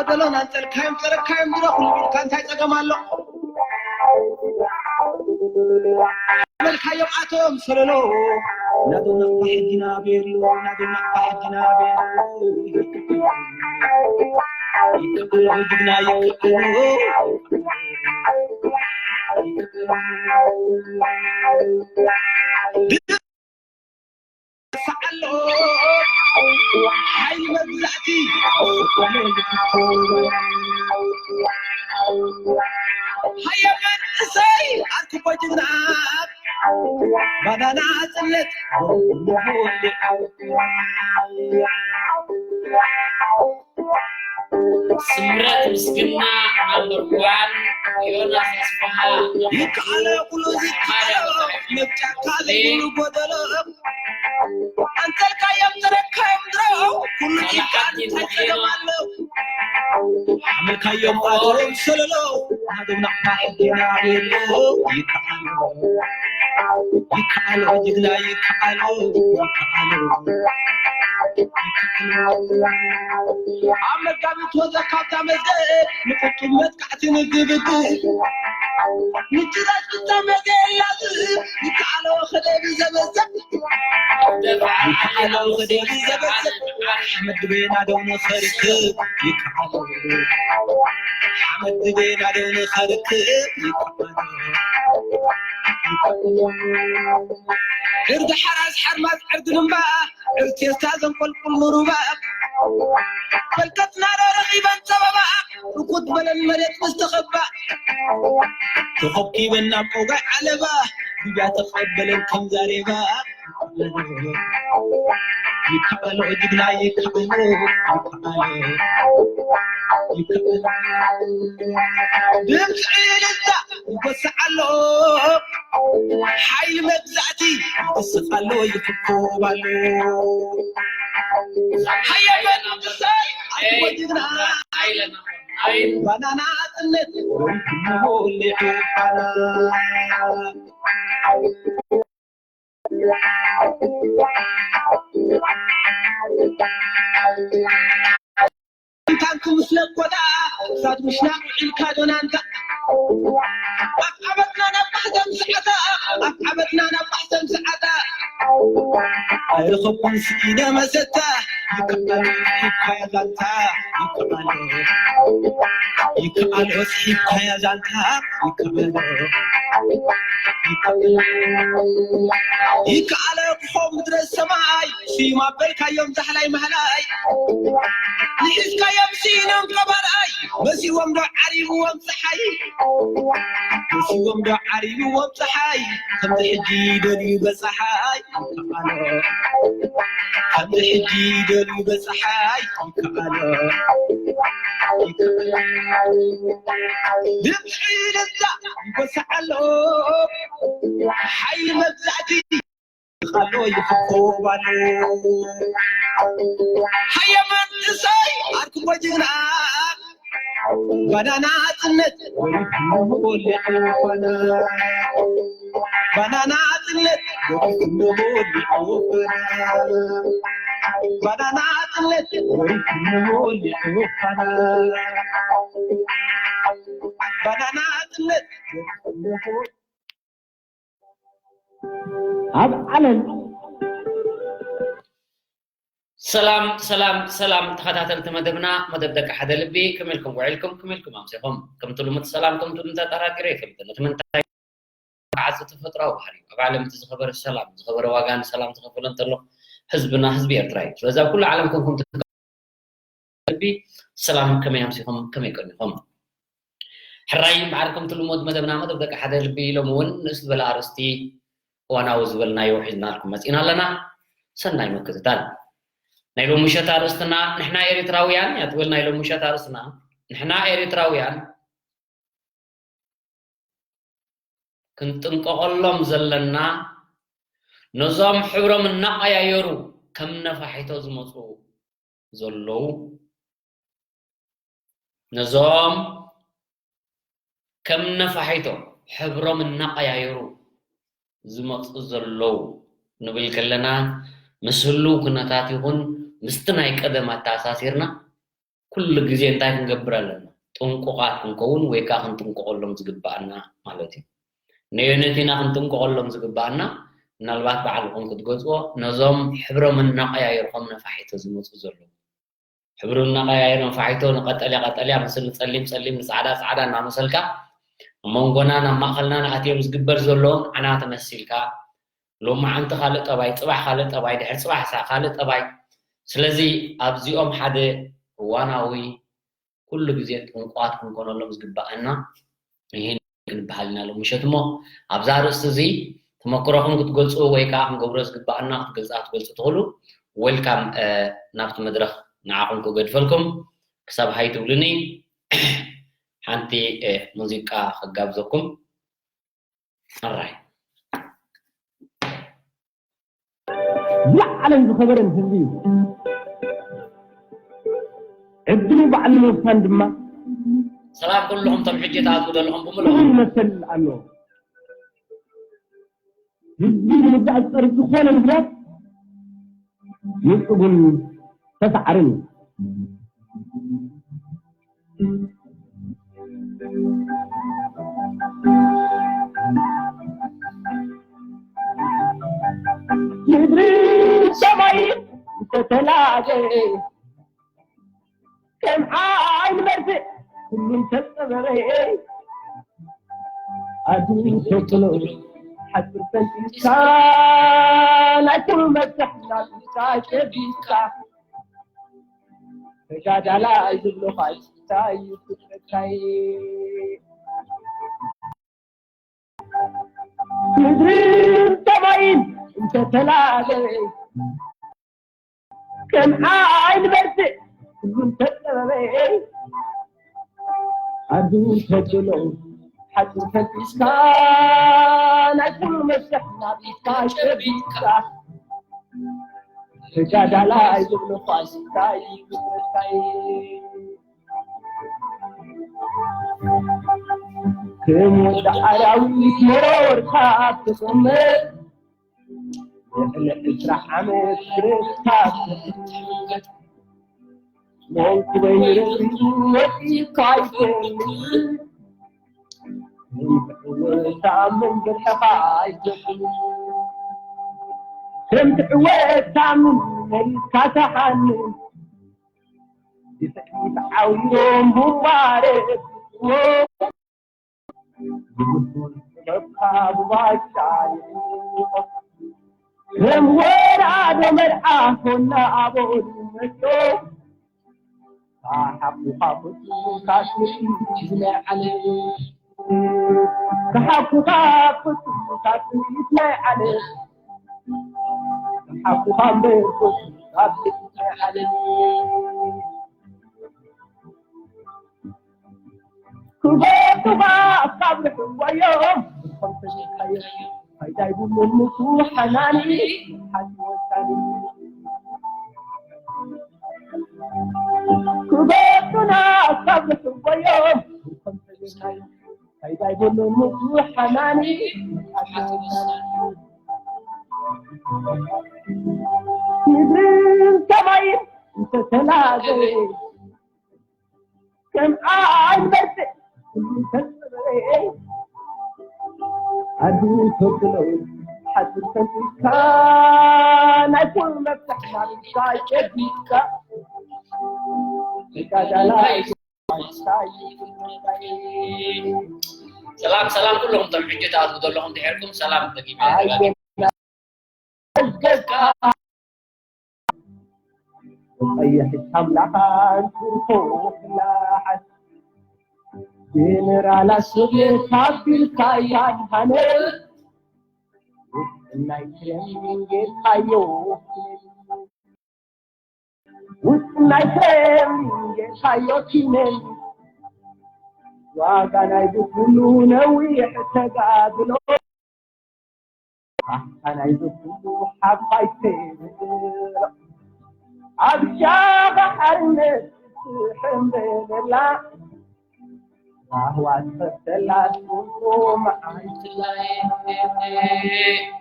በሎን ኣንጸልካዮም ጸረካዮም ድሮ ኩሉ ኢልካ እንታይ ጸገም ኣሎ? መልካዮም ኣቶም ሰለሎ ናቶም ናቕፋ ሕጂ ናበየሉ ናቶም ናቕፋ ሕጂ ናበየሉ ይከኣሎ ጅግና ይከኣሎ ሰዓሎ ሓይሊ መግዛእቲ ሃየ መንእሰይ ኣርክቦ ጅግና ባናና ጽነት ስምረት ምስግና ናምበር ዋን ዮናስ ኣስፋሃ ይከኣሎ ኩሉ ዝከኣሎ መብጫካ ዘይብሉ ጎደሎ ኣንተልካዮም ተረካዮም ድሮ ኩሉ ኢልካ እንታይ ጸገም ኣሎ ሓመልካዮም ኣቶም ሰለሎ ናቶም ናቕፋ ሕጂና የሎ ይከኣሎ ይከኣሎ ጅግና ይከኣሎ ይከኣሎ ኣብ መጋቢት ወዘ ካብታ መዝገብ ንቁጡብ መጥቃዕቲ ንግብግብ ምጭራሽ ብታ መገ የላዝብ ይከኣሎ ከደብ ዘበዘብ ይከኣሎ ከደብ ዘበዘብ ሓመድ ግቤና ደው ንኸርክብ ይከኣሎ ሓመድ ግቤና ደው ንኸርክብ ይከኣሎ ዕርዲ ሓራስ ሓርማዝ ዕርዲ ልምባ ዕርቴስታ ዘንቆልቁል ንሩባ መልከትና ዶ ረኺበን ጸበባ ርኩት በለን መሬት ምስ ተኸባ ተኸብኪበን ናብ ቆጋይ ዓለባ ግብያ ተቐበለን ከም ዛሬባ ይከኣሎ ጅግና ይከኣሎ ይከኣሎ ይከኣሎ ድምፂ ዕልልታ ይጎስዕ ኣሎ ሓይሊ መግዛእቲ ይስቕ ኣሎ ይፍኮብ ኣሎ ሃየ መንእሰይ ኣትሞ ጅግና ባናና ኣጥነት ወይትሞ ሊዑ ባና እንታንቱ ምስ ለኮታ እሳት ምሽናቕ ውዒልካ ዶናንታ ኣብ ዓመትና ናብ ማሕተም ሰዓታ ኣብ ዓመትና ናብ ማሕተም ሰዓታ ኣይረኸብኩን ስኢነ መሰታ ይከኣሎ ይካያ ዛንታ ይከኣሎ ይከኣሎ ስሒብካያ ዛንታ ይከኣሎ ይከኣሎ ይከኣሎ ክኾ ምድረ ሰማይ ስዩም ኣበልካዮም ዛሕላይ ማሕላይ ንሒዝካዮም ስኢኖም ቀባርኣይ መሲዎም ዶ ዓሪብዎም ፀሓይ መሲዎም ዶ ዓሪብዎም ፀሓይ ከምዚ ሕጂ ደልዩ በፀሓይ ይከኣሎ ከምዚ ሕጂ ደልዩ በፀሓይ ይከኣሎ ይከኣሎ ድምፂ ደዛ ይጎስዓሎ ሓይሊ መግዛእቲ ኣሎ ይፍኮባሉ ሃየ መንእሰይ ኣርክቦ ጅግና ባናና ጽነት ባናና ጽነት ባናና ጽነት ባናና ጽነት ኣብ ዓለም ሰላም ሰላም ሰላም ተኸታተልቲ መደብና መደብ ደቂ ሓደ ልቢ ከመልኩም ውዕልኩም ከመልኩም ኣምሲኹም ከምቲ ልሙድ ሰላም ከምቲ ልሙድ ኣጠራጢረ ይፈልጥ ነቲ ምንታይ ዓፂ ተፈጥራዊ ባህሪ እዩ ኣብ ዓለም እቲ ዝኸበረ ሰላም ዝኸበረ ዋጋ ንሰላም ዝኸፈለ እንተሎ ህዝብና ህዝቢ ኤርትራ እዩ ስለዚ ኣብ ኩሉ ዓለም ኮንኩም ልቢ ሰላም ከመይ ኣምሲኹም ከመይ ቀኒኹም ሕራይ እምበዓር ከምቲ ልሙድ መደብና መደብ ደቂ ሓደ ልቢ ሎም እውን ንእስ ዝበለ ኣርእስቲ እዋናዊ ዝበልናዮ ሒዝናልኩም መፂና ኣለና ሰናይ ምክትታል ናይ ሎም ምሸት ኣርእስትና ንሕና ኤሪትራውያን እያ ትብል ናይ ሎም ምሸት ኣርእስትና ንሕና ኤሪትራውያን ክንጥንቀቐሎም ዘለና ነዞም ሕብሮም እናቐያየሩ ከም ነፋሒቶ ዝመፁ ዘለዉ ነዞም ከም ነፋሒቶ ሕብሮም እናቐያየሩ ዝመፁ ዘለዉ ንብል ከለና ምስ ህልው ኩነታት ይኹን ምስቲ ናይ ቀደም ኣተኣሳሲርና ኩሉ ግዜ እንታይ ክንገብር ኣለና? ጥንቁቓት ክንከውን ወይ ከዓ ክንጥንቀቐሎም ዝግባኣና ማለት እዩ። ነየነቲና ክንጥንቀቐሎም ዝግባኣና? ምናልባት ባዕልኹም ክትገዝዎ፣ ነዞም ሕብሮም እናቐያየርኩም ነፋሒቶ ዝመፁ ዘለዉ። ሕብሩ እናቐያየር ነፋሒቶ፣ ንቀጠልያ ቀጠልያ ምስል፣ ንጸሊም ጸሊም፣ ንጻዕዳ ጻዕዳ እናመሰልካ፣ ኣብ መንጎና ናብ ማእኸልና ንኣትዮም ዝግበር ዘለዎም ዓና ተመሲልካ፣ ሎማዓንቲ ካልእ ጠባይ፣ ጽባሕ ካልእ ጠባይ፣ ድሕሪ ጽባሕ ሳ ካልእ ጠባይ። ስለዚ ኣብዚኦም ሓደ እዋናዊ ኩሉ ግዜ ጥንቋት ክንኮነሎም ዝግባኣና ይህን ክንበሃል ኢና ሎም ምሸት። እሞ ኣብዛ ኣርእስቲ እዚ ተመክሮኹም ክትገልጹ ወይ ከዓ ክንገብሮ ዝግባኣና ክትገልጻ ክትገልጹ ትኽእሉ። ዌልካም ናብቲ መድረኽ ንዓኹም ክገድፈልኩም። ክሳብ ሃይ ትብሉኒ ሓንቲ ሙዚቃ ከጋብዘኩም። ኣራይ ዝለዓለን ዝኸበረን ህዝቢ እዩ። ዕድሉ ባዕሉ ምውሳን ድማ ሰላም ኩልኹም ቶም ሕጂ ትኣትዉ ዘለኹም ብምልኦም ክቡር መሰል ኣለዎ። ህዝቢ ንምግዛእ ዝጸርፍ ዝኾነ ምኽንያት ንጹግን ተሳዕርን እዩ። ምድሪ ሰማይ እንተተላገ ከም ዓይኒ መርፍእ ኩሉ እንተጸበበ ኣድን ተጥሎ ሓጽር ፈንጢስካ ናይ ኩሉ መፍትሕ ናብካ ሸቢካ ተጋዳላይ ዝብሎ ፋይታ እዩ ፍጥረታይ ምድርን ሰማይን እንተተላበ ከም ዓይኒ በርትዕ ኩሉ እንተጠበበ ኣዱ ተብሎ ሓፂር ፈጢስካ ናይ ኩሉ መፍትሕ ናቢትካ ሸቢትካ ተጋዳላይ ዝብሎ ፋሲካ እዩ ፍጥረታይ ከም ወዲ ኣራዊት መረወርካ ትቕመጥ ልዕሊ ዕስራ ዓመት ብረትካ ትሕንገጥ ሞንኩበይ ርኡ ወፂእካ ኣይፈልጥ ንትዕወታ መንገድኻ ኣይፈልጥ ከም ትዕወታ ምን መሊስካ ተሓንን ብፍቕሪ ተዓዊሮም ቡምባረ ከም ወራዶ መርዓ ኮና ኣቦሉ መጾ ካሓኩኻ ፍጹም ካስምዒት ናይ ዓለም ካሓኩኻ ፍጹም ካስምዒት ናይ ዓለም ካሓኩኻ እምበር ፍጹም ካስምዒት ናይ ዓለም ክበቱኻ ካብ ርሕዋዮም ፋይዳ ይብሉን ንሱ ሓናኒ ሓቂ ወሳኒ ክበቱና ካብ ርሕዋዮም ፋይዳ ይብሉን ንሱ ሓናኒ ሓቂ ወሳኒ ምድርን ሰማይን እንተተላገየ ከም ዓይን በርትዕ ኣዱ ተብሎ ሓፂር ፈንጢካ ናይ ኩሉ መፍትሕ ናብካ ጨቢጥካ ተጋዳላይ ሰላም ሰላም ኩለኹም ቶም ሕጂ ትኣትዉ ዘለኹም ድሕርኩም ሰላም ደጊመ ቀይሕ ኣምላኻን ትርፎ ፍላሓት ጀነራል ኣሰብየት ኣቢልካ ያድሃነ ውፅናይ ክረም ጌርካዮ ውፅናይ ክረም ጌርካዮ ኪነን ዋጋ ናይ ብኩሉ ነዊሕ ተጋድሎ ኣታ ናይዚ ኩሉ ሓፋይ ተይብሎ ኣብ ሻኻ ሓርነት ትሕምበለላ ራህዋ ትፈተላ ስንቁ መዓልትላ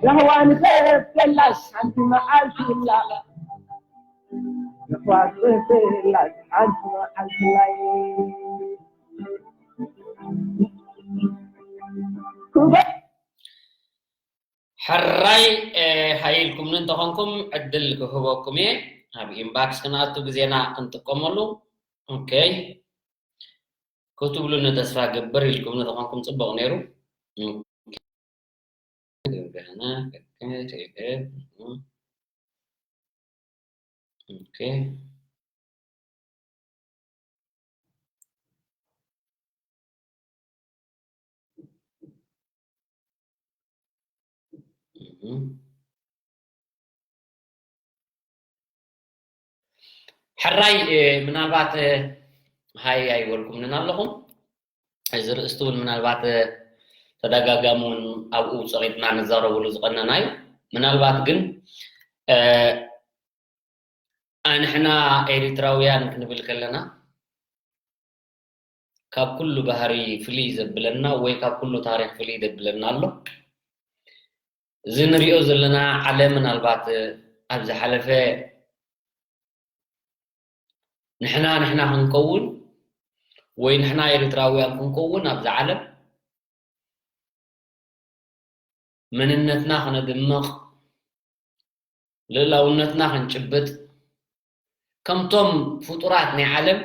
ራህዋ ንፈተላ ሓንቲ መዓልትላ ኳስ ፍላጥ ሓንቲ መዓልቲ ላይ ሕራይ፣ እ፣ ሃይልኩምኒ እንተኾንኩም ዕድል ክህበኩም እየ። ኣብ ኢንባክስ ክንኣቱ ግዜና ክንጥቀመሉ። ኦኬ። ክትብሉኒ ተስፋ ገብር ኢልኩምኒ ተኾንኩም ጽቡቕ ነይሩ። ኦኬ። ኦኬ። እህ። ሕራይ፣ እ፣ ምናልባት፣ እ፣ ሃይ ኣይበልኩምንን ኣለኹም። እዚ ርእስቲ እውን ምናልባት፣ እ፣ ተደጋጋሚ እውን ኣብኡ ጸቒጥና ንዛረብሉ ዝቐነና እዩ። ምናልባት ግን፣ እ፣ ኣንሕና ኤሪትራውያን ክንብል ከለና፣ ካብ ኩሉ ባህሪ ፍልይ ዘብለና ወይ ካብ ኩሉ ታሪኽ ፍልይ ዘብለና ኣሎ። እዚ ንሪኦ ዘለና ዓለም ምናልባት ኣብ ዝሓለፈ ንሕና ንሕና ክንከውን ወይ ንሕና ኤሪትራውያን ክንከውን ኣብዛ ዓለም መንነትና ከነድምቕ፣ ልእላውነትና ክንጭብጥ፣ ከምቶም ፍጡራት ናይ ዓለም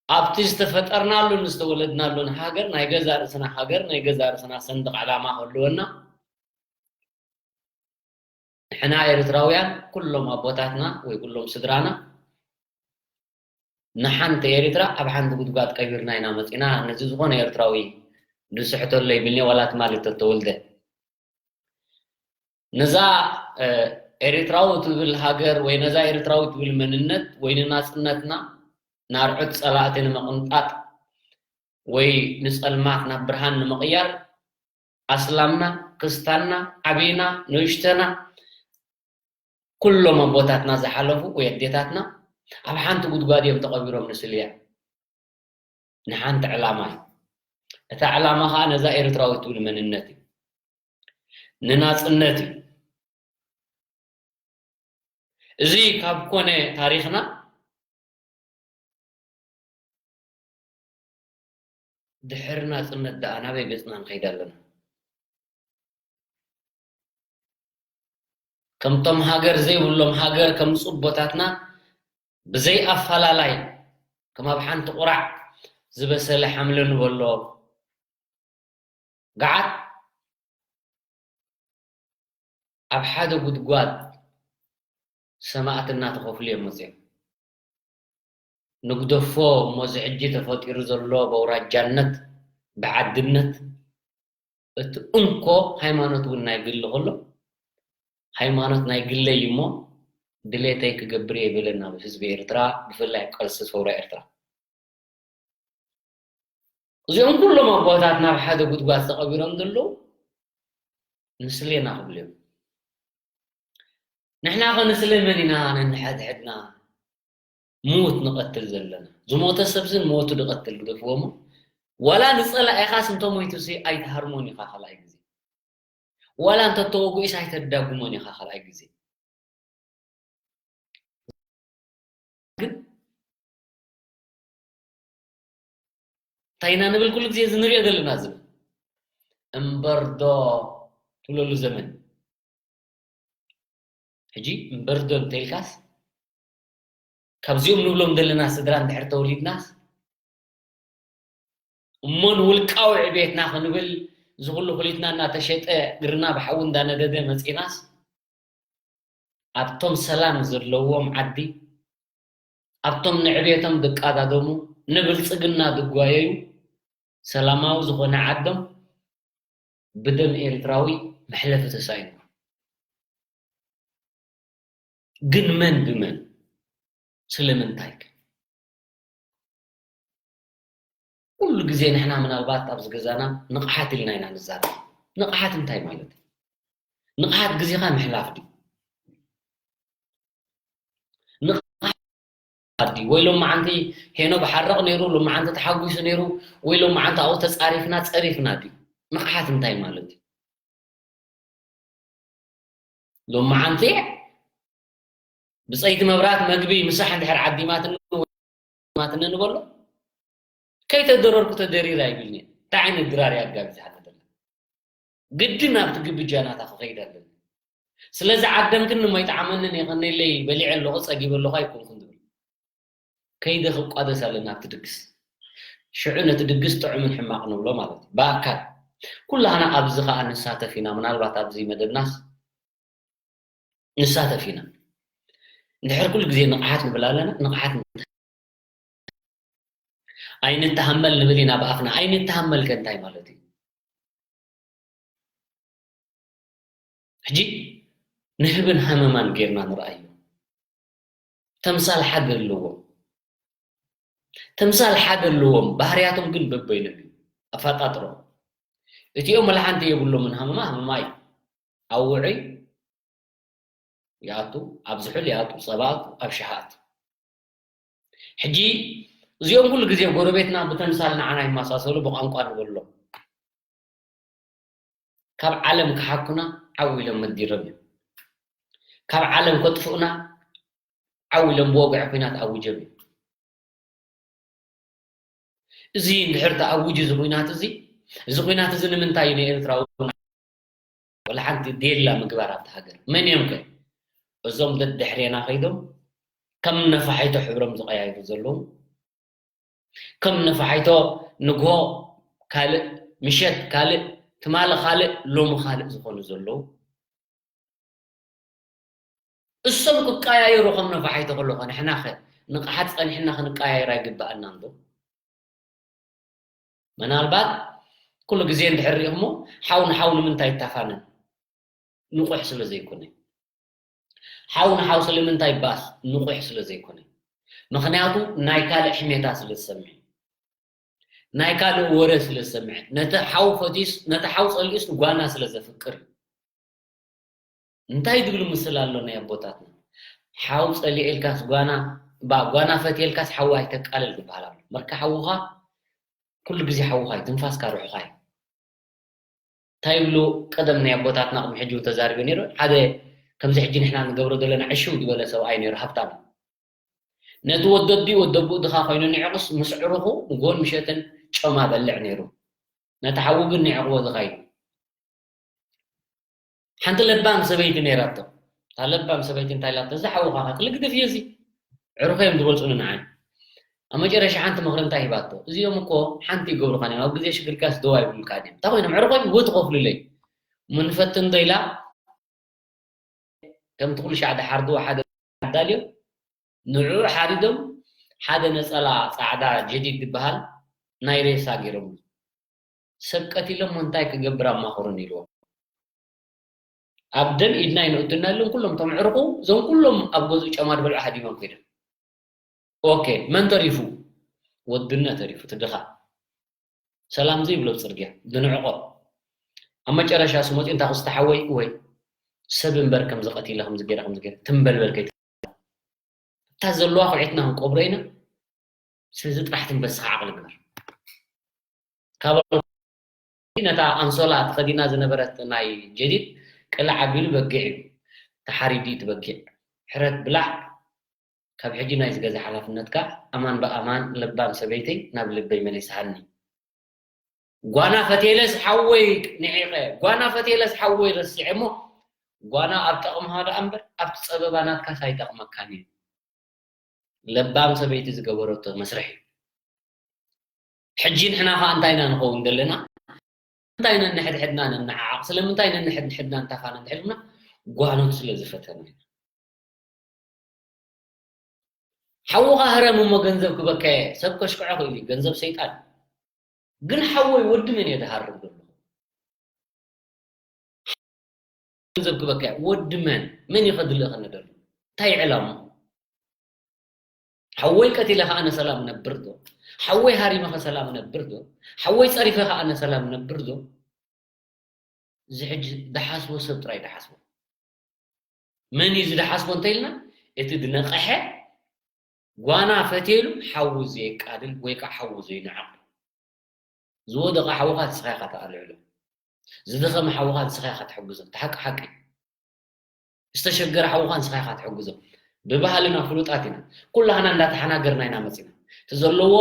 ኣብቲ ዝተፈጠርናሉን ዝተወለድናሉን ሃገር ናይ ገዛ ርእስና ሃገር ናይ ገዛ ርእስና ሰንደቕ ዕላማ ክህልወና፣ ንሕና ኤርትራውያን ኩሎም ኣቦታትና ወይ ኩሎም ስድራና ንሓንቲ ኤርትራ ኣብ ሓንቲ ጉድጓድ ቀቢርና ኢና መጺና። ነዚ ዝኾነ ኤርትራዊ ዝስሕተሉ የብልኒ፣ ዋላ ትማሊ ተተወልደ። ነዛ፣ እ፣ ኤርትራዊ ትብል ሃገር ወይ ነዛ ኤርትራዊ ትብል መንነት ወይ ንናጽነትና ናርዑት ጸላእቲ ንምቕንጣጥ ወይ ንጸልማት ናብ ብርሃን ንምቕያር ኣስላምና፣ ክስታንና፣ ዓብይና፣ ንእሽተና፣ ኩሎም ኣቦታትና ዝሓለፉ ወይ ኣዴታትና ኣብ ሓንቲ ጉድጓድ እዮም ተቐቢሮም ንስልያ። ንሓንቲ ዕላማ እዩ። እታ ዕላማ ኸዓ ነዛ ኤርትራዊት ትብል መንነት እዩ። ንናጽነት እዩ። እዚ ካብ ኮነ ታሪኽና ድሕሪ ናጽነት ደኣ ናበይ ገጽና ንኸይድ ኣለና? ከምቶም ሃገር ዘይብሎም ሃገር ከምጽኡ ኣቦታትና ብዘይ ኣፈላላይ ከም ኣብ ሓንቲ ቁራዕ ዝበሰለ ሓምሊ ንበሎ ገዓት ኣብ ሓደ ጉድጓድ ሰማእትና ተኸፍሉ እዮም መጺኦም። ንግደፎ እሞ እዚ ሕጂ ተፈጢሩ ዘሎ በውራጃነት ብዓድነት እቲ እንኮ ሃይማኖት እውን ናይ ግሊ ከሎ ሃይማኖት ናይ ግለይ እሞ ድሌተይ ክገብር እየ ይበለና ህዝቢ ኤርትራ ብፍላይ ቃልሲ ሰውራ ኤርትራ። እዚኦም ኩሎም ኣቦታት ናብ ሓደ ጉድጓድ ተቐቢሮም ዘለዉ ንስሌና ክብሉ እዮም። ንሕና ኸ ንስለ መን ኢና ነንሕድሕድና ምዉት ንቐትል ዘለና? ዝሞተ ሰብሲ ንሞቱ ዝቐትል ግደፍዎ እሞ ዋላ ንጸላኢኻስ እንተሞይቱሲ ኣይትሃርሞን ኢኻ ካልኣይ ግዜ። ዋላ እንተተወጉኢስ ኣይተዳጉሞን ኢኻ ካልኣይ ግዜ። ግን እንታይ ኢና ንብል ኩሉ ግዜ እዚ ንሪኦ ዘለና ዝብል እምበር ዶ ትብለሉ ዘመን ሕጂ እምበር ዶ እንተኢልካስ ካብዚኦም ንብሎም ዘለና ስድራ እንድሕር ተወሊድናስ እሞ ንውልቃዊ ዕቤትና ክንብል እዚ ኩሉ ኩሊትና እናተሸጠ እግርና ብሓዊ እንዳነደደ መፂናስ ኣብቶም ሰላም ዘለዎም ዓዲ ኣብቶም ንዕቤቶም ዝቃዳደሙ ንብልፅግና ዝጓየዩ ሰላማዊ ዝኾነ ዓዶም ብደም ኤርትራዊ መሕለፊ ተሳኢኑ። ግን መን ብመን ስለምንታይ ከ? ኩሉ ግዜ ንሕና ምናልባት ኣብዚ ገዛና ንቕሓት ኢልና ኢና ንዛረብ። ንቕሓት እንታይ ማለት እዩ? ንቕሓት ግዜኻ ምሕላፍ ድዩ? ንቕሓት ድዩ? ወይ ሎማዓንቲ ሄኖ ብሓረቕ ነይሩ፣ ሎማዓንቲ ተሓጒሱ ነይሩ፣ ወይ ሎማዓንቲ ኣብኡ ተጻሪፍና ጸሪፍና ድዩ? ንቕሓት እንታይ ማለት እዩ? ሎማዓንቲ ብፀይቲ መብራት መግቢ ምሳሕ እንድሕር ዓዲማትኒ ዓዲማትኒ ንበሎ፣ ከይተደረርኩ ተደሪር ኣይብልኒ። እንታይ ዓይነት ድራር እያ ኣጋቢዛ ሓተተላ? ግድን ኣብቲ ግብጃ ናታ ክኸይድ ኣለኒ። ስለዚ ዓደምክን እሞ ይጥዓመንን የቐንየለይ፣ በሊዐ ኣለኹ፣ ጸጊበ ኣለኹ ኣይኮንኩን ዝብል። ከይደ ክቋደስ ኣለና ኣብቲ ድግስ። ሽዑ ነቲ ድግስ ጥዑምን ሕማቕ ንብሎ ማለት እዩ። ብኣካል ኩላህና ኣብዚ ኸኣ ንሳተፍ ኢና። ምናልባት ኣብዚ መደብናስ ንሳተፍ ኢና። እንድሕር ኩሉ ግዜ ንቕሓት ንብል ኣለና፣ ንቕሓት ኣይንተሃመል ንብል ኢና ብኣፍና። ኣይንተሃመል ከ እንታይ ማለት እዩ? ሕጂ ንህብን ሃመማን ጌርና ንርኣዮ። ተምሳል ሓደ ኣለዎም። ተምሳል ሓደ ኣለዎም፣ ባህርያቶም ግን በበይኖም እዩ። ኣፈጣጥሮም። እቲኦም ወላ ሓንቲ የብሎምን። ሃመማ ሃመማ እዩ። ኣብ ውዑይ ይኣቱ፣ ኣብ ዝሑል ይኣቱ፣ ጸባ ኣቱ፣ ኣብ ሻሂ ኣቱ። ሕጂ እዚኦም ኩሉ ግዜ ጎረቤትና ብተምሳል ንዓና ይመሳሰሉ፣ ብቋንቋ ንበሎም። ካብ ዓለም ክሓኩና ዓው ኢሎም መዲሮም እዮም። ካብ ዓለም ከጥፍኡና ዓው ኢሎም ብወግዒ ኲናት ኣዊጆም እዮም። እዚ እንድሕር ተኣዊጁ እዚ ኲናት እዚ፣ እዚ ኲናት እዚ ንምንታይ እዩ ንኤርትራዊ ወላ ሓንቲ ዴላ ምግባር ኣብቲ ሃገር? መን እዮም ከ እዞም ደድሕሬና ከይዶም ከም ነፋሒቶ ሕብሮም ዝቀያይሩ ዘለዉ? ከም ነፋሒቶ ንግሆ ካልእ፣ ምሸት ካልእ፣ ትማሊ ካልእ፣ ሎሚ ካልእ ዝኾኑ ዘለዉ? እሶም ክቀያየሩ ከም ነፋሒቶ ከለኹ ንሕናኸ ንቕሓት ጸኒሕና ክንቀያየር ኣይግብኣናን ዶ? ምናልባት ኩሉ ግዜ እንድሕር ሪኢኹሞ ሓው ንሓው ንምንታይ ይታፋነን? ንቑሕ ስለ ዘይኮነ። ሓው ንሓው ስለምንታይ ይባኣስ? ንቑሕ ስለ ዘይኮነ። ምኽንያቱ ናይ ካልእ ሕሜታ ስለ ዝሰምዕ። ናይ ካልእ ወረ ስለ ዝሰምዕ። ነቲ ሓው ፈትዩስ፣ ነቲ ሓው ጸሊኡስ ንጓና ስለ ዘፍቅር እዩ። እንታይ ዝብል ምስላ ኣሎ ናይ ኣቦታትና? ሓው ጸሊኤልካስ ጓና፣ ባ-፣ ጓና ፈትየልካስ ሓው ኣይተቃልል ዝበሃል ኣሎ። መርካ ሓውኻ ኩሉ ግዜ ሓውኻ እዩ፣ ትንፋስካ ርሑኻ እዩ። እንታይ ይብሉ ቀደም ናይ ኣቦታትና ቅድሚ ሕጂ እውን ተዛሪበ ነይሩ። ሓደ ከምዚ ሕጂ ንሕና ንገብሮ ዘለና ዕሽው ዝበለ ሰብኣይ ነይሩ፣ ሃብታም እዩ። ነቲ ወዲ ኣዲኡ ወዲ ኣቦኡ ድኻ ኮይኑ ንዕቕስ ምስ ዕሩኹ ንጎን ምሸትን ጮማ በልዕ ነይሩ። ነቲ ሓዉ ግን ንዕቕዎ ዝኸይድ። ሓንቲ ለባም ሰበይቲ ነይራቶ። እታ ለባም ሰበይቲ እንታይ ኢላቶ? "እዚ ሓውኻ ከ ክልግድፍ እዩ እዚ። ዕሩኸ እዮም ዝበልጹኒ ንዓይ." ኣብ መጨረሻ ሓንቲ ምኽሪ እንታይ ሂባቶ? "እዚኦም እኮ ሓንቲ ይገብሩኻን እዮም። ኣብ ግዜ ሽግርካስ ደው ኣይብሉልካን እዮም። እንታይ ኮይኖም ዕሩኸ እዮም? ህይወት ይኸፍሉለይ። እሞ ንፈትን ዶ?" ኢላ ከምቲ ኩሉ ሻዕ ድሓርድዎ ሓደ ኣዳልዮም፣ ንዕኡ ሓሪዶም ሓደ ነጸላ ጻዕዳ ጀዲድ ዝበሃል ናይ ሬሳ ገይሮምሉ። "ሰብ ቀቲሎም እንታይ ክገብር ኣማኽሩን?" ኢልዎም። ኣብ ደም ኢድና ኣይነእቱን ኢሎም ኩሎም እቶም ኣዕሩኹ፣ እዞም ኩሎም ኣብ ገዝኡ ጨማ ዝበልዑ ሃዲሞም ከይዶም። ኦኬ፣ መን ተሪፉ? ወድነ ተሪፉ፣ እቲ ድኻ። ሰላም ዘይብሎ ኣብ ጽርግያ፣ ዝንዕቆ። ኣብ መጨረሻ እሱ መጺኡ እንታይ ክስተ ሓወይ፣ ወይ ሰብ እምበር ከምዚ ቀቲለ፣ ከምዚ ገይረ፣ ከምዚ ገይረ፣ ትም በል በል ከይት-፣ እታ ዘለዋ ኩዒትና ክንቀብሮ ኢና። ስለዚ ጥራሕ ትንበስኻ ዓቕሊ ግበር። ካብ ነታ ኣንሶላ ተኸዲና ዝነበረት ናይ ጀዲድ ቅልዕ ኣቢሉ በጊዕ እዩ። ተሓሪዱ እዩ እቲ በጊዕ። ሕረት ብላዕ። ካብ ሕጂ ናይዚ ገዛ ሓላፍነትካ ኣማን ብኣማን ለባም ሰበይተይ ናብ ልበይ መሊስሃኒ። ጓና ፈቴለስ ሓወይ ንዒቐ፣ ጓና ፈቴለስ ሓወይ ረሲዐ እሞ ጓና ኣብ ጠቕምኻ ደኣ እምበር ኣብቲ ጸበባ ናትካስ ኣይጠቕመካን እዩ። ለባም ሰበይቲ ዝገበረቶ መስርሕ እዩ። ሕጂ ንሕና ኸኣ እንታይ ኢና ንኸውን ዘለና? እንታይ ነንሕድሕድና ንነዓዓቕ? ስለምንታይ ነንሕድሕድና ንታፋነን እንድሕር ኢልና ጓኖት ስለ ዝፈተና ኢና። ሓውኻ ህረም እሞ ገንዘብ ክበካ እየ። ሰብ ከሽክዖ ክእል እዩ፣ ገንዘብ ሰይጣን። ግን ሓወይ ወዲ መን እየ ዝሃርም ዘለኹ? ገንዘብ ክበካ እየ። ወዲ መን? መን እዩ ከድልእ ከነደሉ? እንታይ ዕላሙ? ሓወይ ቀቲለ ከኣ ነሰላም ነብር ዶ? ሓወይ ሃሪመ ከሰላም ነብር ዶ? ሓወይ ጸሪፈ ከኣ ነሰላም ነብር ዶ? እዚ ሕጂ ዝሓስቦ ሰብ ጥራይ ዝሓስቦ። መን እዩ ዝደሓስቦ እንተኢልና፣ እቲ ዝነቐሐ ጓና ፈትየሉ ሓዉ ዘየቃልል ወይ ከዓ ሓዉ ዘይንዕቕ። ዝወደቐ ሓውኻ ንስኻ ኢኻ ተኣልዕሎ። ዝደኸመ ሓውኻ ንስኻ ኢኻ ትሕግዞ። እቲ ሓቂ ሓቂ። ዝተሸገረ ሓውኻ ንስኻ ኢኻ ትሕግዞ። ብባህልና ፍሉጣት ኢና። ኩላህና እንዳተሓናገርና ኢና መፂና። እቲ ዘለዎ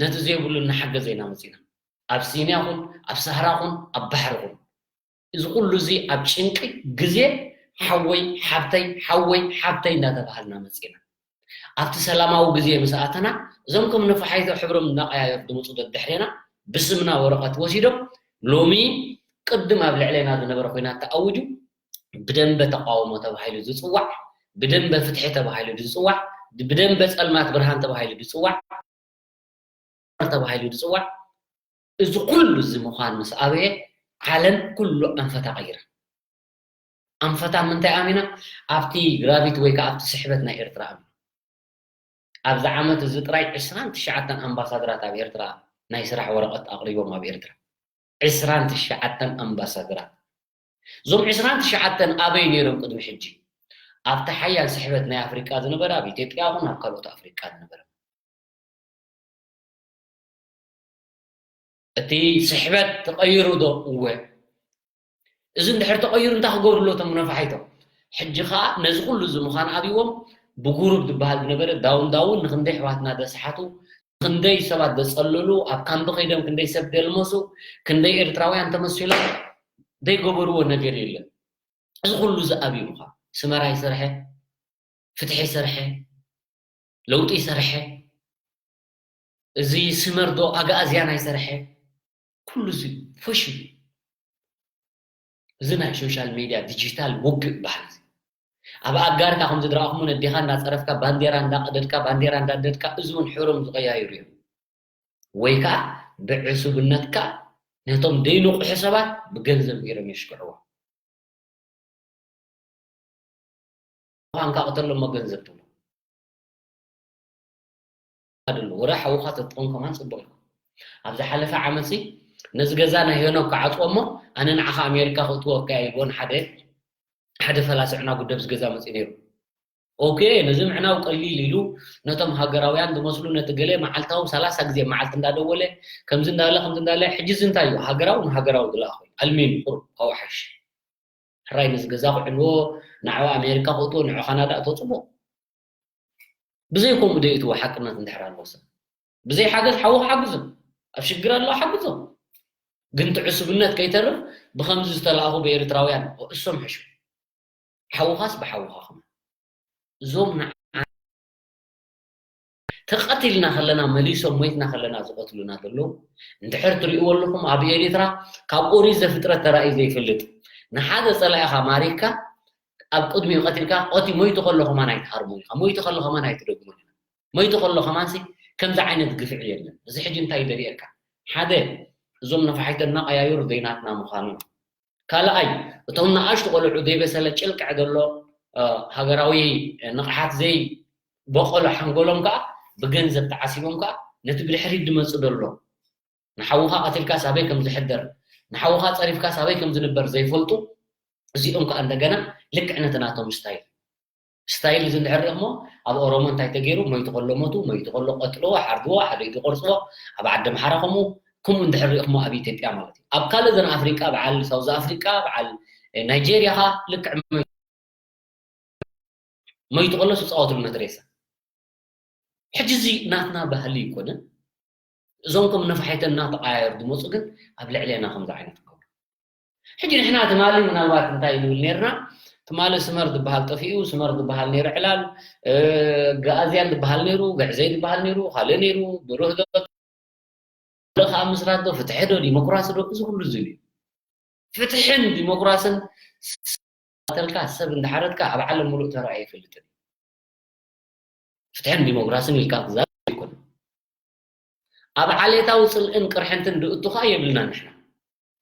ነቲ ዘይብሉ እናሓገዘ ኢና መፂና። ኣብ ሲንያ ኹን፣ ኣብ ሳህራ ኹን፣ ኣብ ባሕሪ ኹን። እዚ ኩሉ እዚ ኣብ ጭንቂ ግዜ ሓወይ ሓብተይ፣ ሓወይ ሓብተይ እንዳተባሃልና መፂና። ኣብቲ ሰላማዊ ግዜ ምስ ኣተና፣ እዞም ከም ነፋሒቶ ሕብሮም እናቀያየሩ ዝመፁ ደድሕሬና ብስምና ወረቐት ወሲዶም፣ ሎሚ ቅድም ኣብ ልዕሌና ዝነበረ ኲናት ተኣዊጁ፣ ብደንበ ተቃውሞ ተባሂሉ ዝፅዋዕ፣ ብደንበ ፍትሒ ተባሂሉ ዝፅዋዕ፣ ብደንበ ጸልማት ብርሃን ተባሂሉ ዝፅዋዕ፣ ተባሂሉ ዝፅዋዕ፣ እዚ ኩሉ እዚ ምዃን ምስ ኣበየ፣ ዓለም ኩሉ ኣንፈታ ቀይራ። ኣንፈታ ምንታይ ኣሚና? ኣብቲ ግራቪቲ ወይ ከዓ ኣብቲ ስሕበት ናይ ኤርትራ ኣሚና። ኣብዚ ዓመት እዚ ጥራይ ዕስራን ትሽዓተን ኣምባሳደራት ኣብ ኤርትራ ናይ ስራሕ ወረቐት ኣቕሪቦም ኣብ ኤርትራ። ዕስራን ትሽዓተን ኣምባሳደራት። እዞም ዕስራን ትሽዓተን ኣበይ ነይሮም ቅድሚ ሕጂ? ኣብቲ ሓያል ስሕበት ናይ ኣፍሪቃ ዝነበረ፣ ኣብ ኢትዮጵያ ይኹን ኣብ ካልኦት ኣፍሪቃ ዝነበረ። እቲ ስሕበት ተቐይሩ ዶ? እወ። እዚ እንድሕር ተቐይሩ እንታይ ክገብሩ ኣለዎም እቶም ነፋሒቶ? ሕጂ ኸኣ ነዚ ኩሉ እዚ ምዃን ኣብይዎም ብጉሩብ ዝበሃል ዝነበረ ዳውን ዳውን ንኽንደይ ኣሕዋትና ዘስሓቱ፣ ክንደይ ሰባት ዘጸለሉ፣ ኣብ ካምቢ ከይዶም ክንደይ ሰብ ዘልመሱ፣ ክንደይ ኤርትራውያን ተመሲሎም ዘይገበርዎ ነገር የለን። እዚ ኩሉ እዚ ኣብዩ ምዃን፣ ስመራ ይሰርሐ፣ ፍትሒ ይሰርሐ፣ ለውጢ ይሰርሐ፣ እዚ ስመር ዶ ኣግኣዝያን ኣይሰርሐ፣ ኩሉ እዚ ፈሽሉ። እዚ ናይ ሶሻል ሜድያ ዲጂታል ውግእ ባህል እዚ። ኣብ ኣጋርካ ከም ዝድረኣኹም ነዴኻ እንዳጸረፍካ፣ ባንዴራ እንዳቀደድካ፣ ባንዴራ እንዳደድካ፣ እዚ እውን ሕሮም ዝቀያይሩ እዮም። ወይ ከኣ ብዕሱብነትካ ነቶም ዘይንቑሑ ሰባት ብገንዘብ ገይሮም የሽክዕዎ። ምዃንካ ቅተሎ እሞ ገንዘብ ትብሎ። ኣድሎ፣ ወረ ሓውኻ ተጥቕም ከማን ጽቡቕ እዩ። ኣብ ዝሓለፈ ዓመትሲ ነዚ ገዛ ናይ ሄኖክ ክዓጽዎ እሞ ኣነ ንዓኻ ኣሜሪካ ክእትወካ እየ ኢልዎን ሓደ፣ ሓደ ፈላሲ ዕናጉ ደብዚ ገዛ መጺኡ ነይሩ። ኦኬ፣ ነዚ ምዕናው ቀሊል ኢሉ ነቶም ሃገራውያን ዝመስሉ ነቲ ገለ መዓልታዊ ሰላሳ ግዜ መዓልቲ እንዳደወለ ከምዚ እንዳለ ከምዚ እንዳለ፣ ሕጂ እዚ እንታይ እዩ? ሃገራዊ ንሃገራዊ ዝለኣኾ እዩ። ኣልሚኑ ቁሩብ ካብኡ ሓይሽ። ሕራይ ነዚ ገዛ ክዕንዎ፣ ንዓኡ ኣሜሪካ ክእትዎ፣ ንዑ ካናዳ እቶ ጽቡቕ። ብዘይ ከምኡ ደይእትዎ ሓቅነት እንድሕር ኣለዎ ሰብ። ብዘይ ሓገዝ ሓዉ ሓግዞ። ኣብ ሽግር ኣለዎ ሓግዞ። ግን እቲ ዕሱብነት ከይተርፍ ብኸምዚ ዝተለኣኹ ብኤርትራውያን እሶም ሕሹ። ሓውኻስ ብሓውኻ ከማን። እዞም ንዓ-፣ ተቐቲልና ከለና መሊሶም ሞይትና ከለና ዝቐትሉና ዘለዉ እንድሕር ትርእይዎ ኣለኹም፣ ኣብ ኤሪትራ ካብ ኦሪት ዘፍጥረት ተራእዩ ዘይፈልጥ፣ ንሓደ ጸላኢኻ ማሪኽካ ኣብ ቅድሚኡ ቀቲልካ፣ ቀቲ-፣ ሞይቱ ከሎ ከማን ኣይትሃርሞን ኢኻ፣ ሞይቱ ከሎ ከማን ኣይትደግሞን ኢኻ። ሞይቱ ከሎ ከማንሲ ከምዚ ዓይነት ግፍዒ የለን። እዚ ሕጂ እንታይ እዩ ዘርእየካ? ሓደ፣ እዞም ነፋሒቶ እናቐያየሩ ዘይናትና ምዃኑ። ካልኣይ፣ እቶም ንኣሽቱ ቆልዑ ዘይበሰለ ጭልቅዕ ዘሎ፣ እ፣ ሃገራዊ ንቕሓት ዘይበቆሎ ሓንጎሎም ከኣ ብገንዘብ ተዓሲቦም ከኣ ነቲ ብድሕሪት ዝመጽእ ዘሎ ንሓውኻ ቀቲልካስ ኣበይ ከም ዝሕደር፣ ንሓውኻ ጸሪፍካስ ኣበይ ከም ዝንበር ዘይፈልጡ፣ እዚኦም ከኣ እንደገና ልክዕ ነቲ ናቶም ስታይል፣ ስታይል እዚ እንድሕር ሪእኽሞ፣ ኣብ ኦሮሞ እንታይ ተገይሩ፣ ሞይቱ ከሎ ሞቱ፣ ሞይቱ ከሎ ቀጥልዎ፣ ሓርድዎ፣ ሓደ ኢዱ ቆርጽዎ፣ ኣብ ዓዲ ኣምሓራ ከምኡ፣ ከምኡ እንድሕር ሪእኽሞ ኣብ ኢትዮጵያ ማለት እዩ። ኣብ ካልእ ዘን ኣፍሪቃ፣ በዓል ሳውዝ ኣፍሪቃ፣ በዓል ናይጄርያ ኸኣ ልክዕ ሞይቱ ከሎ ዝጻወትሉ ነቲ ሬሳ። ሕጂ እዚ ናትና ባህሊ ኣይኮነን። እዞም ከም ነፋሒቶ እናተቐያየሩ ዝመፁ ግን ኣብ ልዕሌና ከምዚ ዓይነት ይገብሩ። ሕጂ ንሕና ትማሊ ምናልባት እንታይ ንብል ነርና? ትማሊ ስመር ዝበሃል ጠፊኡ፣ ስመር ዝበሃል ነይሩ ዕላል፣ እ፣ ገኣዝያን ዝበሃል ነይሩ፣ ግዕዘይ ዝበሃል ነይሩ፣ ካልእ ነይሩ፣ ብሩህ ዶ፣ ካልእ ከዓ ምስራት ዶ፣ ፍትሒ ዶ፣ ዲሞክራሲ ዶ፣ እዚ ኩሉ ዝብል እዩ። ፍትሕን ዲሞክራስን ተልካ ሰብ እንዳሓረድካ ኣብ ዓለም ሙሉእ ተራእዩ ኣይፈልጥን። ፍትሕን ዲሞክራስን ኢልካ ክዛረብ ኣይኮነን። ኣብ ዓሌታዊ ጽልእን ቅርሕንትን ድእቱ ኸኣ የብልናን ንሕና።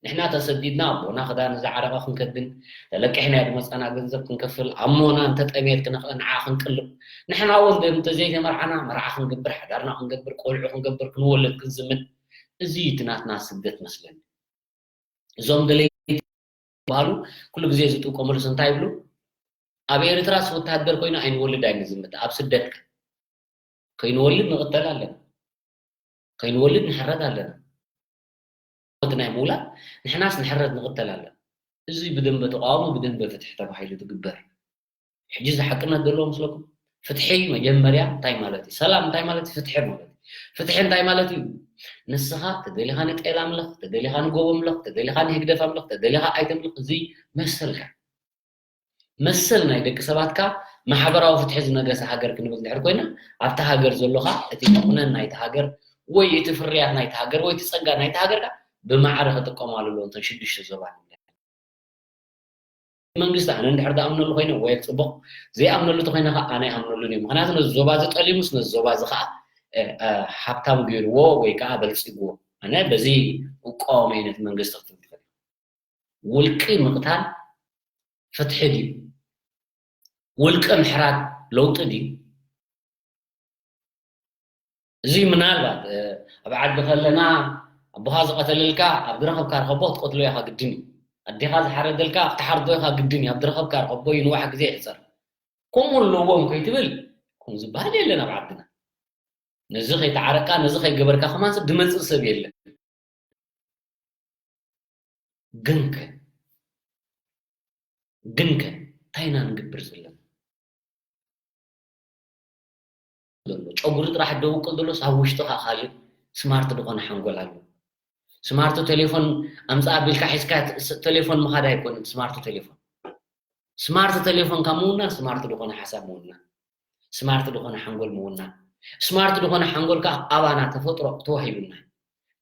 ንሕና ተሰዲድና ኣቦና ክዳን ዝዓረቐ ክንከድን፣ ተለቂሕናዮ ዝመጻና ገንዘብ ክንከፍል፣ ኣሞና እንተጠምየት ክንኸ-፣ ንዓ ክንቅልብ። ንሕና እውን እንተዘይተመርዓና መርዓ ክንገብር፣ ሓዳርና ክንገብር፣ ቆልዑ ክንገብር፣ ክንወልድ፣ ክንዝምን። እዚ እዩ እቲ ናትና ስደት መስለኒ። እዞም ደለይቲ ዝበሃሉ ኩሉ ግዜ ዝጥቀሙሉስ እንታይ ይብሉ? ኣብ ኤርትራስ ወተሃደር ኮይኑ ኣይንወልድ ኣይንዝምት፣ ኣብ ስደት ከ? ከይንወልድ ንቕተል ኣለና፣ ከይንወልድ ንሕረድ ኣለና። እቲ ናይ ምውላድ ንሕናስ ንሕረድ ንቕተል ኣለና። እዚ ብደንበ ተቃውሞ፣ ብደንበ ፍትሒ ተባሂሉ ዝግበር። ሕጂ እዚ ሓቅነት ዘለዎ መስለኩም? ፍትሒ መጀመርያ እንታይ ማለት እዩ? ሰላም እንታይ ማለት እዩ? ፍትሒ ማለት እዩ። ፍትሒ እንታይ ማለት እዩ? ንስኻ ተደሊኻ ንጤል ኣምልኽ፣ ተደሊኻ ንጎቦ ኣምልኽ፣ ተደሊኻ ንህግደፍ ኣምልኽ፣ ተደሊኻ ኣይተምልኽ፣ እዚ መሰልካ። መሰል ናይ ደቂ ሰባትካ ማሕበራዊ ፍትሒ ዝነገሰ ሃገር ክንብል ድሕር ኮይና፣ ኣብቲ ሃገር ዘሎኻ እቲ መቑነን ናይቲ ሃገር ወይ እቲ ፍርያት ናይቲ ሃገር ወይ እቲ ጸጋ ናይቲ ሃገር ብማዕረ ክጥቀማሉ ኣለዎ። እንተን ሽዱሽተ ዞባ መንግስቲ ኣነ እንድሕር ዝኣምነሉ ኮይነ ወይ ጽቡቕ፣ ዘይኣምነሉ ተኮይነ ከዓ ኣነ ኣይኣምነሉን እዩ። ምክንያቱ ነዚ ዞባ እዚ ጠሊሙስ ነዚ ዞባ እዚ ከዓ ሃብታም ገይርዎ ወይ ከዓ በልፂግዎ። ኣነ በዚ እቃወም ዓይነት መንግስቲ ክትብል ትኽእል። ውልቂ ምቕታል ፍትሒ ድዩ? ውልቂ ምሕራት ለውጢ ድዩ? እዚ ምናልባት ኣብ ዓዲ ከለና ኣቦኻ ዝቐተለልካ ኣብ ዝረኸብካ ርኸቦ ክትቀትሎ ኢኻ ግድን እዩ። ኣዴኻ ዝሓረደልካ ክትሓርዶ ኢኻ ግድን እዩ። ኣብ ዝረኸብካ ርኸቦ ይንዋሕ ግዜ ይሕፀር። ከምኡ ኣለዎም ከይትብል ከምኡ ዝበሃል የለን ኣብ ዓድና። ነዚ ከይተዓረቅካ ነዚ ከይገበርካ ከማን ሰብ ድመፅእ ሰብ የለን። ግንከ ግንከ እንታይ ኢና ንግብር ዘለና? ዘሎ ጨጉሪ ጥራሕ ደውቅል ዘሎ ሳብ ውሽጥኻ ካልእ ስማርት ዝኾነ ሓንጎል ኣሎ። ስማርት ቴሌፎን ኣምፃ ኣቢልካ ሒዝካ ቴሌፎን ምኻድ ኣይኮንን። ስማርት ቴሌፎን ስማርት ቴሌፎንካ ምውናን ስማርት ዝኾነ ሓሳብ ምውናን ስማርት ዝኾነ ሓንጎል ምውናን ስማርት ዝኾነ ሓንጎል ከዓ ኣባና ተፈጥሮ ተዋሂቡና።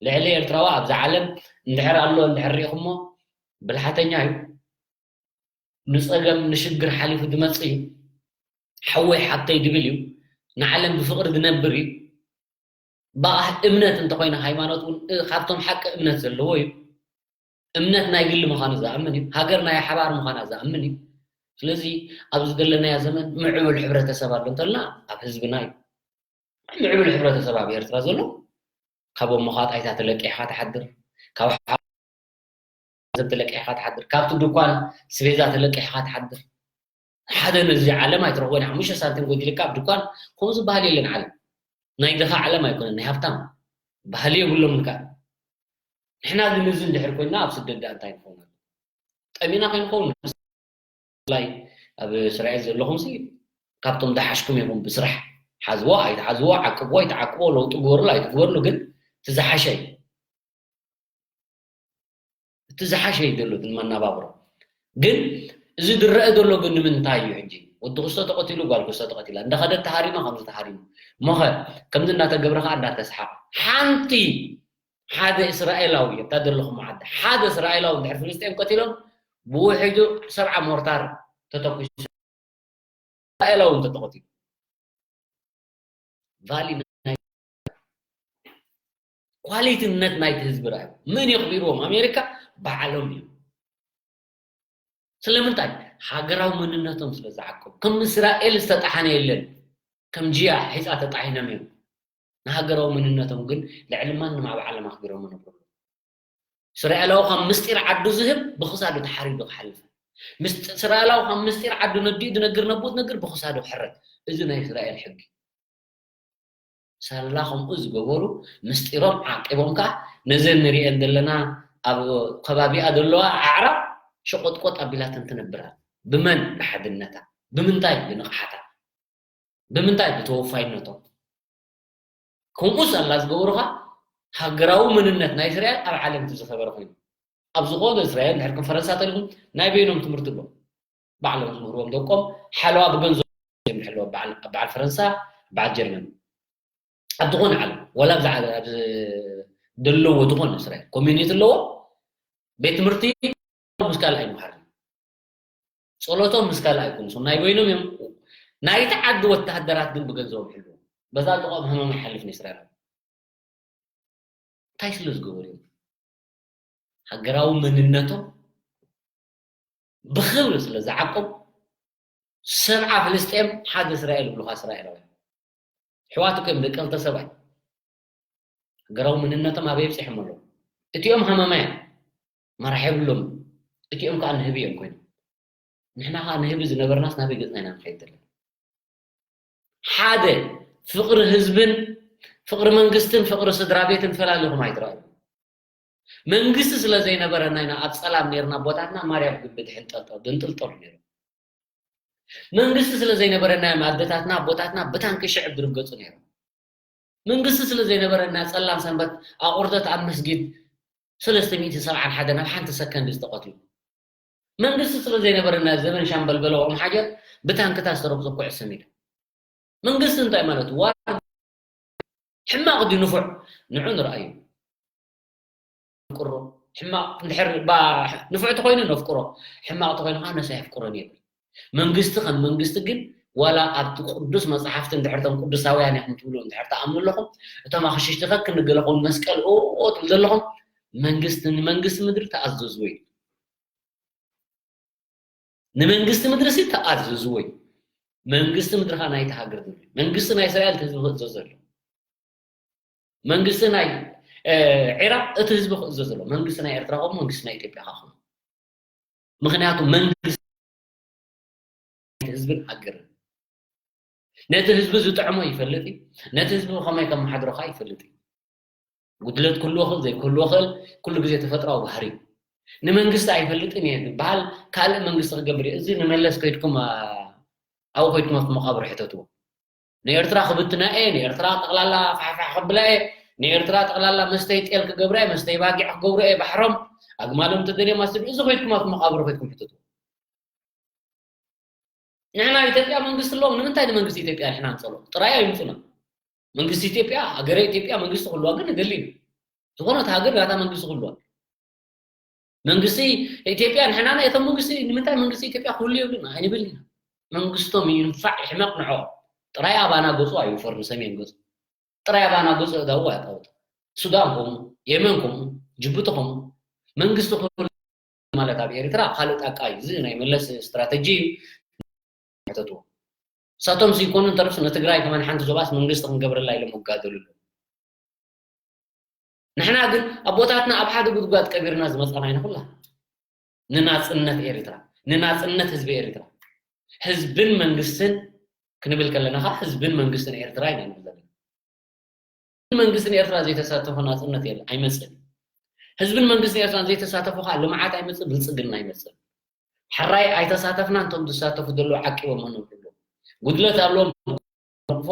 ልዕሊ ኤርትራዊ ኣብዚ ዓለም እንድሕር ኣሎ እንድሕር ሪኢኹሞ ብልሓተኛ እዩ። ንፀገም ንሽግር ሓሊፉ ዝመፅእ እዩ። ሓወይ ሓብተይ ድብል እዩ። ንዓለም ብፍቕሪ ዝነብር እዩ። ብኣ እምነት እንተኮይነ ሃይማኖት እውን ካብቶም ሓቂ እምነት ዘለዎ እዩ። እምነት ናይ ግሊ ምዃኑ ዝኣምን እዩ። ሃገር ናይ ሓባር ምዃና ዝኣምን እዩ። ስለዚ ኣብዚ ዘለናዮ ዘመን ምዕቡል ሕብረተሰብ ኣሎ እንተልና ኣብ ህዝብና እዩ። ምዕቡል ሕብረተሰብ ኣብ ኤርትራ ዘሎ ካብ ኣሞኻ ጣይታ ተለቂሕካ ትሓድር፣ ካብ ገንዘብ ተለቂሕካ ትሓድር፣ ካብቲ ድኳን ስቤዛ ተለቂሕካ ትሓድር። ሓደ ነዚ ዓለም ኣይትረኽቦን ኢኻ። ሓሙሽተ ሳንቲም ጎዲልካ ኣብ ድኳን ከምኡ ዝበሃል የለን። ዓለም ናይ ድኻ ዓለም ኣይኮነን፣ ናይ ሃብታም ባህሊ የብሎምን ከኣ። ንሕና ግን እዚ እንድሕር ኮይንና ኣብ ስደት ደኣ እንታይ ንኸውን? ጠሚና ከይንኸውን። ብፍላይ ኣብ እስራኤል ዘለኹም ሲ ካብቶም ዝሓሽኩም ኢኹም ብስራሕ። ሓዝዎ ኣይትሓዝዎ፣ ዓቅብዎ ኣይትዓቅብዎ፣ ለውጢ ግበርሉ ኣይትግበርሉ፣ ግን እቲ ዝሓሸ እዩ። እቲ ዝሓሸ እዩ ዘሎ እቲ መናባብሮ። ግን እዚ ዝረአ ዘሎ ግን ንምንታይ እዩ? ሕጂ ወዲ ክስቶ ተቐቲሉ ጓል ክስቶ ተቐቲላ እንዳኸደት ተሃሪማ ከምዚ ተሃሪሙ እሞኸ ከምዚ እንዳተገብረ ከዓ እንዳተስሓቐ ሓንቲ ሓደ እስራኤላዊ ኣብታ ዘለኹም ዓዲ ሓደ እስራኤላዊ እንድሕር ፍልስጤም ቀቲሎም ብውሕዱ ሰብዓ ሞርታር ተተኩሱ እስራኤላዊ እንተተቐቲሉ ቫሊ ናይ ኳሊቲነት ናይቲ ህዝቢ ረኣዩ። መን የኽቢርዎም? ኣሜሪካ ባዕሎም እዮም። ስለምንታይ? ሃገራዊ መንነቶም ስለ ዝዓቀቡ። ከም እስራኤል ዝተጣሓነ የለን። ከም ጅያ ሒፃ ተጣሒኖም እዮም። ንሃገራዊ መንነቶም ግን ልዕሊ ማንም ኣብ ዓለም ኣኽቢሮም ነብሩ። እስራኤላዊ ካብ ምስጢር ዓዱ ዝህብ ብኽሳዱ ተሓሪዱ ክሓልፍ። እስራኤላዊ ካብ ምስጢር ዓዱ ነዲኡ ዝነግር ነብኡ ዝነግር ብኽሳዱ ክሕረድ። እዚ ናይ እስራኤል ሕጊ። ሳላ ከምኡ ዝገበሩ ምስጢሮም ዓቂቦም ከዓ ነዘን ንሪኤን ዘለና ኣብ ከባቢኣ ዘለዋ ኣዕራብ ሸቆጥቆጥ ኣቢላተን ትነብራ። ብመን? ብሓድነታ። ብምንታይ? ብንቕሓታ። ብምንታይ? ብተወፋይነቶም። ከምኡ ሳላ ዝገበሩ ከዓ ሃገራዊ መንነት ናይ እስራኤል ኣብ ዓለም እቲ ዝኸበረ ኮይኑ ኣብ ዝኾነ እስራኤል ንሕርኩም ፈረንሳ ተሪኹም ናይ በይኖም ትምህርቲ ኣሎ። ባዕሎም ዝምህርዎም ደቆም ሓለዋ ብገንዘብ እዮም ዝሕለወ። በዓል ፈረንሳ በዓል ጀርመን ኣብ ዝኾነ ዓለም ወላ ኣብዚ ደለዎ ዝኾነ እስራኤል ኮሚኒቲ ኣለዎ። ቤት ትምህርቲ ምስ ካልእ ኣይምሃርን። ጸሎቶም ምስ ካልእ ኣይኮኑስ ናይ በይኖም እዮም። ናይቲ ዓዲ ወተሃደራት ግን ብገንዘቦም ይሕልዎም። በዛ ጥቕኦም ህመም ይሓልፍ ንእስራኤላዊ። እንታይ ስለ ዝገበሩ እዮም? ሃገራዊ መንነቶም ብኽብሪ ስለ ዝዓቀቡ ሰብዓ ፍልስጤም ሓደ እስራኤል ይብሉኻ እስራኤላውያን። ኣሕዋት እኮ እዮም ደቂ ክልተ ሰብኣይ። ሃገራዊ መንነቶም ኣበይ ኣብፂሖም ኣለዉ? እቲኦም ሃመማ እዮም። መራሕ የብሎም። እቲኦም ከዓ ንህቢ እዮም ኮይኖም። ንሕና ከዓ ንህቢ ዝነበርናስ ናበይ ገፅና ኢና ንኸይድ ዘለና? ሓደ ፍቕሪ ህዝብን ፍቕሪ መንግስትን ፍቕሪ ስድራ ቤትን ፈላሊኹም ኣይትረኣዩ። መንግስቲ ስለ ዘይነበረና ኢና ኣብ ፀላም ነርና ቦታትና ማርያም ግንቢ ድሕንጠልጠል ድንጥልጠሉ ነይሩ። መንግስቲ ስለ ዘይነበረና እዮም ኣደታትና ኣቦታትና ብታንኪ ሽዕብ ዝርገጹ ነይሮም። መንግስቲ ስለ ዘይነበረና ጸላም ሰንበት ኣቑርደት ኣብ መስጊድ ሰለስተ ሚእቲ ሰብዓን ሓደን ኣብ ሓንቲ ሰከንድ ዝተቐትሉ። መንግስቲ ስለ ዘይነበረና ዘበን ሻምበል በለዎም ሓጀር ብታንክታት ዝተረግጹ ኩዕሶ ሜዳ። መንግስቲ እንታይ ማለት እዩ? ዋር ሕማቕ ድዩ ንፉዕ? ንዑ ንርኣዩ። ነፍቅሮ። ሕማቕ እንድሕር ባ-፣ ንፉዕ ተኾይኑ ነፍቅሮ። ሕማቕ ተኾይኑ ከዓ ነሳ የፍቅሮን ይብል። መንግስቲ ከም መንግስቲ ግን ዋላ ኣብቲ ቅዱስ መጽሓፍቲ እንድሕር እቶም ቅዱሳውያን ኢኹም ትብሉ እንድሕር ትኣምኑ ኣለኹም፣ እቶም ኣኽሽሽቲ ከክንገለኹም መስቀል ኦ ትብሉ ዘለኹም መንግስቲ ንመንግስቲ ምድሪ ተኣዘዝዎ እዩ። ንመንግስቲ ምድሪ ሲ ተኣዘዝዎ እዩ። መንግስቲ ምድሪ ኸዓ ናይቲ ሃገር ዝብል እዩ። መንግስቲ ናይ እስራኤል እቲ ህዝቢ ክእዘዝ ዘሎ። መንግስቲ ናይ፣ እ፣ ዒራቕ እቲ ህዝቢ ክእዘዝ ዘሎ። መንግስቲ ናይ ኤርትራ ኸም መንግስቲ ናይ ኢትዮጵያ ኸም። ምኽንያቱ መንግስቲ ህዝብን ሃገርን። ነቲ ህዝቢ ዝጥዕሞ ይፈልጥ እዩ። ነቲ ህዝቢ ከመይ ከመሓድሮ ኸዓ ይፈልጥ እዩ። ጉድለት ክህልዎ ክእል ዘይክህልዎ ክእል ኩሉ ግዜ ተፈጥራዊ ባህሪ እዩ። ንመንግስቲ ኣይፈልጥን እየ ዝበሃል ካልእ መንግስቲ ክገብር እዩ። እዚ ንመለስ ከይድኩም፣ አ-፣ ኣብኡ ከይድኩም ኣብቲ መቓብር ሕተትዎ። ንኤርትራ ክብትና እየ፣ ንኤርትራ ጠቕላላ ፋሕፋሕ ክብላ እየ፣ ንኤርትራ ጠቕላላ መስተይ ጤል ክገብራ እየ፣ መስተይ ባጊዕ ክገብሮ እየ፣ ባሕሮም ኣግማሎም ተደልዮም ኣስብ፣ እዚ ከይድኩም ኣብቲ መቓብር ከይድኩም ሕተትዎ። ንሕና ኢትዮጵያ መንግስቲ ኣለዎም፣ ንምንታይ ንመንግስቲ ኢትዮጵያ ንሕና ንጸልኦ? ጥራይ ኣይምጹና። መንግስቲ ኢትዮጵያ፣ ሃገረ ኢትዮጵያ መንግስቲ ክህልዋ ግን ንደሊ ኢና። ዝኾነት ሃገር ናታ መንግስቲ ክህልዋ። መንግስቲ ኢትዮጵያ ንሕና ናይ እቶም መንግስቲ ንምንታይ መንግስቲ ኢትዮጵያ ክህሉ የብሉና? ኣይንብል ኢና። መንግስቶም ይንፋዕ ይሕመቕ ንዖ። ጥራይ ኣባና ገጹ ኣይውፈር ንሰሜን ገጹ። ጥራይ ኣባና ገጹ እዳው ኣያጣውጥ። ሱዳን ከምኡ፣ የመን ከምኡ፣ ጅቡቲ ከምኡ። መንግስቲ ክህሉ ማለት ኣብ ኤርትራ ካልእ ጣቃ እዩ። እዚ ናይ መለስ ስትራተጂ እዩ። ሕተትዎ። እሳቶም ዘይኮኑ እንተርፍስ ንትግራይ ከማን ሓንቲ ዞባስ መንግስቲ ክንገብረላ ኢሎም ይጋደሉ ኣለዉ። ንሕና ግን ኣቦታትና ኣብ ሓደ ጉድጓድ ቀቢርና ዝመጻና ኢና ኩላ። ንናጽነት ኤርትራ፣ ንናጽነት ህዝቢ ኤርትራ። ህዝብን መንግስትን ክንብል ከለና ኸዓ ህዝብን መንግስትን ኤርትራ ኢና ንብል ዘለና። መንግስትን ኤርትራ ዘይተሳተፎ ናጽነት የለ፣ ኣይመጽእን። ህዝብን መንግስትን ኤርትራን ዘይተሳተፎ ኸዓ ልምዓት ኣይመጽእ፣ ብልጽግና ኣይመጽእ። ሕራይ ኣይተሳተፍናን፣ እቶም ዝሳተፉ ዘለዉ ዓቂቦም ንብሉ። ጉድለት ኣለዎም፣ ነቕፎ፣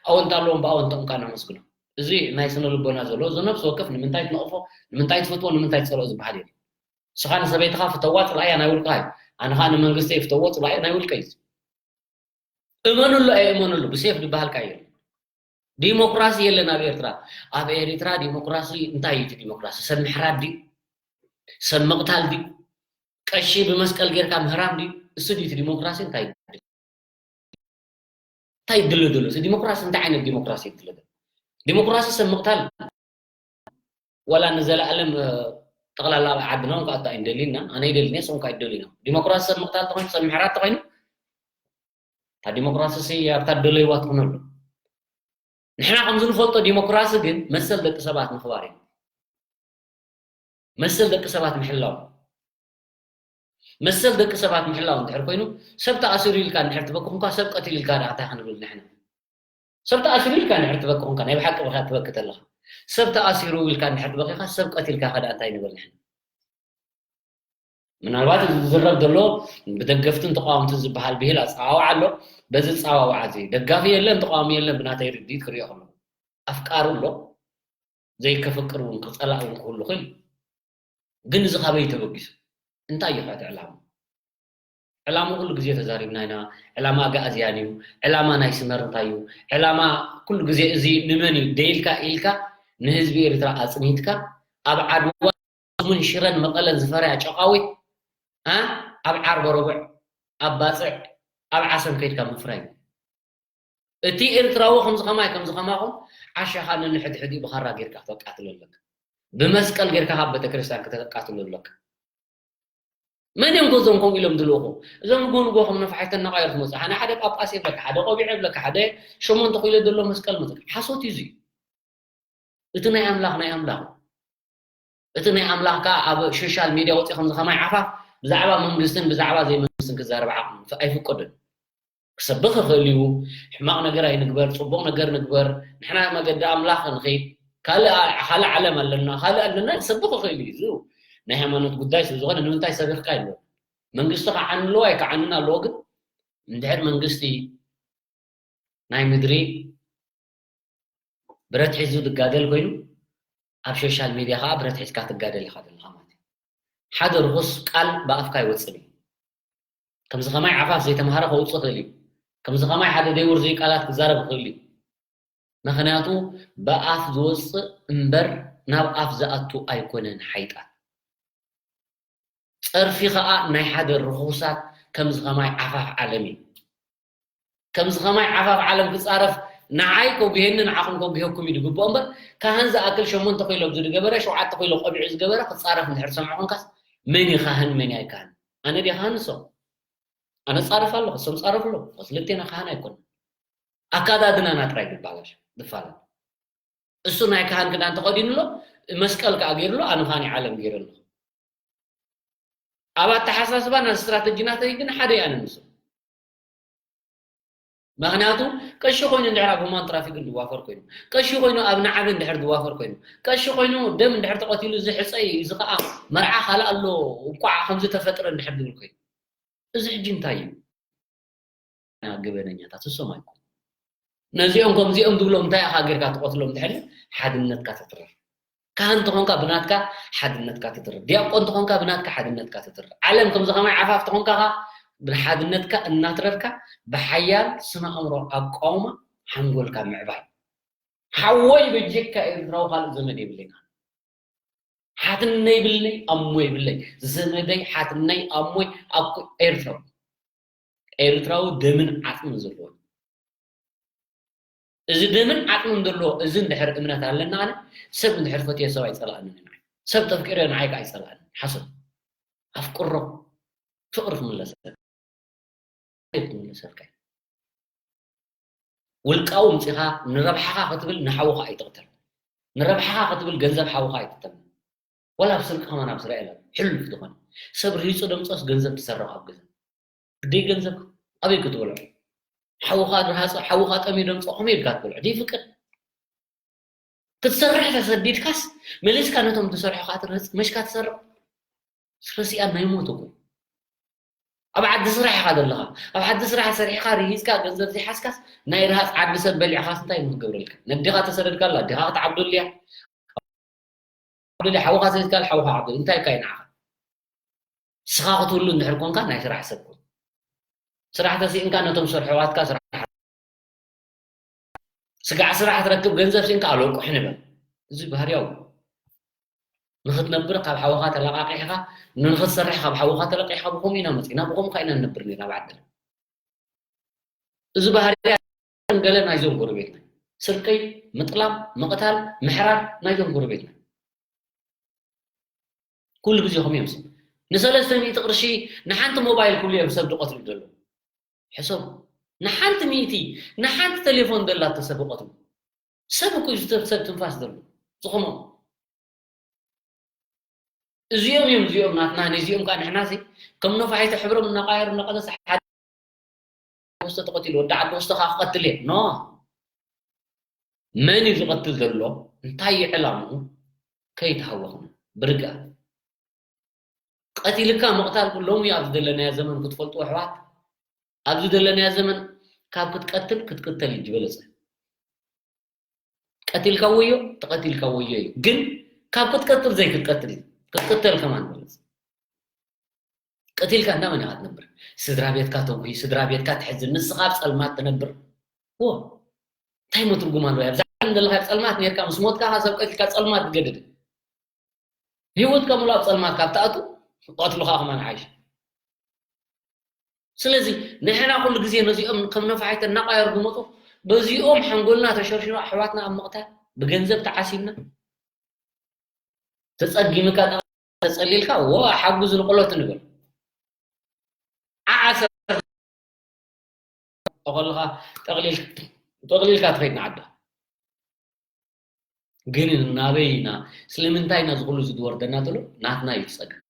ኣወንታ ኣለዎም፣ ብኣወንታኦም ከዓ ነመስግኖም። እዚ ናይ ስነ ልቦና ዘሎ፣ እዚ ነፍሲ ወከፍ ንምንታይ ትነቕፎ፣ ንምንታይ ትፈትዎ፣ ንምንታይ ትጸልኦ ዝበሃል የለን። ንስኻ ንሰበይትኻ ፍተዋ፣ ጽላእያ፣ ናይ ውልቃ እዩ። ኣነ ኸዓ ንመንግስተይ ፍተዎ፣ ጽላእዮ፣ ናይ ውልቀ እዩ። እመኑሉ ኣይእመኑሉ፣ ብሴፍ ዝበሃል ከዓ የለን። ዲሞክራሲ የለን ኣብ ኤርትራ። ኣብ ኤርትራ ዲሞክራሲ እንታይ እዩ እቲ ዲሞክራሲ? ሰብ ምሕራድ ድዩ? ሰብ ምቕታል ድዩ? ቀሺ ብመስቀል ጌርካ ምህራም ድዩ? እሱ ድዩ እቲ ዲሞክራሲ? እንታይ እዩ? እንታይ ይድለ ዘሎ? እዚ ዲሞክራሲ እንታይ ዓይነት ዲሞክራሲ ይድለ ዘሎ? ዲሞክራሲ ሰብ ምቕታል ዋላ ንዘለኣለም፣ እ፣ ጠቕላላ ኣብ ዓድና እውን ክኣቱ ኣይንደልን ኢና። ኣነ ኣይደልን እየ፣ ንስኹም ከኣ ኣይትደልዩን ኢኹም። ዲሞክራሲ ሰብ ምቕታል ተኾይኑ፣ ሰብ ምሕራት ተኾይኑ፣ እታ ዲሞክራሲ ሲ ኣብታ እትደለይዋ ትኹነሉ። ንሕና ከምዚ ንፈልጦ ዲሞክራሲ ግን መሰል ደቂ ሰባት ምኽባር እዩ። መሰል ደቂ ሰባት ምሕላው። መሰል ደቂ ሰባት ምሕላው እንድሕር ኮይኑ፣ ሰብ ተኣሲሩ ኢልካ እንድሕር ትበኪ ኹንካ፣ ሰብ ቀቲሉ ኢልካ ደኣ እንታይ ክንብል ንሕና? ሰብ ተኣሲሩ ኢልካ እንድሕር ትበኪ ኹንካ፣ ናይ ብሓቂ በኺኻ ትበኪ ተለኻ። ሰብ ተኣሲሩ ኢልካ እንድሕር ትበኺኻ፣ ሰብ ቀቲልካ ከ ደኣ እንታይ ንብል ንሕና? ምናልባት እዚ ዝዝረብ ዘሎ ብደገፍትን ተቃወምትን ዝበሃል ብሂል ኣጸዋውዓ ኣሎ። በዚ ኣጸዋውዓ እዚ ደጋፊ የለን፣ ተቃዋሚ የለን፣ ብናተይ ርድኢት ክሪኦ ከለኹ። ኣፍቃሪ ኣሎ፣ ዘይከፍቅር እውን ክጸላእ እውን ክህሉ ይኽእል እዩ። ግን እዚ ካበይ ተበጊሱ? እንታይ እዩ ከ እቲ ዕላማ? ዕላማ ኩሉ ግዜ ተዛሪብና ኢና። ዕላማ ኣግኣዝያን እዩ። ዕላማ ናይ ስመር እንታይ እዩ? ዕላማ ኩሉ ግዜ እዚ ንመን እዩ? ደይልካ ኢልካ ንህዝቢ ኤርትራ ኣጽኒትካ ኣብ ዓድዋ ስሙን ሽረን መቐለን ዝፈርያ ጨቃዊት፣ ኣ፣ ኣብ ዓርበ ረቡዕ፣ ኣብ ባጽዕ፣ ኣብ ዓሰብ ከይድካ ምፍራይ እዩ። እቲ ኤርትራዊ ከምዚ ከማይ፣ ከምዚ ከማኹም ዓሻኻ ነንሕድሕዲኡ ብኻራ ጌርካ ክተቃትሎ ኣለካ። ብመስቀል ጌርካ ካብ ቤተክርስትያን ክተቃትሎ ኣለካ። መን እዮም እዞም ከምኡ ኢሎም ዝልእኹ? እዞም ንግሆ ንግሆ ከም ነፋሒቶ እናቐየሩ ትመጽእ። ሓደ ሓደ ጳጳስ የብለካ፣ ሓደ ቆቢዕ የብለካ፣ ሓደ ሸሞንተ ኪሎ ዘሎ መስቀል መጽእ። ሓሶት እዩ እዚ። እቲ ናይ ኣምላኽ ናይ ኣምላኽ እዩ። እቲ ናይ ኣምላኽ ከኣ ኣብ ሶሻል ሚድያ ወጺኡ ከምዚ ከማይ ዓፋፍ ብዛዕባ መንግስትን ብዛዕባ ዘይመንግስትን ክዛረብ ዓቕሚ ኣይፍቀዶን። ክሰብኽ ይኽእል እዩ። ሕማቕ ነገር ኣይንግበር፣ ጽቡቕ ነገር ንግበር። ንሕና መገዲ ኣምላኽ ንኸይድ። ካልእ ዓ-፣ ካልእ ዓለም ኣለና፣ ካልእ ኣለና፣ ክሰብኽ ይኽእል እዩ። እዚ ናይ ሃይማኖት ጉዳይ ስለ ዝኾነ ንምንታይ ሰቢኽካ ይብሎ። መንግስቲ ክዓኒ ኣለዎ ኣይክዓንን ኣለዎ፣ ግን እንድሕር መንግስቲ ናይ ምድሪ ብረት ሒዙ ዝጋደል ኮይኑ፣ ኣብ ሶሻል ሚድያ ከዓ ብረት ሒዝካ ትጋደል ኢኻ ዘለኻ ማለት እዩ። ሓደ ርኹስ ቃል ብኣፍካ ኣይወፅን እዩ። ከምዚ ከማይ ዓፋፍ ዘይተምሃረ ከውፅእ ይኽእል እዩ። ከምዚ ከማይ ሓደ ደይውርዙይ ቃላት ክዛረብ ይኽእል እዩ። ምኽንያቱ ብኣፍ ዝወፅእ እምበር ናብ ኣፍ ዝኣቱ ኣይኮነን ሓይጣት። ፀርፊ ከዓ ናይ ሓደ ርኹሳት ከምዚ ከማይ ዓፋፍ ዓለም እዩ። ከምዚ ከማይ ዓፋፍ ዓለም ክፃረፍ ንዓይ ከጉሄኒ ንዓኹም ከጉሄኩም እዩ ዝግብኦ እምበር ካህን ዝኣክል ሸሞንተ ኪሎ ዝገበረ ሸውዓተ ኪሎ ቆቢዑ ዝገበረ ክፃረፍ እንድሕር ሰምዑ ኮንካስ መን እዩ ካህን መን እዩ ኣይካህን? ኣነ ድየ ካህን ንሶም? ኣነ ፃረፍ ኣለኹ እሶም ፃረፍ ኣለኹ። ክልቴና ካህን ኣይኮን ኣካዳድናና ጥራይ ይባላሽ ዝፋለን። እሱ ናይ ካህን ክዳን ተኸዲኑ ኣሎ፣ መስቀል ከዓ ገይሩ ኣሎ፣ ኣነ ካህን ዓለም ገይረ ኣለኹ። ኣብ ኣተሓሳስባ ናብ ስትራተጂ ናተይ ግን ሓደ እየ ኣነ ንሱ። ምኽንያቱ ቀሺ ኮይኑ እንድሕር ኣብ ሁማን ትራፊክ እንድዋፈር ኮይኑ ቀሺ ኮይኑ ኣብ ናዕቢ እንድሕር ዝዋፈር ኮይኑ ቀሺ ኮይኑ ደም እንድሕር ተቐቲሉ እዚ ሕፀይ እዚ ከዓ መርዓ ካልእ ኣሎ እንቋዕ ከምዚ ተፈጥረ እንድሕር ዝብል ኮይኑ እዚ ሕጂ እንታይ እዩ? ገበነኛታት እሶም ኣይኮኑ። ነዚኦም ከምዚኦም ዝብሎም እንታይ ኢኻ ጌርካ ትቐትሎም ድሕሪ ሓድነትካ ተትረር ካህን ተኾንካ ብናትካ ሓድነትካ ተትረር ዲያቆን ተኾንካ ብናትካ ሓድነትካ ተትረር ዓለም ከምዚ ከማይ ዓፋፍ ተኾንካ ብሓድነትካ እናትረርካ ብሓያል ስነ ኣእምሮ ኣቃውማ ሓንጎልካ ምዕባይ ሓወይ በጀካ ኤርትራዊ ካልእ ዘመድ የብለይና ሓትነይ ብለይ ኣሞይ ብለይ ዘመደይ ሓትነይ ኣሞይ ኣኩ ኤርትራዊ ኤርትራዊ ደምን ዓፅምን ዘለዎ እዚ ደምን ዓፅምን ዘለዎ እዚ እንድሕር እምነት ኣለና ኣነ ሰብ እንድሕር ፈትዮ ሰብ ኣይፀላእንን እዩ ንዓይ ሰብ ተፍቂረ ንዓይ ከዓ ኣይፀላእንን ሓሶት ኣፍቅሮ ፍቅሪ ክምለሰ ክምለሰልካ እዩ ውልቃዊ ምፂኻ ንረብሓኻ ክትብል ንሓውኻ ኣይትቕተል ንረብሓኻ ክትብል ገንዘብ ሓውኻ ኣይትጠምን ወላ ኣብ ስርቂ ከማን ኣብ እስራኤል ኣሎ ሕሉፍ ዝኾነ ሰብ ሪሂፁ ደምፆስ ገንዘብ ትሰርቕ ኣብ ገዛ ግደይ ገንዘብ ኣበይ ክትበልዖ ሓውኻ ድርሃፀ ሓውኻ ጠምዩ ደምፆ ከመይ ኢልካ ትበልዖ ደይ ፍቅድ ክትሰርሕ ተሰዲድካስ መሊስካ ነቶም ትሰርሑ ከዓ ትርህፅ መሽካ ትሰርቕ ረሲኣን ናይ ሞት እኮ ኣብ ዓዲ ስራሕ ኢኻ ዘለኻ ኣብ ዓዲ ስራሕ ሰሪሕኻ ርሂፅካ ገንዘብ ዘይሓዝካስ ናይ ርሃፅ ዓዲ ሰብ በሊዕኻስ እንታይ ንክገብረልካ ነዲኻ ተሰደድካ ኣላ ኣዲኻ ክትዓብደሉ እያ ዓብደሉ ሓውኻ ሰዲድካ ሓውኻ ዓብደሉ እንታይ ኢልካ ይንዓኻ ንስኻ ክትህሉ እንድሕር ኮንካ ናይ ስራሕ ሰብ ኮን ስራሕ ተሲእንካ ነቶም ዝሰርሑ ኣሕዋትካ ስራሕ ስጋዕ ስራሕ ትረክብ ገንዘብ ሲእንካ ኣለቁሕ ንበል እዚ ባህርያዊ ንክትነብር ካብ ሓውኻ ተለቃቂሕካ ንክትሰርሕ ካብ ሓውኻ ተለቂሕካ ብከምኡ ኢና መፂና ብከምኡ ካ ኢና ንነብር ነርና ኣብ ዓድና እዚ ባህርያ ገለ ናይዞም ጎረቤትና ስርቂ ምጥላም ምቕታል ምሕራድ ናይዞም ጎረቤትና ኩሉ ግዜ ከምኡ እዮም ሰብ ንሰለስተ ሚእቲ ቅርሺ ንሓንቲ ሞባይል ክብሉ እዮም ሰብ ዝቐትሉ ዘለዉ ሕሰቡ ንሓንቲ ሚእቲ ንሓንቲ ቴሌፎን ዘላቶ ሰብ ይቐትሉ ሰብ እኮ እዩ ሰብ ትንፋስ ዘሎ ዝኸምኦም እዚኦም እዮም እዚኦም ናትና ነዚኦም ከዓ ንሕና ሲ ከም ነፋሒቶ ሕብሮም እናቃየሩ እናቀነሰ ሓደ ወስተ ተቐቲሉ ወዲ ዓዲ ወስተ ከዓ ክቐትል እየ ኖ መን እዩ ዝቐትል ዘሎ እንታይ እዩ ዕላምኡ ከይተሃወኽና ብርግኣ ቀቲልካ ምቕታል ሎሚ ኣብዚ ዘለናዮ ዘመን ክትፈልጡ ኣሕዋት ኣብዚ ዘለናዮ ዘመን ካብ ክትቀትል ክትቅተል እዩ ዝበለፀ ቀቲልካ ወዮ ተቐቲልካ ወዮ እዩ ግን ካብ ክትቀትል ዘይክትቀትል እዩ ክትቅተል ከማን በለፅ ቀቲልካ እንዳመን ኢኻ ትነብር ስድራ ቤትካ ተጉሂ ስድራ ቤትካ ትሕዝን ንስኻ ኣብ ፀልማት ትነብር ዎ እንታይ ሞ ትርጉም ኣለዎ ኣብዛ ዓለም ዘለካ ኣብ ፀልማት ነርካ ምስ ሞትካ ካብ ሰብ ቀቲልካ ፀልማት ትገድድ ህይወትካ ሙሉ ኣብ ፀልማት ካብ ትኣቱ ቀትልኻ ከማን ሓይሽ ስለዚ ንሕና ኩሉ ግዜ ነዚኦም ከም ነፋሒቶ እናቃየሩ ዝመፁ በዚኦም ሓንጎልና ተሸርሽሩ ኣሕዋትና ኣብ ምቕታል ብገንዘብ ተዓሲብና ተፀጊምካ ተፀሊልካ ወ ሓጉዝ ንቆሎት ንብል ዓዓሰ ከለኻ ጠቕሊልካ ትኸይድ ንዓዳ ግን ናበይ ኢና ስለምንታይ ኢና ዝኩሉ ዝድወርደና ትብሎ ናትና እዩ ፀገም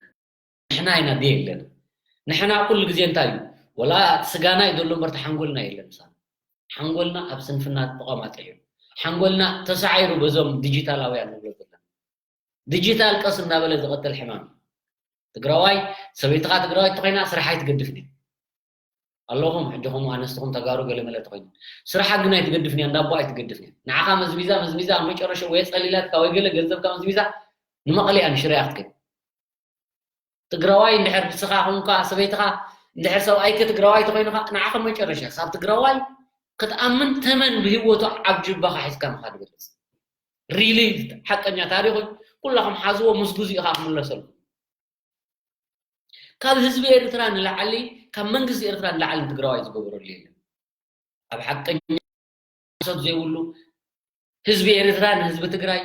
ንሕና ኢና ድየ የለን ንሕና ኩሉ ግዜ እንታይ እዩ ወላ እቲ ስጋና እዩ ዘሎ እምበር ሓንጎልና የለን ምሳና ሓንጎልና ኣብ ስንፍና ተቐማጢ እዩ ሓንጎልና ተሳዒሩ በዞም ዲጂታላውያን ንብሎ ዘለና ዲጂታል ቀስ እናበለ ዝቐጥል ሕማም እዩ ትግራዋይ ሰበይትኻ ትግራዋይ ተኮይና ስራሕ ኣይትገድፍ ድዩ ኣለኹም። ሕጂ ከምኡ ኣነስትኹም ተጋሩ ገለ መለ ተኾይኑ፣ ስራሓ ግን ኣይትገድፍን እያ፣ እንዳቦ ኣይትገድፍን እያ። ንዓኻ መዝሚዛ መዝሚዛ ኣብ መጨረሻ ወይ ጸሊላትካ ወይ ገለ ገንዘብካ መዝሚዛ ንመቐሌ እያ ንሽረ እያ ክትከይድ። ትግራዋይ እንድሕር ንስኻ ኹንካ ሰበይትኻ እንድሕር ሰብኣይከ ትግራዋይ ተኾይኑኻ ንዓኻ መጨረሻ ካብ ትግራዋይ ክትኣምን ተመን ብህይወቱ ኣብ ጅባኻ ሒዝካ ምኻድ ይበልጽ። ሪሊ ሓቀኛ ታሪኽ እዩ። ኩላኹም ሓዝዎ ምስ ግዜኡ ኢኻ ክምለሰልኩም። ካብ ህዝቢ ኤርትራ ንላዕሊ ካብ መንግስቲ ኤርትራ ንላዕሊ ንትግራዋይ ዝገበረሉ የለን። ኣብ ሓቀኛ ሰብ ዘይብሉ ህዝቢ ኤርትራ ንህዝቢ ትግራይ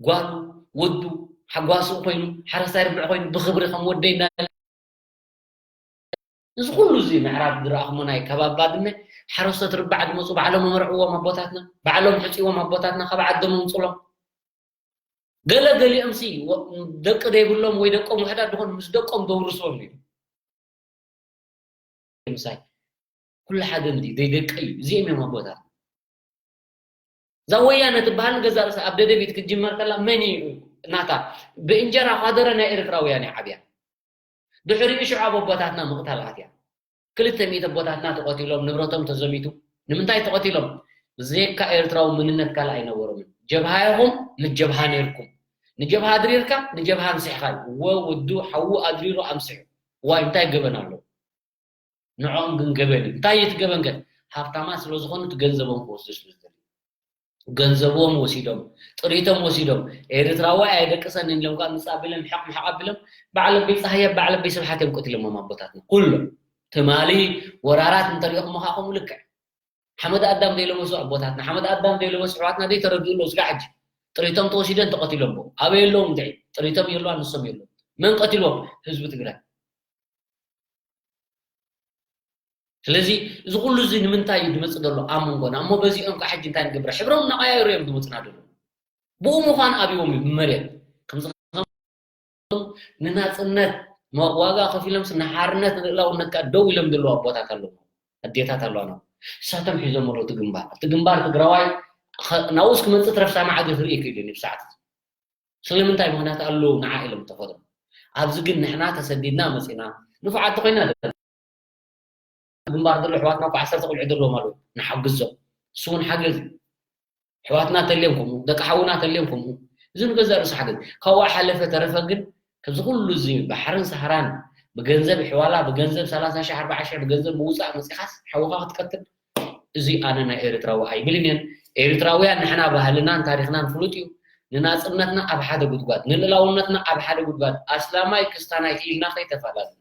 ጓሉ ወዱ ሓጓስኡ ኮይኑ ሓረስታይ ርብዒ ኮይኑ ብኽብሪ ከም ወደይ እንዳለ እዚ ኩሉ እዚ ምዕራብ ዝረኣኹሞ ናይ ከባቢ ባድመ ሓረስቶት ርባዕ ዝመፁ ባዕሎም መርዕዎም ኣቦታትና ባዕሎም ሕፅዎም ኣቦታትና ካብ ዓዶም ኣምፅሎም ገለ ገሊኦም ሲ ደቂ ዘይብሎም ወይ ደቆም ውሕዳት ዝኾኑ ምስ ደቆም ደውርስዎም እዩ ምሳይ ኩሉ ሓደ እንዲ ዘይደቀይ እዚኦም እዮም ኣቦታት እዛ ወያነ ትበሃል ንገዛ ርእሳ ኣብ ደደቢት ክትጅመር ከላ መን እዩ ናታ ብእንጀራ ኳደረ ናይ ኤርትራውያን እያ ዓብያ ድሕሪኡ ሽዑ ኣብ ኣቦታትና ምቕታል ኣትያ ክልተ ሚእቲ ኣቦታትና ተቐቲሎም ንብረቶም ተዘሚቱ ንምንታይ ተቐቲሎም ብዘይካ ኤርትራዊ ምንነት ካልእ ኣይነበሮምን ጀብሃ ኢኹም ምስ ጀብሃ ነይርኩም ንጀብሃ ኣድሪርካ ንጀብሃ ኣምሲሕኻ እዩ እወ ወዱ ሓዉ ኣድሪሩ ኣምሲሑ ዋይ እንታይ ገበን ኣለዎ ንዕኦም ግን ገበን እዩ እንታይ እዩ እቲ ገበን ከ ሃብታማት ስለ ዝኾኑ እቲ ገንዘቦም ክወስዱ ስለ ዝደልዩ ገንዘብዎም ወሲዶም ጥሪቶም ወሲዶም ኤርትራዊ ኣየደቅሰን ኢሎም ካብ ምጻእ ቢሎም ሕቕ ምሕቕ ኣቢሎም በዓል ኣቦይ ጸሃየ በዓል ኣቦይ ስብሓት እዮም ቀቲሎሞም ኣቦታትና ኩሎም ትማሊ ወራራት እንተሪኦኹም ኸዓ ከምኡ ልክዕ ሓመድ ኣዳም ዘይለበሱ ኣቦታትና ሓመድ ኣዳም ዘይለበሱ ኣሕዋትና ዘይተረድኡ ኣለዉ ስጋዕ ሕጂ ጥሪቶም ተወሲደን ተቐቲሎም ኣለዉ ኣበይ ኣለዉ እንታይ ጥሪቶም የለዋን ንሶም የለዉ መን ቀቲልዎም ህዝቢ ትግራይ ስለዚ እዚ ኩሉ እዚ ንምንታይ እዩ ዝመፅእ ዘሎ ኣብ መንጎና እሞ በዚኦም ከዓ ሕጂ እንታይ ንገብረ ሕብሮም እናቀያየሩ እዮም ዝመፅና ዘሎ ብኡ ምኳን ኣብዎም እዩ ብመሬት ከምዚ ንናፅነት ዋጋ ከፊሎምስ ንሓርነት ንልእላውነት ከዓ ደው ኢሎም ዘለዉ ኣቦታት ኣለዉ ኣዴታት ኣለዋና እሳቶም ሒዞም ኣለዉ እቲ ግንባር እቲ ግንባር ትግራዋይ ናብኡስ ክመፅእ ትረፍ ሳማዓ ግን ክርኢ ክኢሉ እዩ ብሰዓት ስለምንታይ ምክንያት ኣለዉ ንዓ ኢሎም ተፈጥሮ ኣብዚ ግን ንሕና ተሰዲድና መፂና ንፉዓት ተኮይና ግንባር ዘሎ ኣሕዋትና እኮ ዓሰርተ ቆልዑ ዘለዎም ኣለዉ ንሓግዞም እሱ እውን ሓገዝ እዩ ኣሕዋትና ተልዮም ከምኡ ደቂ ሓውና ተልዮም ከምኡ እዚ ንገዛእ ርእሱ ሓገዝ ካብኡ ሓለፈ ተረፈ ግን ከዚ ኩሉ እዚ ባሕርን ሰሃራን ብገንዘብ ሕዋላ ብገንዘብ ሰላሳ ሺሕ ኣርባዓ ሺሕ ብገንዘብ ምውፃእ መፂኻስ ሓውኻ ክትቀትል እዚ ኣነ ናይ ኤርትራዊ ኣይብልን እየን ኤርትራውያን ንሕና ባህልናን ታሪክናን ፍሉጥ እዩ ንናፅነትና ኣብ ሓደ ጉድጓድ ንልእላውነትና ኣብ ሓደ ጉድጓድ ኣስላማይ ክስታናይ ኢልና ከይተፈላለና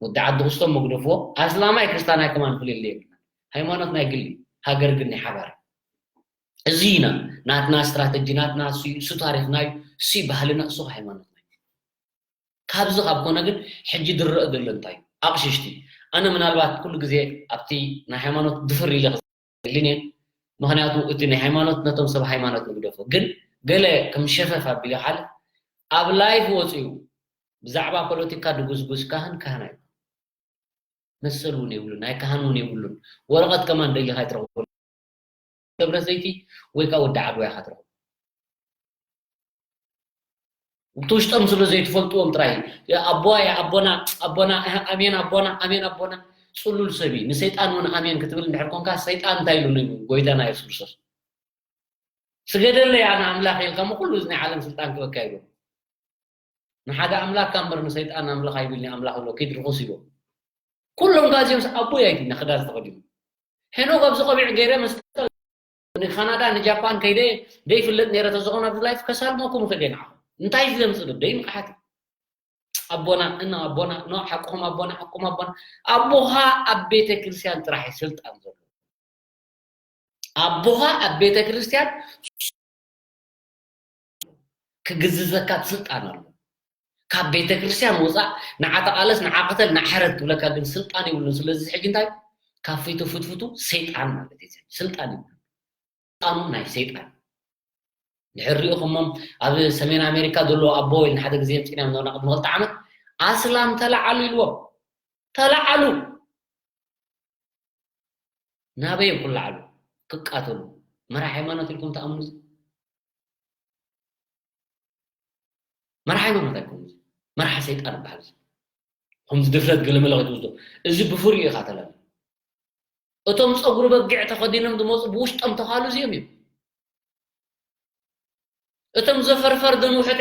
ወዲ ዓዲ ክስቶም መግደፍዎ ኣስላማይ ክስታናይ ከማን ፍልልይ የብልና ሃይማኖት ናይ ግሊ ሃገር ግን ናይ ሓባር እዚ ኢና ናትና ስትራተጂ ናትና እሱ ታሪክና እዩ እሱ ባህልና እሱ ሃይማኖትና ካብዚ ካብ ኮነ ግን ሕጂ ዝረአ ዘሎ እንታይ እዩ ኣቕሽሽቲ ኣነ ምናልባት ኩሉ ግዜ ኣብቲ ናይ ሃይማኖት ድፍር ኢለ ክዝልን እየ ምክንያቱ እቲ ናይ ሃይማኖት ነቶም ሰብ ሃይማኖት ንግደፎ ግን ገለ ከም ሸፈፍ ኣቢለ ካልእ ኣብ ላይፍ ወፅኡ ብዛዕባ ፖለቲካ ድጉስጉስ ካህን ካህን ኣይኮን መሰል እውን የብሉን ናይ ካህን እውን የብሉን ወረቐት ከማን ደሊኻ ይትረኽቡ ደብረ ዘይቲ ወይ ከዓ ወዲ ዓድዋ ኢኻ ትረኽቡ እቲ ውሽጦም ስለ ዘይትፈልጥዎም ጥራይ ኣቦዋ ኣቦና ኣቦና ኣሜን ኣቦና ኣሜን ኣቦና ፅሉል ሰብ እዩ ንሰይጣን እውን ኣሜን ክትብል እንድሕር ኮንካ ሰይጣን እንታይ ኢሉ ጎይታና የሱስ ክርስቶስ ስገደለይ ኣነ ኣምላኽ ኢልካ ሞ ኩሉ እዚ ናይ ዓለም ስልጣን ክበካ ኢሉ ንሓደ ኣምላኽ ካብ ምበር ንሰይጣን ኣምላኽ ኣይብል ኣምላኽ ብሎ ኪድ ርኹስ ኢሉ ኩሎም ጋዜም ኣቦይ ኣይትነ ክዳን ዝተኸዲኑ ሄኖክ ኣብዚ ቆቢዕ ገይረ መስቀል ንካናዳ ንጃፓን ከይደ ደይፍለጥ ነይረ ተዝኾን ኣብዚ ላይፍ ከሳልመኩም ክደ ንዓኹም እንታይ ዘምፅእ ደይ ንቕሓት ኣቦና እና ኣቦና ኖ ሓቅኹም ኣቦና ሓቅኹም ኣቦና ኣቦኻ ኣብ ቤተ ክርስቲያን ጥራሕ ስልጣን ዘሎ ኣቦኻ ኣብ ቤተ ክርስቲያን ክግዝዘካ ስልጣን ኣሎ ካብ ቤተ ክርስቲያን ወፃእ ንዓ ተቓለስ ንዓ ቅተል ንዓ ሕረድ ትብለካ ግን ስልጣን የብሉን ስለዚ ሕጂ እንታይ ካብ ፊቱ ፍትፍቱ ሰይጣን ማለት እዩ ስልጣን ይብሉ ስልጣኑ ናይ ሰይጣን ድሕር ሪኢኹሞም ኣብ ሰሜን ኣሜሪካ ዘለዉ ኣቦ ወይ ንሓደ ግዜ የምፅና እዮም ነብና ቅድሚ ክልተ ዓመት ኣስላም ተለዓሉ ኢልዎም ተለዓሉ ናበይ እዮም ክለዓሉ ክቃተሉ መራሕ ሃይማኖት ኢልኩም ተኣምኑ መራሕ ሃይማኖት ኣይኮኑ መራሕ ሰይጣን ይበሃል ከምዚ ድፍረት ገለመለ ከይትወስዶ። እዚ ብፍሪኡ ኢኻ ተላሚ። እቶም ጸጉሪ በጊዕ ተኸዲኖም ዝመጹ ብውሽጦም ተኻሉ እዚኦም እዮም። እቶም ዘፈርፈር ደንውሐት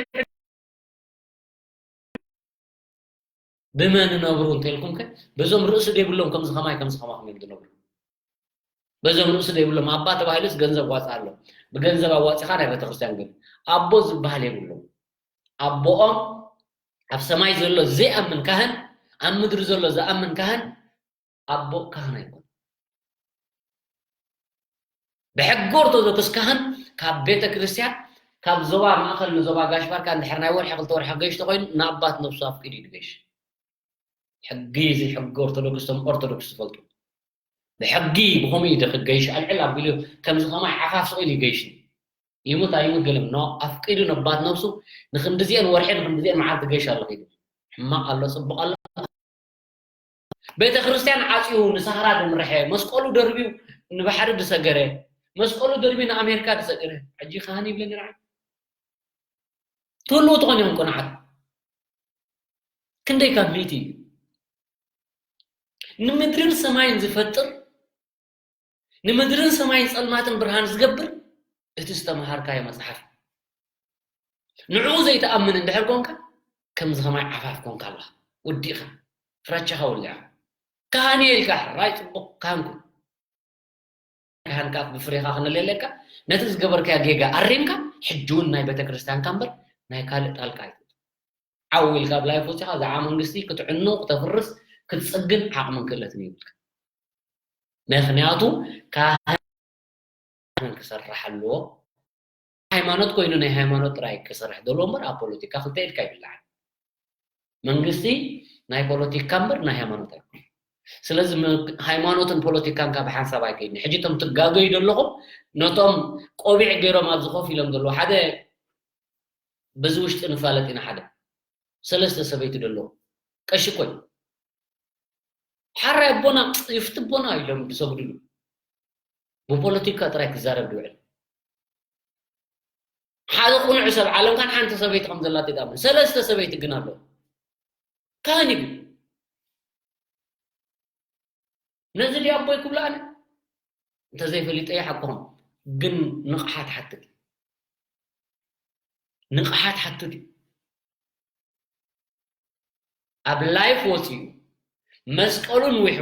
ብመን ነብሩ እንተልኩም ከ በዞም ርእሲ ደይብሎም ከምዚ ከማይ ከምዚ ከማኹም እዮም ዝነብሩ። በዞም ርእሲ ደይብሎም ኣባ ተባሂሉስ ገንዘብ ዋፃ ኣሎ። ብገንዘብ ኣዋፂኻ ናይ ቤተክርስትያን ግን ኣቦ ዝበሃል የብሎም። ኣቦኦም ኣብ ሰማይ ዘሎ ዘይኣምን ካህን፣ ኣብ ምድሪ ዘሎ ዝኣምን ካህን ኣቦ ካህን ኣይኮን። ብሕጊ ኦርቶዶክስ ካህን ካብ ቤተ ክርስቲያን ካብ ዞባ ማእኸል ንዞባ ጋሽ ባርካ እንድሕር ናይ ወርሒ ክልተ ወርሒ ገይሽ ተኮይኑ ንኣባት ነብሱ ኣፍቂዱ እዩ ዝገይሽ። ሕጊ እዚ ሕጊ ኦርቶዶክስ ቶም ኦርቶዶክስ ዝፈልጡ ብሕጊ ብኸምኡ እዩ ክገይሽ ኣልዕል ኣቢሉ ከምዚ ከማይ ዓፋፍ ስቕ ኢሉ ይገይሽ። ይሙት ኣይሙት ገለም ኖ ኣፍቂዱ ነባት ነብሱ ንክንድዚአን ወርሒ ንክንድዚአን መዓልቲ ገይሽ ኣሎ ኪዱ ሕማቕ ኣሎ ፅቡቕ ኣሎ። ቤተ ክርስቲያን ዓፅዩ ንሳህራ ድምርሐ መስቀሉ ደርብዩ ንባሕሪ ድሰገረ መስቀሉ ደርብዩ ንኣሜሪካ ድሰገረ ሕጂ ካህን ይብለኒ ንዓ ትህልዉ ትኾን ኢኹም ቅኑዓት ክንደይ ካብ ሚእቲ እዩ ንምድርን ሰማይን ዝፈጥር ንምድርን ሰማይን ጸልማትን ብርሃን ዝገብር እቲ ዝተምሃርካዮ መጽሓፍ ንዕኡ ዘይትኣምን እንድሕር ኮንካ ከምዚ ከማይ ዓፋፍ ኮንካ ኣላ ወዲእኻ ፍራቻኻ ወሊዓ ካህን እየ ኢልካ ሕራይ ጽቡቕ ካህን ኩን ካህን ከኣ ብፍሬኻ ክነለየለካ ነቲ ዝገበርካዮ ጌጋ ኣሪምካ ሕጂ እውን ናይ ቤተክርስትያንካ እምበር ናይ ካልእ ጣልቃ ኣይትእቱ ዓው ኢልካ ኣብ ላይፍ ወፂኻ ዝዓ መንግስቲ ክትዕኑ ክተፍርስ ክትፅግን ዓቕምን ክእለትን የብልካ ምኽንያቱ ካህን ክሰርሕ ኣለዎ ሃይማኖት ኮይኑ ናይ ሃይማኖት ጥራይ ክሰርሕ ዘለዎ እምበር ኣብ ፖለቲካ ክልተ ኢድካ ይብልዓል መንግስቲ ናይ ፖለቲካ እምበር ናይ ሃይማኖት ኣይኮን ስለዚ ሃይማኖትን ፖለቲካን ካብ ሓንሳብ ኣይከይድን ሕጂ እቶም ትጋገዩ ዘለኹም ነቶም ቆቢዕ ገይሮም ኣብዚ ኮፍ ኢሎም ዘለዉ ሓደ በዚ ውሽጢ ንፋለጥ ኢና ሓደ ሰለስተ ሰበይቲ ደለዉ ቀሺ ኮይ ሓራይ ኣቦና ይፍትቦና ኢሎም ዝሰግድሉ ብፖለቲካ ጥራይ ክዛረብ ዝውዕል ሓደ ቁኑዕ ሰብ ዓለም ካን ሓንቲ ሰበይቲ ከም ዘላት ይዳምን ሰለስተ ሰበይቲ ግን ኣሎ ካህን እዩ ነዚ ድያ ኣቦይ ክብሎ ኣነ እንተዘይፈሊጠ ሓቅኹም ግን ንቕሓት ሓትት ንቕሓት ሓትት እዩ ኣብ ላይፍ ወፂኡ መስቀሉ ንዊሑ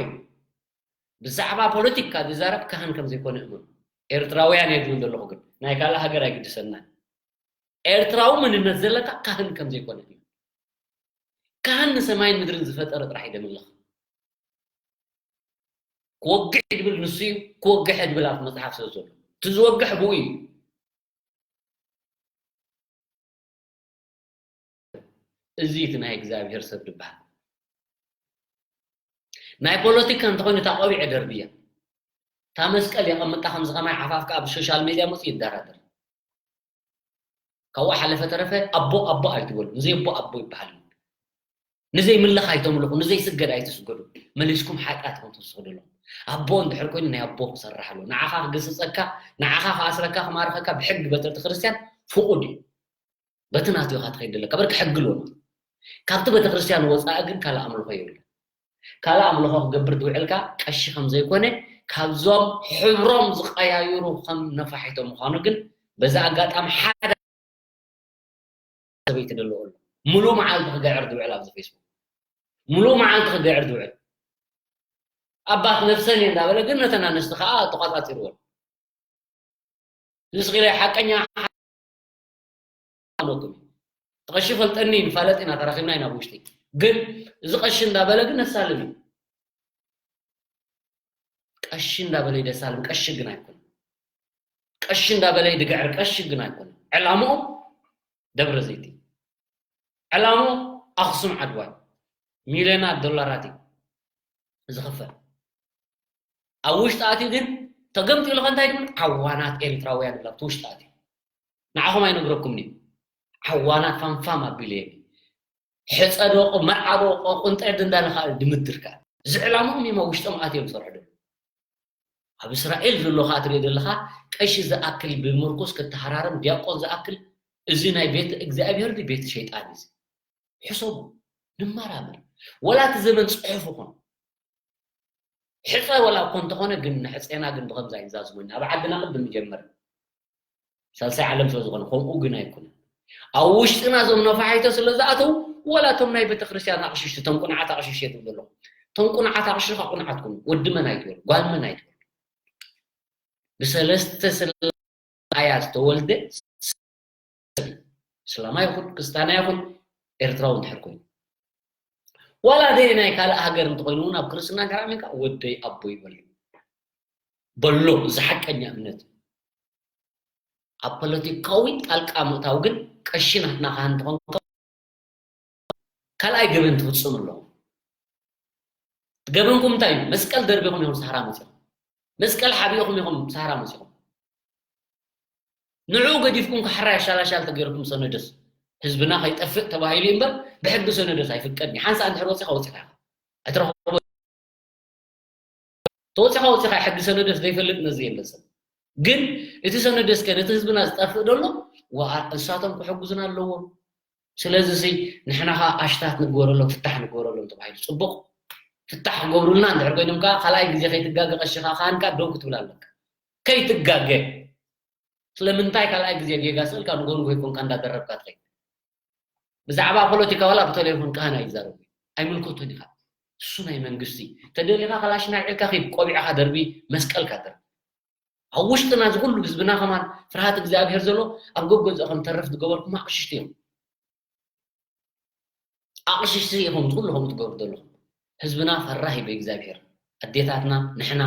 ብዛዕባ ፖለቲካ ዝዛረብ ካህን ከም ዘይኮነ እመኑ ኤርትራውያን እየ ዝብል ዘለኹ ግን ናይ ካልእ ሃገር ኣይግድሰናን ኤርትራዊ መንነት ዘለካ ካህን ከም ዘይኮነ እዩ ካህን ንሰማይን ምድርን ዝፈጠረ ጥራሕ እዩ ደምልኽ ክወግሕ ድብል ንሱ እዩ ክወግሐ ድብል ኣብ መፅሓፍ ስለ ዘሎ እቲ ዝወግሕ ብኡ እዩ እዚ እቲ ናይ እግዚኣብሔር ሰብ ድበሃል ናይ ፖለቲካ እንተኾይኑ እታ ቆቢዐ ደርብያ እታ መስቀል የቐምጣ ከምዚ ከማይ ዓፋፍካ ኣብ ሶሻል ሜድያ መፅኡ ይደራደር ካብኡ ሓለፈ ተረፈ ኣቦ ኣቦ ኣይትበሉ ንዘይ ኣቦ ኣቦ ይበሃል ንዘይምልኽ ኣይተምልኹ ንዘይስገድ ኣይትስገዱ መሊስኩም ሓጢኣት ከም ትስግዱ ኣለኹም ኣቦ እንድሕር ኮይኑ ናይ ኣቦ ክሰርሕ ኣለዎ ንዓኻ ክግስፀካ ንዓኻ ክኣስረካ ክማርኸካ ብሕጊ ቤተ ክርስትያን ፍቑድ እዩ በቲ ናቱ ኢኻ ትኸይድ ዘለካ በርክ ሕጊ ኣለዎ ካብቲ ቤተ ክርስትያን ወፃኢ ግን ካልእ ኣምልኾ የብሉ ካልእ ኣምልኾ ክገብር ትውዕልካ ቀሺ ከም ዘይኮነ ካብዞም ሕብሮም ዝቀያይሩ ከም ነፋሒቶ ምዃኑ ግን በዚ ኣጋጣሚ ሓደ ሰበይቲ ደለዎ ኣሎ ሙሉእ መዓልቲ ክገዕር ዝውዕል ኣብዚ ፌስቡክ ሙሉእ መዓልቲ ክገዕር ዝውዕል ኣባት ነፍሰን እየ እንዳበለ ግን ነተን ኣነስቲ ከዓ ተቋፃፂርወን ንስኺ ሓቀኛ ኣለኩም ቀሺ ፈልጠኒ ንፋለጥ ኢና ተራኺብና ኢና ብውሽጢ ግን እዚ ቀሺ እንዳበለ ግን ነሳልም እዩ ቀሺ እንዳበለ ይደሳልም ቀሺ ግን ኣይኮነ ቀሺ እንዳበለ ይድግዕር ቀሺ ግን ኣይኮነ ዕላምኡ ደብረ ዘይቲ ዕላምኡ ኣኽሱም ዓድዋይ ሚልዮናት ዶላራት እዩ ዝኽፈል ኣብ ውሽጢ ኣትዩ ግን ተገምጢሉ ከ እንታይ ድብል ዓዋናት ኤርትራውያን ይብል ኣብቲ ውሽጢ ኣትዩ ንዓኹም ኣይነግረኩምን እዩ ዓዋናት ፋንፋም ኣቢሉ የኒ ሕፀ ዶ መርዓ ዶ ቁንጠ ድንዳለ ከዓ ድምድር ከዓ እዚ ዕላምኦም እዮም ኣብ ውሽጦም ኣትዮም ዝሰርሑ ደሎ ኣብ እስራኤል ዘሎ ከዓ ትሪኦ ዘለካ ቀሺ ዝኣክል ብምርኩስ ክተሃራረም ዲያቆን ዝኣክል እዚ ናይ ቤት እግዚኣብሔር ድዩ ቤት ሸይጣን እዩ ሕሰቡ ንመራመር ወላ እቲ ዘመን ጽሑፍ ይኹን ሕጸ ወላ እኮ እንተኾነ ግን ንሕጼና ግን ብኸምዛ ይዛዝሙና ኣብ ዓድና ቅድም ይጀምር። ሳልሳይ ዓለም ስለ ዝኾነ ከምኡ ግን ኣይኮነን። ኣብ ውሽጥና እዞም ነፋሒቶ ስለ ዝኣተው ወላ እቶም ናይ ቤተክርስትያን ኣቕሽሽቲ እቶም ቁንዓት ኣቕሽሽ እየ ትብል ኣለኹ። እቶም ቁንዓት ኣቕሽሽ ቁንዓት ኩኑ ወዲ መን ኣይትበሉ ጓል መን ኣይትበሉ። ብሰለስተ ስላያ ዝተወልደ ሰብ እዩ። እስላማ ይኹን ክርስታና ይኹን ኤርትራዊ እንድሕር ኮይኑ ዋላ ደይ ናይ ካልእ ሃገር እንተኮይኑ እውን ኣብ ክርስትና እንድሕር ኣሚንካ ወደይ ኣቦይ በሎ በሎ እዚ ሓቀኛ እምነት ኣብ ፖለቲካዊ ጣልቃ ምእታው ግን ቀሺ ናትና ካህን እንተኾንካ ካልኣይ ገበን ትፍጽሙ ኣለኹም። ገበንኩም እንታይ እዩ? መስቀል ደርቢኹም ኢኹም ሳህራ መጺኹም። መስቀል ሓቢእኹም ኢኹም ሳህራ መጺኹም። ንዑ ገዲፍኩም ካሕራይ ኣሻላሻል ተገይርኩም ሰነደስ ህዝብና ከይጠፍእ ተባሂሉ እምበር ብሕጊ ሰነደስ ኣይፍቀድን እዩ። ሓንሳእ እንድሕር ወፂኻ ወፂኻ ኢኻ። ኣይትረኽቦ ተወፂኻ ወፂኻ ሕጊ ሰነደስ ዘይፈልጥ ነዚ የለ ሰብ ግን እቲ ሰነደስ ከ ነቲ ህዝብና ዝጠፍእ ደሎ ንሳቶም ክሕግዙና ኣለዎም። ስለዚ ሲ ንሕና ከዓ ኣሽታት ንግበረሎም ፍታሕ ንግበረሎም ተባሂሉ ፅቡቅ ፍታሕ ክገብሩልና እንድሕር ኮይኖም ከዓ ካልኣይ ግዜ ከይትጋገ ቀሺኻ ካህንካ ደው ክትብል ኣለካ ከይትጋገ ስለምንታይ ካልኣይ ግዜ ጌጋ ስእልካ ንጎንጎ ይኮንካ እንዳደረብካ ትኸይድ ብዛዕባ ፖለቲካ ዋላ ብቴሌፎን ካህን ኣይዛረቡ ኣይምልከቶን ኢኻ እሱ ናይ መንግስቲ ተደሊኻ ካላሽን ኣልዒልካ ኺድ ቆቢዕኻ ደርቢ መስቀልካ ደርቢ ኣብ ውሽጥና እዚ ኩሉ ህዝብና ከማን ፍርሃት እግዚኣብሔር ዘሎ ኣብ ገገዝኦ ከም ተርፍ ዝገበርኩም ኣቕሽሽቲ እዮም ኣቕሽሽቲ ኢኹም ኩሉ ከም ትገብሩ ዘለኹም ህዝብና ፈራህ እዩ ብእግዚኣብሔር ኣዴታትና ንሕና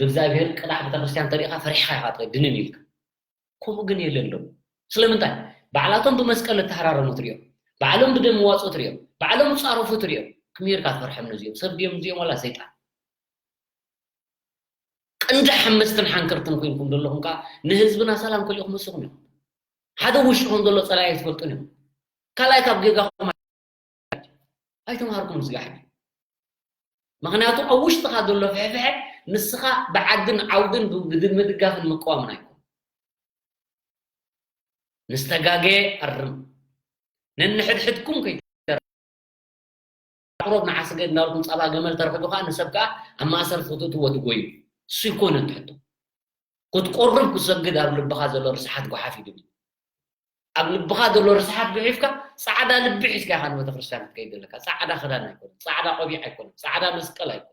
ብእግዚኣብሔር ቅዳሕ ቤተክርስትያን ተሪኢኻ ፈሪሕኻ ኢኻ ትኸይድ ድንን ኢልካ ከምኡ ግን የለን ዶ ስለምንታይ ባዕላቶም ብመስቀል እተሃራረሙ ትሪኦም ባዕሎም ብደም ዋፁ ትሪኦም ባዕሎም ፃረፉ ትሪኦም ክመይ ኢልካ ትፈርሐም ነዚኦም ሰብ ድዮም እዚኦም ዋላ ሰይጣን ቀንዲ ሓመስትን ሓንከርትን ኮይንኩም ዘለኹም ከዓ ንህዝብና ሰላም ከሊእኩም መስኹም ኢኹም ሓደ ውሽጥኹም ዘሎ ፀላኢ ኣይትፈልጡን ኢኹም ካልኣይ ካብ ጌጋኹም ኣይተምሃርኩም ዝጋሕድ ምኽንያቱ ኣብ ውሽጥኻ ዘሎ ፍሕፍሐ ንስኻ ብዓድን ዓውድን ምድጋፍን ምቅዋምን ኣይኮን ንስተጋገየ ኣርም ነንሕድሕድኩም ከይተ ኣቕሮብ ንዓስገድ እንዳልኩም ፃባ ገመል ተርሕዱ ከዓ ንሰብ ከዓ ኣብ ማእሰርቲ ክትእትዎ ትጎዩ እሱ ይኮነ እንትሕቶ ክትቆርብ ክሰግድ ኣብ ልብኻ ዘሎ ርስሓት ጓሓፍ ይድብል ኣብ ልብኻ ዘሎ ርስሓት ጉሒፍካ ፃዕዳ ልቢ ሒዝካ ኢኻ ንቤተክርስትያን ክትከይድ ዘለካ ፃዕዳ ክዳን ኣይኮነ ፃዕዳ ቆቢዕ ኣይኮነ ፃዕዳ መስቀል ኣይኮነ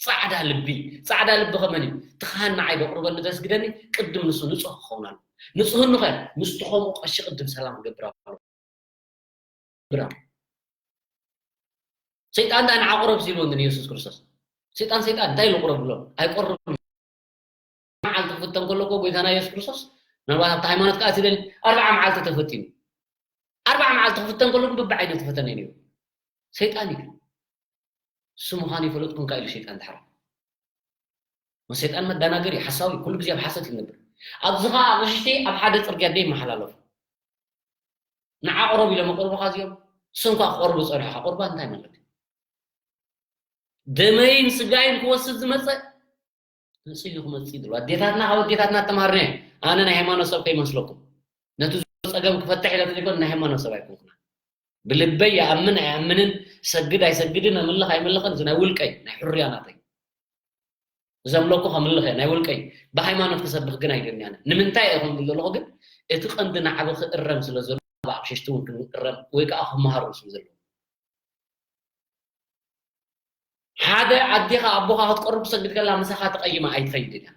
ፃዕዳ ልቢ ፃዕዳ ልቢ ከመን እዩ ትኻን ንዓይ ደቕርበኒ ዘስግደኒ ቅድም ንሱ ንፁህ ክኸውን ኣሎ ንፅህኑ ኸ ምስቲ ከምኡ ቀሺ ቅድም ሰላም ክገብር ኣሎ ሰይጣን እንታይ ንዓቕረብ ሲልዎ ንየሱስ ክርስቶስ ሰይጣን ሰይጣን እንታይ ኢሉ ቅረብ ብሎ ኣይቆርብ መዓልቲ ክፍተን ከሎ እኮ ጎይታና የሱስ ክርስቶስ ምናልባት ኣብቲ ሃይማኖት ከዓ ትደሊ ኣርብዓ መዓልቲ ተፈቲኑ ኣርብዓ መዓልቲ ክፍተን ከሎ ግን ብብዓይነት ተፈተነ ነይሩ ሰይጣን እዩ እሱ ምዃኑ ይፈለጥኩም ከዓ ኢሉ ሰይጣን ድሓር ሰይጣን መዳናገር እዩ ሓሳዊ ኩሉ ግዜ ኣብ ሓሰት ይነብር ኣብዚ ከዓ ኣቕሽቲ ኣብ ሓደ ፅርግያ ደይ ይመሓላለፉ ንዓ ቅረቡ ኢሎም ኣቅርቡኻ እዚኦም እሶም ከዓ ክቀርቡ ዝፀንሑ ቁርባን እንታይ ማለት እዩ ደመይን ስጋይን ክወስድ ዝመፀ መፅኡ እዩ ክመፅእ ይድሉ ኣዴታትና ካብ ኣዴታትና ተማሃርነ ኣነ ናይ ሃይማኖት ሰብ ከይመስለኩም ነቲ ዙር ፀገም ክፈትሕ ኢለ ተዘይኮን ናይ ሃይማኖት ሰብ ኣይኮንኩና ብልበይ ይኣምን ኣይኣምንን ሰግድ ኣይሰግድን ኣምልኽ ኣይምልኽን እዚ ናይ ውልቀይ ናይ ሕርያ ናተይ ዘምለኩ ከምልኸ ናይ ውልቀይ ብሃይማኖት ክሰብኽ ግን ኣይደልኒ ኣነ ንምንታይ እየ ከምብል ዘለኹ ግን እቲ ቀንዲ ናዕቢ ክእረም ስለ ዘሎ ብኣቕሽሽቲ እውን ክንእረም ወይ ከዓ ክመሃሩ ስለ ዘለዎ ሓደ ኣዴኻ ኣቦኻ ክትቆርብ ትሰግድ ከላ ምሳኻ ተቐይማ ኣይትኸይድን እያ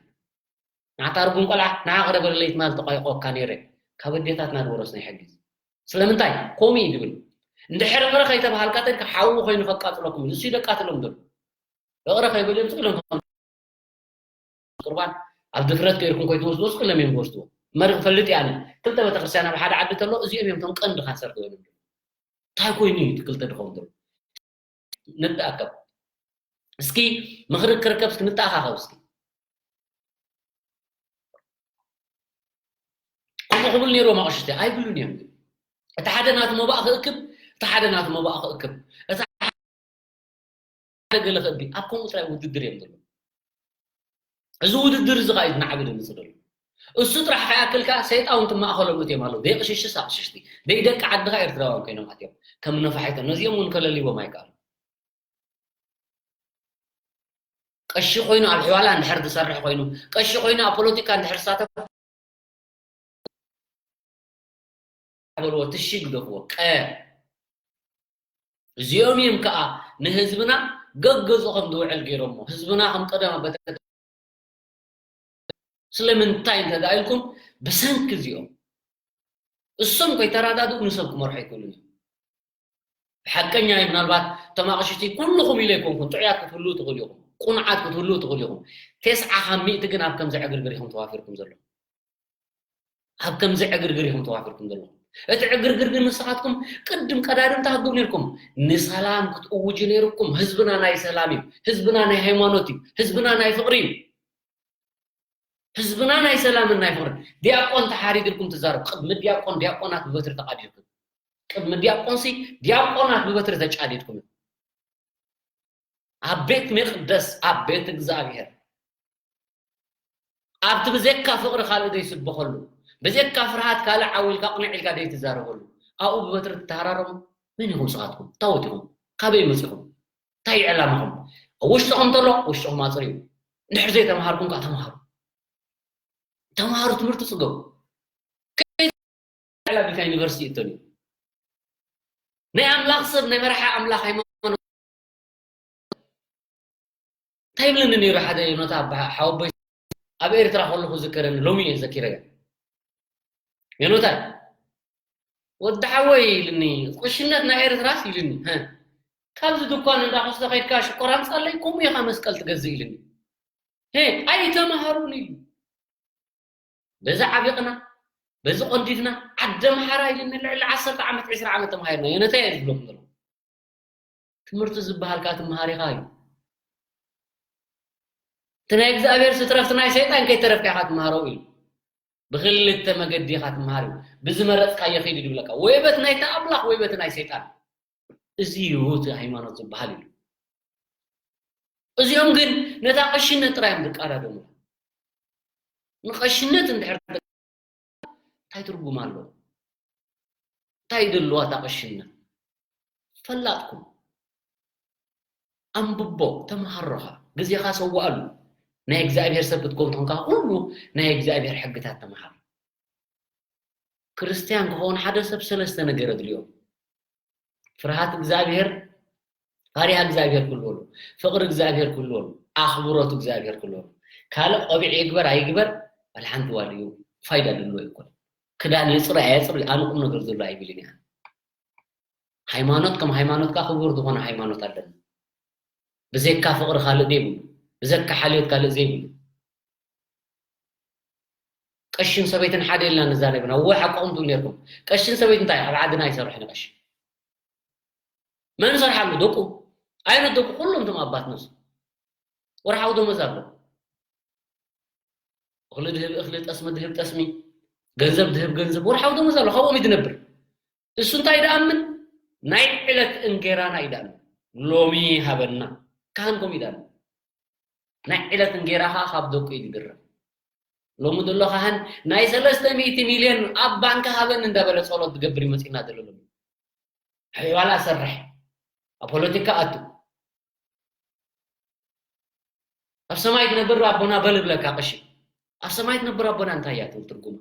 ናታ ርጉም ቆልዓ ንዓ ቅረበለይ ትማል ተቋይቆካ ነይረ ካብ ኣዴታትና ዝወረስናይ ሕጊ ስለምንታይ ከምኡ እዩ ዝብል እንድሕር ቅረ ከይተባሃልካ ተድካ ሓዊ ኮይኑ ከቃፅለኩም እዩ እሱ ይደቃትሎም ዘሎ እቕረ ከይበልዮም ስቕ ኢሎም ቁርባን ኣብ ድፍረት ከይርኩም ኮይትወስድዎ ስቕ ኢሎም እዮም ዝወስድዎ መሪ ክፈልጥ እየ ኣነ ክልተ ቤተክርስትያን ኣብ ሓደ ዓዲ ተሎ እዚኦም እዮም እቶም ቀንዲ ካንሰር ክበሉ እንታይ ኮይኑ እዩ እቲ ክልተ ድኸውን ዘሎ ንተኣከብ እስኪ ምኽሪ ክርከብ እስኪ ንተኣኻኸብ እስኪ ከምኡ ክብል ነይርዎም ኣቕሽቲ ኣይብሉን እዮም እቲ ሓደ ናቲ መባእ ክእክብ እቲ ሓደ ናቲ መባእ ክእክብ እቲ ሓደ ገለ ክእቢ ኣብ ከምኡ ጥራይ ውድድር እዮም ዘለዉ እዚ ውድድር እዚ ከዓ እዩ ናዕቢ ድምፅእ ዘሎ እሱ ጥራሕ ከይኣክል ከዓ ሰይጣውንቲ ማእኸሎም እትዮም ኣለዉ። ደይ ቅሽሽስ ኣቕሽሽቲ፣ ደይ ደቂ ዓድኻ ኤርትራውያን ኮይኖም ኣትዮም። ከም ነፋሒቶ ነዚኦም እውን ከለሊቦም ኣይከኣሉ። ቀሺ ኮይኑ ኣብ ሕዋላ እንድሕር ዝሰርሕ ኮይኑ፣ ቀሺ ኮይኑ ኣብ ፖለቲካ እንድሕር ዝሳተፍ በልዎ፣ ትሺ ግደፍዎ። ቀ እዚኦም እዮም ከዓ ንህዝብና ገገዝኡ ከም ዝውዕል ገይሮሞ። ህዝብና ከም ቀደም ኣብ ቤተ ስለምንታይ እንተ ደኣ ኢልኩም፣ ብሰንኪ እዚኦም። እሶም ከይተረዳድኡ ንሰብ ክመርሑ ኣይክእሉን እዮም። ብሓቀኛ እዩ፣ ምናልባት እቶም ኣቕሽቲ ኩልኹም ኢለ ኣይኮንኩን፣ ጥዑያት ክትህልዉ ትኽእሉ ኢኹም፣ ቁኑዓት ክትህልዉ ትኽእሉ ኢኹም። ተስዓ ካብ ሚእቲ ግን ኣብ ከምዚ ዕግርግር ኢኹም ተዋፊርኩም ዘለኹም። ኣብ ከምዚ ዕግርግር ኢኹም ተዋፊርኩም ዘለኹም። እቲ ዕግርግር ግን ንስኻትኩም ቅድም ቀዳድም ትሃግቡ ነይርኩም። ንሰላም ክትእውጁ ነይርኩም። ህዝብና ናይ ሰላም እዩ። ህዝብና ናይ ሃይማኖት እዩ። ህዝብና ናይ ፍቕሪ እዩ። ህዝብና ናይ ሰላምን ናይ ፍቕርን። ዲያቆን ተሓሪድልኩም ትዛረቡ። ቅድሚ ዲያቆን ዲያቆናት ብበትሪ ተቓዲድኩም። ቅድሚ ዲያቆንሲ ዲያቆናት ብበትሪ ተጫዲድኩም። ኣብ ቤት መቕደስ፣ ኣብ ቤት እግዚኣብሔር፣ ኣብቲ ብዘይካ ፍቕሪ ካልእ ዘይስበኸሉ፣ ብዘይካ ፍርሃት ካልእ ዓው ኢልካ ቅንዕ ኢልካ ዘይትዛረበሉ፣ ኣብኡ ብበትሪ ትተሃራረሙ መን ኢኹም ንስኻትኩም? ታወት ኢኹም? ካበይ መጺኹም? እንታይ እዩ ዕላማኹም? ኣብ ውሽጥኹም ተሎ ውሽጥኹም ኣጽርዩ። እንድሕር ዘይተምሃርኩም ከዓ ተምሃሩ። ተምሃሩ፣ ትምህርቲ ጽገቡ። ከይ ዕላቢካ ዩኒቨርሲቲ ይእተን እዩ። ናይ ኣምላኽ ሰብ፣ ናይ መራሒ ኣምላኽ ሃይማኖት እንታይ ይብለኒ ነይሩ ሓደ ዮኖታ ኣባ ሓወቦይ ኣብ ኤርትራ ከለኹ ዝከረኒ፣ ሎሚ እየ ዘኪረያ። ዮኖታ፣ "ወዲ ሓወይ" ኢልኒ፣ "ቁሽነት ናይ ኤርትራስ?" ኢልኒ። "ሀ፣ ካብዚ ድኳን እንዳ ኮስተ ከይድካ ሽኮር ኣምጻለይ፣ ከምኡ ኢኻ መስቀል ትገዝእ?" ኢልኒ። "ሄ፣ ኣይተምሃሩን" ኢሉ። በዚ ዓቢቕና፣ በዚ ቆንዲፍና፣ ዓዲ ኣምሓራ ኢልኒ ልዕሊ ዓሰርተ ዓመት፣ ዕስራ ዓመት ተማሂርና። ዮኖታ እየ ዝብለኩም ዘለኹ። ትምህርቲ ዝበሃል ከኣ ትመሃር ኢኻ እዩ። እቲ ናይ እግዚኣብሔር ዝተረፍ፣ እቲ ናይ ሰይጣን ከይተረፍካ ኢኻ ትመሃሮ እዩ። ብክልተ መገዲ ኢኻ ትመሃር እዩ። ብዝመረጽካዮ ኺድ ድብለካ። ወይ በት ናይቲ ኣምላኽ ወይ በቲ ናይ ሰይጣን። እዚ እዩ እቲ ሃይማኖት ዝበሃል እዩ። እዚኦም ግን ነታ ቀሽነት ጥራይ እዮም ዝቃዳደሙ። ንቐሽነት እንድሕር እንታይ ትርጉም ኣለዎ? እንታይ ይደልዋ እታ ቀሽነት? ፈላጥኩም። ኣንብቦ፣ ተመሃሮኻ፣ ግዜኻ ሰዋኣሉ። ናይ እግዚኣብሔር ሰብ ክትከውን ተኾንካ፣ ኩሉ ናይ እግዚኣብሔር ሕግታት ተመሃር። ክርስትያን ክኸውን ሓደ ሰብ ሰለስተ ነገር የድልዮ። ፍርሃት እግዚኣብሔር፣ ፈሪሃ እግዚኣብሔር ክህልዎ ኣለዎ። ፍቕሪ እግዚኣብሔር ክህልዎ ኣለዎ። ኣኽብሮት እግዚኣብሔር ክህልዎ ኣለዎ። ካልእ ቆቢዕ ይግበር ኣይግበር፣ ዋላ ሓንቲ ዋልዩ ፋይዳ ድልዎ ኣይኮነን። ክዳን የጽሪ ኣየጽሪ ኣነ ቁም ነገር ዘሎ ኣይብልን እየ። ሃይማኖት ከም ሃይማኖትካ ክቡር ዝኾነ ሃይማኖት ኣለና። ብዘይካ ፍቕሪ ካልእ ዘይብሉ፣ ብዘካ ሓልዮት ካልእ ዘይብሉ። ቀሽን ሰበይትን ሓደ ኢልና ንዛረብ ኢና። እወ፣ ሓቅኹም ትብሉ ነርኩም። ቀሽን ሰበይትን እንታይ? ኣብ ዓድና ኣይሰርሕን ቀሺ። መን ይሰርሓሉ? ደቁ። ዓይነት ደቁ? ኩሎም እቶም ኣባት ነብሱ። ወርሓዊ ደሞዝ ኣሎ። እኽሊ ድህብ እኽሊ፣ ጠስሚ ድህብ ጠስሚ፣ ገንዘብ ድህብ ገንዘብ፣ ወርሓዊ ደሞዝ ኣሎ። ካብኦም እዩ ዝነብር። እሱ እንታይ ይደኣምን? ናይ ዕለት እንጌራና እዩ ደኣምን። ሎሚ ሃበና። ካህን ከምኡ እዩ ደኣምን። ናይ ዕለት እንጌራ ኸኣ ካብ ደቁ እዩ ዝግረም። ሎሚ ዘሎ ካህን ናይ ሰለስተ ሚእቲ ሚልዮን ኣብ ባንክ ሃበኒ እንዳበለ ጸሎት ዝገብር እዩ መጺእና ዘሎ ሎሚ። ሕዋላ ሰርሕ፣ ኣብ ፖለቲካ ኣቱ። ኣብ ሰማይ ትነብር ኣቦና በል ብለካ ቀሺ። ኣብ ሰማይ ትነብር ኣቦና እንታይ እያ ትብል ትርጉማ?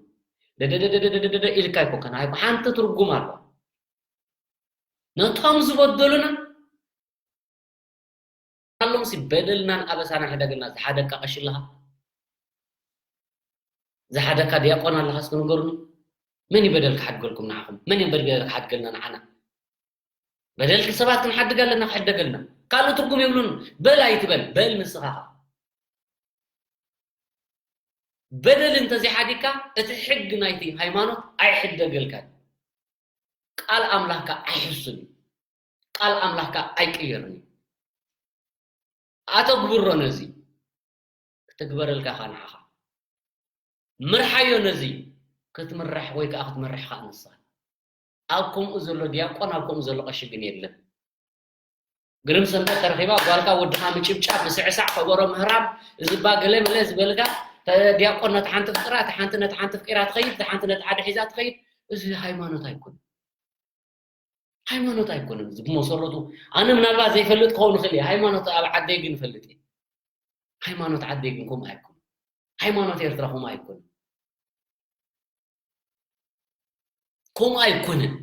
ደደደደደደደደ ኢልካ ኣይኮንካን፣ ኣይ፣ ሓንቲ ትርጉም ኣለዋ። ነቶም ዝበደሉና ኣሎምሲ በደልናን ኣበሳና ሕደገልና። ዝሓደግካ ቀሺ ኣለኻ? ዝሓደግካ ዲያቆን ኣለኻ? እስኪ ንገሩኒ። መን እዩ በደል ክሓድገልኩም ንዓኹም? መን እዩ በደል ክሓድገልና ንዓና? በደል ሰባት ክንሓድግ ኣለና፣ ክሕደገልና። ካልእ ትርጉም የብሉን። በል ኣይትበል፣ በል ንስኻ ኸኣ። በደል እንተዘይሓዲግካ፣ እቲ ሕጊ ናይቲ ሃይማኖት ኣይሕደገልካን። ቃል ኣምላኽካ ኣይሕሱን እዩ። ቃል ኣምላኽካ ኣይቅየርን እዩ። ኣተግብሮ ነዚ፣ ክትግበረልካ ኸኣ ንዓኻ። ምርሓዮ ነዚ፣ ክትምራሕ ወይ ከኣ ክትመርሕ ኸኣ ንስኻ። ኣብ ከምኡ ዘሎ ዲያቆን፣ ኣብ ከምኡ ዘሎ ቀሺ ግን የለን። ግርም ሰንበት ተረኺባ ጓልካ ወድኻ ምጭብጫብ፣ ምስዕሳዕ፣ ከበሮ ምህራም፣ እዚ እባ ገለ መለ ዝበልካ፣ ዲያቆን ነቲ ሓንቲ ፍቅራ፣ እቲ ሓንቲ ነቲ ሓንቲ ፍቂራ ትኸይድ፣ እቲ ሓንቲ ነቲ ሓደ ሒዛ ትኸይድ። እዚ ሃይማኖት ኣይኮነን። ሃይማኖት ኣይኮነን። እዚ ብመሰረቱ ኣነ ምናልባት ዘይፈልጥ ክኸውን ይኽእል እየ። ሃይማኖት ኣብ ዓደይ ግን እፈልጥ እየ። ሃይማኖት ዓደይ ግን ከምኡ ኣይኮነን። ሃይማኖት ኤርትራ ከምኡ ኣይኮነን። ከምኡ ኣይኮነን።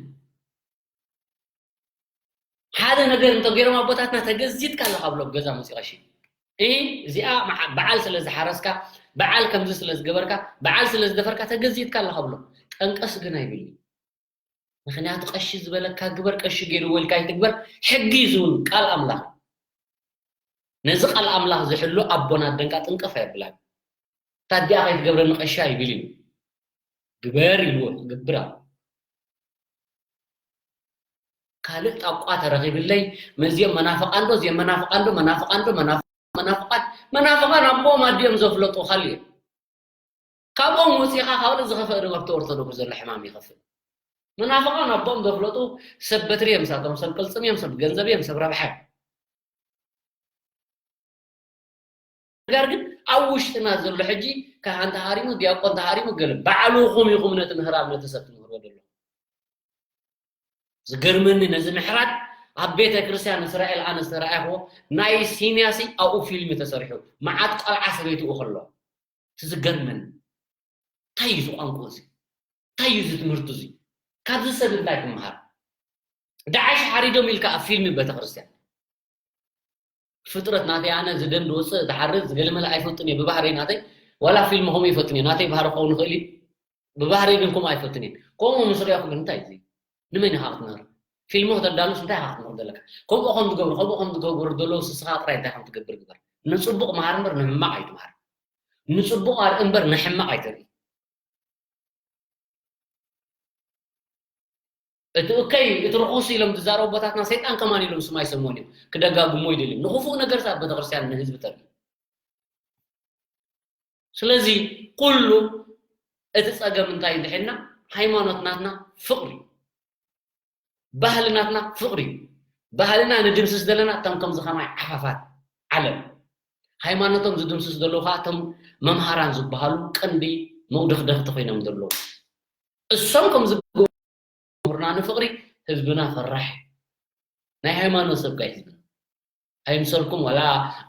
ሓደ ነገር እንተገይሮም ኣቦታትና፣ ተገዚትካ ኣለኻ ብሎም ገዛ መፂእ ቀሺ። እ፣ እዚኣ መዓ-፣ በዓል ስለ ዝሓረስካ፣ በዓል ከምዚ ስለ ዝገበርካ፣ በዓል ስለ ዝደፈርካ ተገዚትካ ኣለኻ ብሎም። ጠንቀስ ግን ኣይብልኒ። ምኽንያቱ ቀሺ ዝበለካ ግበር፣ ቀሺ ገይርዎ ኢልካ ኣይትግበር። ሕጊ እዩ ዝውን ቃል ኣምላኽ። ነዚ ቃል ኣምላኽ ዝሕሉ ኣቦን ኣደን ከኣ ጥንቅፍ ኣየብላን። እታ ኣዲኣ ከይትገብረኒ ቀሺ ኣይብል እዩ። ግበር ኢልዎ ክገብር ኣሎ። ካልእ ጣቋ ተረኺብለይ፣ መዚኦም መናፍቓን ዶ፣ እዚኦም መናፍቓን ዶ፣ መናፍቓን ዶ፣ መናፍ-፣ መናፍቓን፣ መናፍቓን ኣቦኦም ኣዲኦም ዘፍለጡ ካልእ እዮም። ካብኦም ወፂኻ ካልእ ዝኸፍእ ዶ ኣብቲ ኦርቶዶክስ ዘሎ ሕማም ይኸፍእ። መናፍቓን ኣቦኦም ዘፍለጡ ሰብ በትሪ እዮም፣ ሳቶም ሰብ ቅልፅም እዮም፣ ሰብ ገንዘብ እዮም፣ ሰብ ረብሓ እዮም። ነገር ግን ኣብ ውሽጥና ዘሎ ሕጂ ካህን ተሃሪሙ፣ ዲያቆን ተሃሪሙ፣ ገለ ባዕልኹም ኢኹም ነቲ ምህራም ነቲ ሰብ ትምህርዎ ዘለኹም። ዝገርመኒ ነዚ ምሕራድ ኣብ ቤተ ክርስቲያን እስራኤል ኣነ ዝተረኣይኽዎ ናይ ሲንያሲ ኣብኡ ፊልም ተሰሪሑ፣ መዓት ቆልዓ ሰበይትኡ ከሎ እቲ ዝገርመኒ። እንታይ እዩ እዚ ቋንቋ እዚ? እንታይ እዩ እዚ ትምህርቲ እዚ? ካብዚ ሰብ እንታይ ክመሃር? ደዓሽ ሓሪዶም ኢልካ ኣብ ፊልም ቤተ ክርስቲያን። ፍጥረት ናተይ ኣነ ዝደን ዝወፅእ ዝሓርድ ዝገለመለ ኣይፈቱን እየ ብባህረይ ናተይ። ዋላ ፊልም ከምኡ ይፈቱን እየ። ናተይ ባህሪ ክኸውን ይኽእል እዩ። ብባህረይ ግን ከምኡ ኣይፈቱን እየ። ከምኡ ምስ ሪኣኹ ግን እንታይ እዩ እዚ? ንመን ኢኻ ክትምህር? ፊልም ከተዳሉስ እንታይ ኢኻ ክትምህር ዘለካ? ከምኡ ከም ዝገብሩ፣ ከምኡ ከም ዝገብሩ ዘለዉ ስስኻ ጥራይ እንታይ ከም ትገብር ግበር። ንፅቡቕ መሃር እምበር ንሕማቕ ኣይትምሃር። ንፅቡቕ ኣርኢ እምበር ንሕማቕ ኣይተርኢ። እቲ እከይ፣ እቲ ርኹስ ኢሎም ዝዛረቡ ኣቦታትና ሰይጣን ከማን ኢሎም ስም ኣይሰምዎን እዮም። ክደጋግሞ ይደልዮም። ንኽፉእ ነገር ኣብ ቤተክርስትያን ንህዝቢ ተርኢ። ስለዚ ኩሉ እቲ ጸገም እንታይ እንድሕና ሃይማኖት ናትና ፍቕሪ፣ ባህሊ ናትና ፍቕሪ። ባህልና ንድምስስ ዘለና እቶም ከምዚ ከማይ ዓፋፋት ዓለም። ሃይማኖቶም ዝድምስስ ዘለዉ ከዓ እቶም መምሃራን ዝበሃሉ ቀንዲ መውደኽደኽቲ ኮይኖም ዘለዉ። እሶም ከም ዝገብሩና ንፍቕሪ ህዝብና ፈራሕ። ናይ ሃይማኖት ሰብ ጋይ ህዝብና። ኣይምሰልኩም ዋላ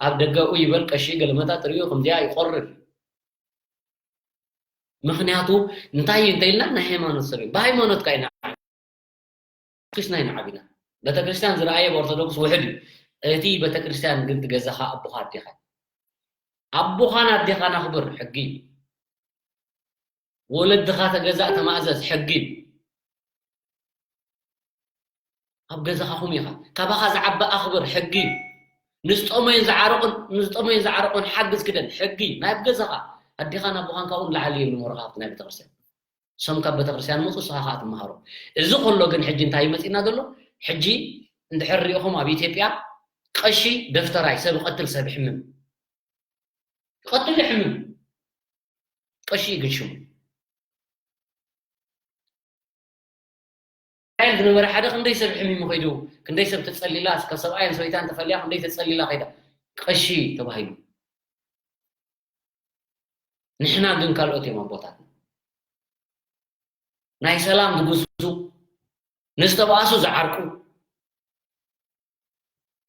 ኣብ ደገ ኡ ይበል ቀሺ ገለመታ ትርእዩ ከምዚኣ ይቆርር። ምኽንያቱ እንታይ እዩ እንተኢልና ናይ ሃይማኖት ሰብ እዩ። ብሃይማኖት ካ ኢና ኪስና ኢና ዓቢና። ቤተክርስትያን ዝረኣየ ብኦርቶዶክስ ውሕድ እዩ። እቲ ቤተክርስትያን ግን ትገዛኻ ኣቦኻ ኣዴኻ። ኣቦኻን ኣዴኻን ኣኽብር ሕጊ እዩ። ወለድኻ ተገዛእ ተማእዘዝ ሕጊ እዩ። ኣብ ገዛኻ ኹም ኢኻ። ካባኻ ዝዓቢ ኣኽብር ሕጊ እዩ። ንዝጠመዮን ዝዓረቑን፣ ንዝጠመዮን ዝዓረቑን ሓግዝ ክደን ሕጊ እዩ። ናይ ኣብ ገዛኻ ኣዴኻን ኣቦኻን ካብኡ ንላዕሊ እዮም ንመርኻ ኣብቲ ናይ ቤተክርስትያን። እሶም ካብ ቤተክርስትያን መፁ፣ ንስኻ ከዓ ትመሃሮ። እዚ ከሎ ግን ሕጂ እንታይ መፂና ዘሎ? ሕጂ እንድሕር ሪኢኹም ኣብ ኢትዮጵያ ቀሺ ደፍተራይ ሰብ ይቐትል ሰብ ይሕምም። ይቐትል ይሕምም። ቀሺ እዩ ግን ሽሙ። እስራኤል ዝነበረ ሓደ ክንደይ ሰብ ሕሚሙ ከይዱ፣ ክንደይ ሰብ ተጸሊላ፣ ካብ ሰብኣይን ሰበይታን ተፈልያ ክንደይ ተጸሊላ ከይዳ። ቀሺ ተባሂሉ። ንሕና ግን ካልኦት እዮም ኣቦታትና። ናይ ሰላም ዝጉስጉሱ፣ ንዝተባእሱ ዝዓርቁ፣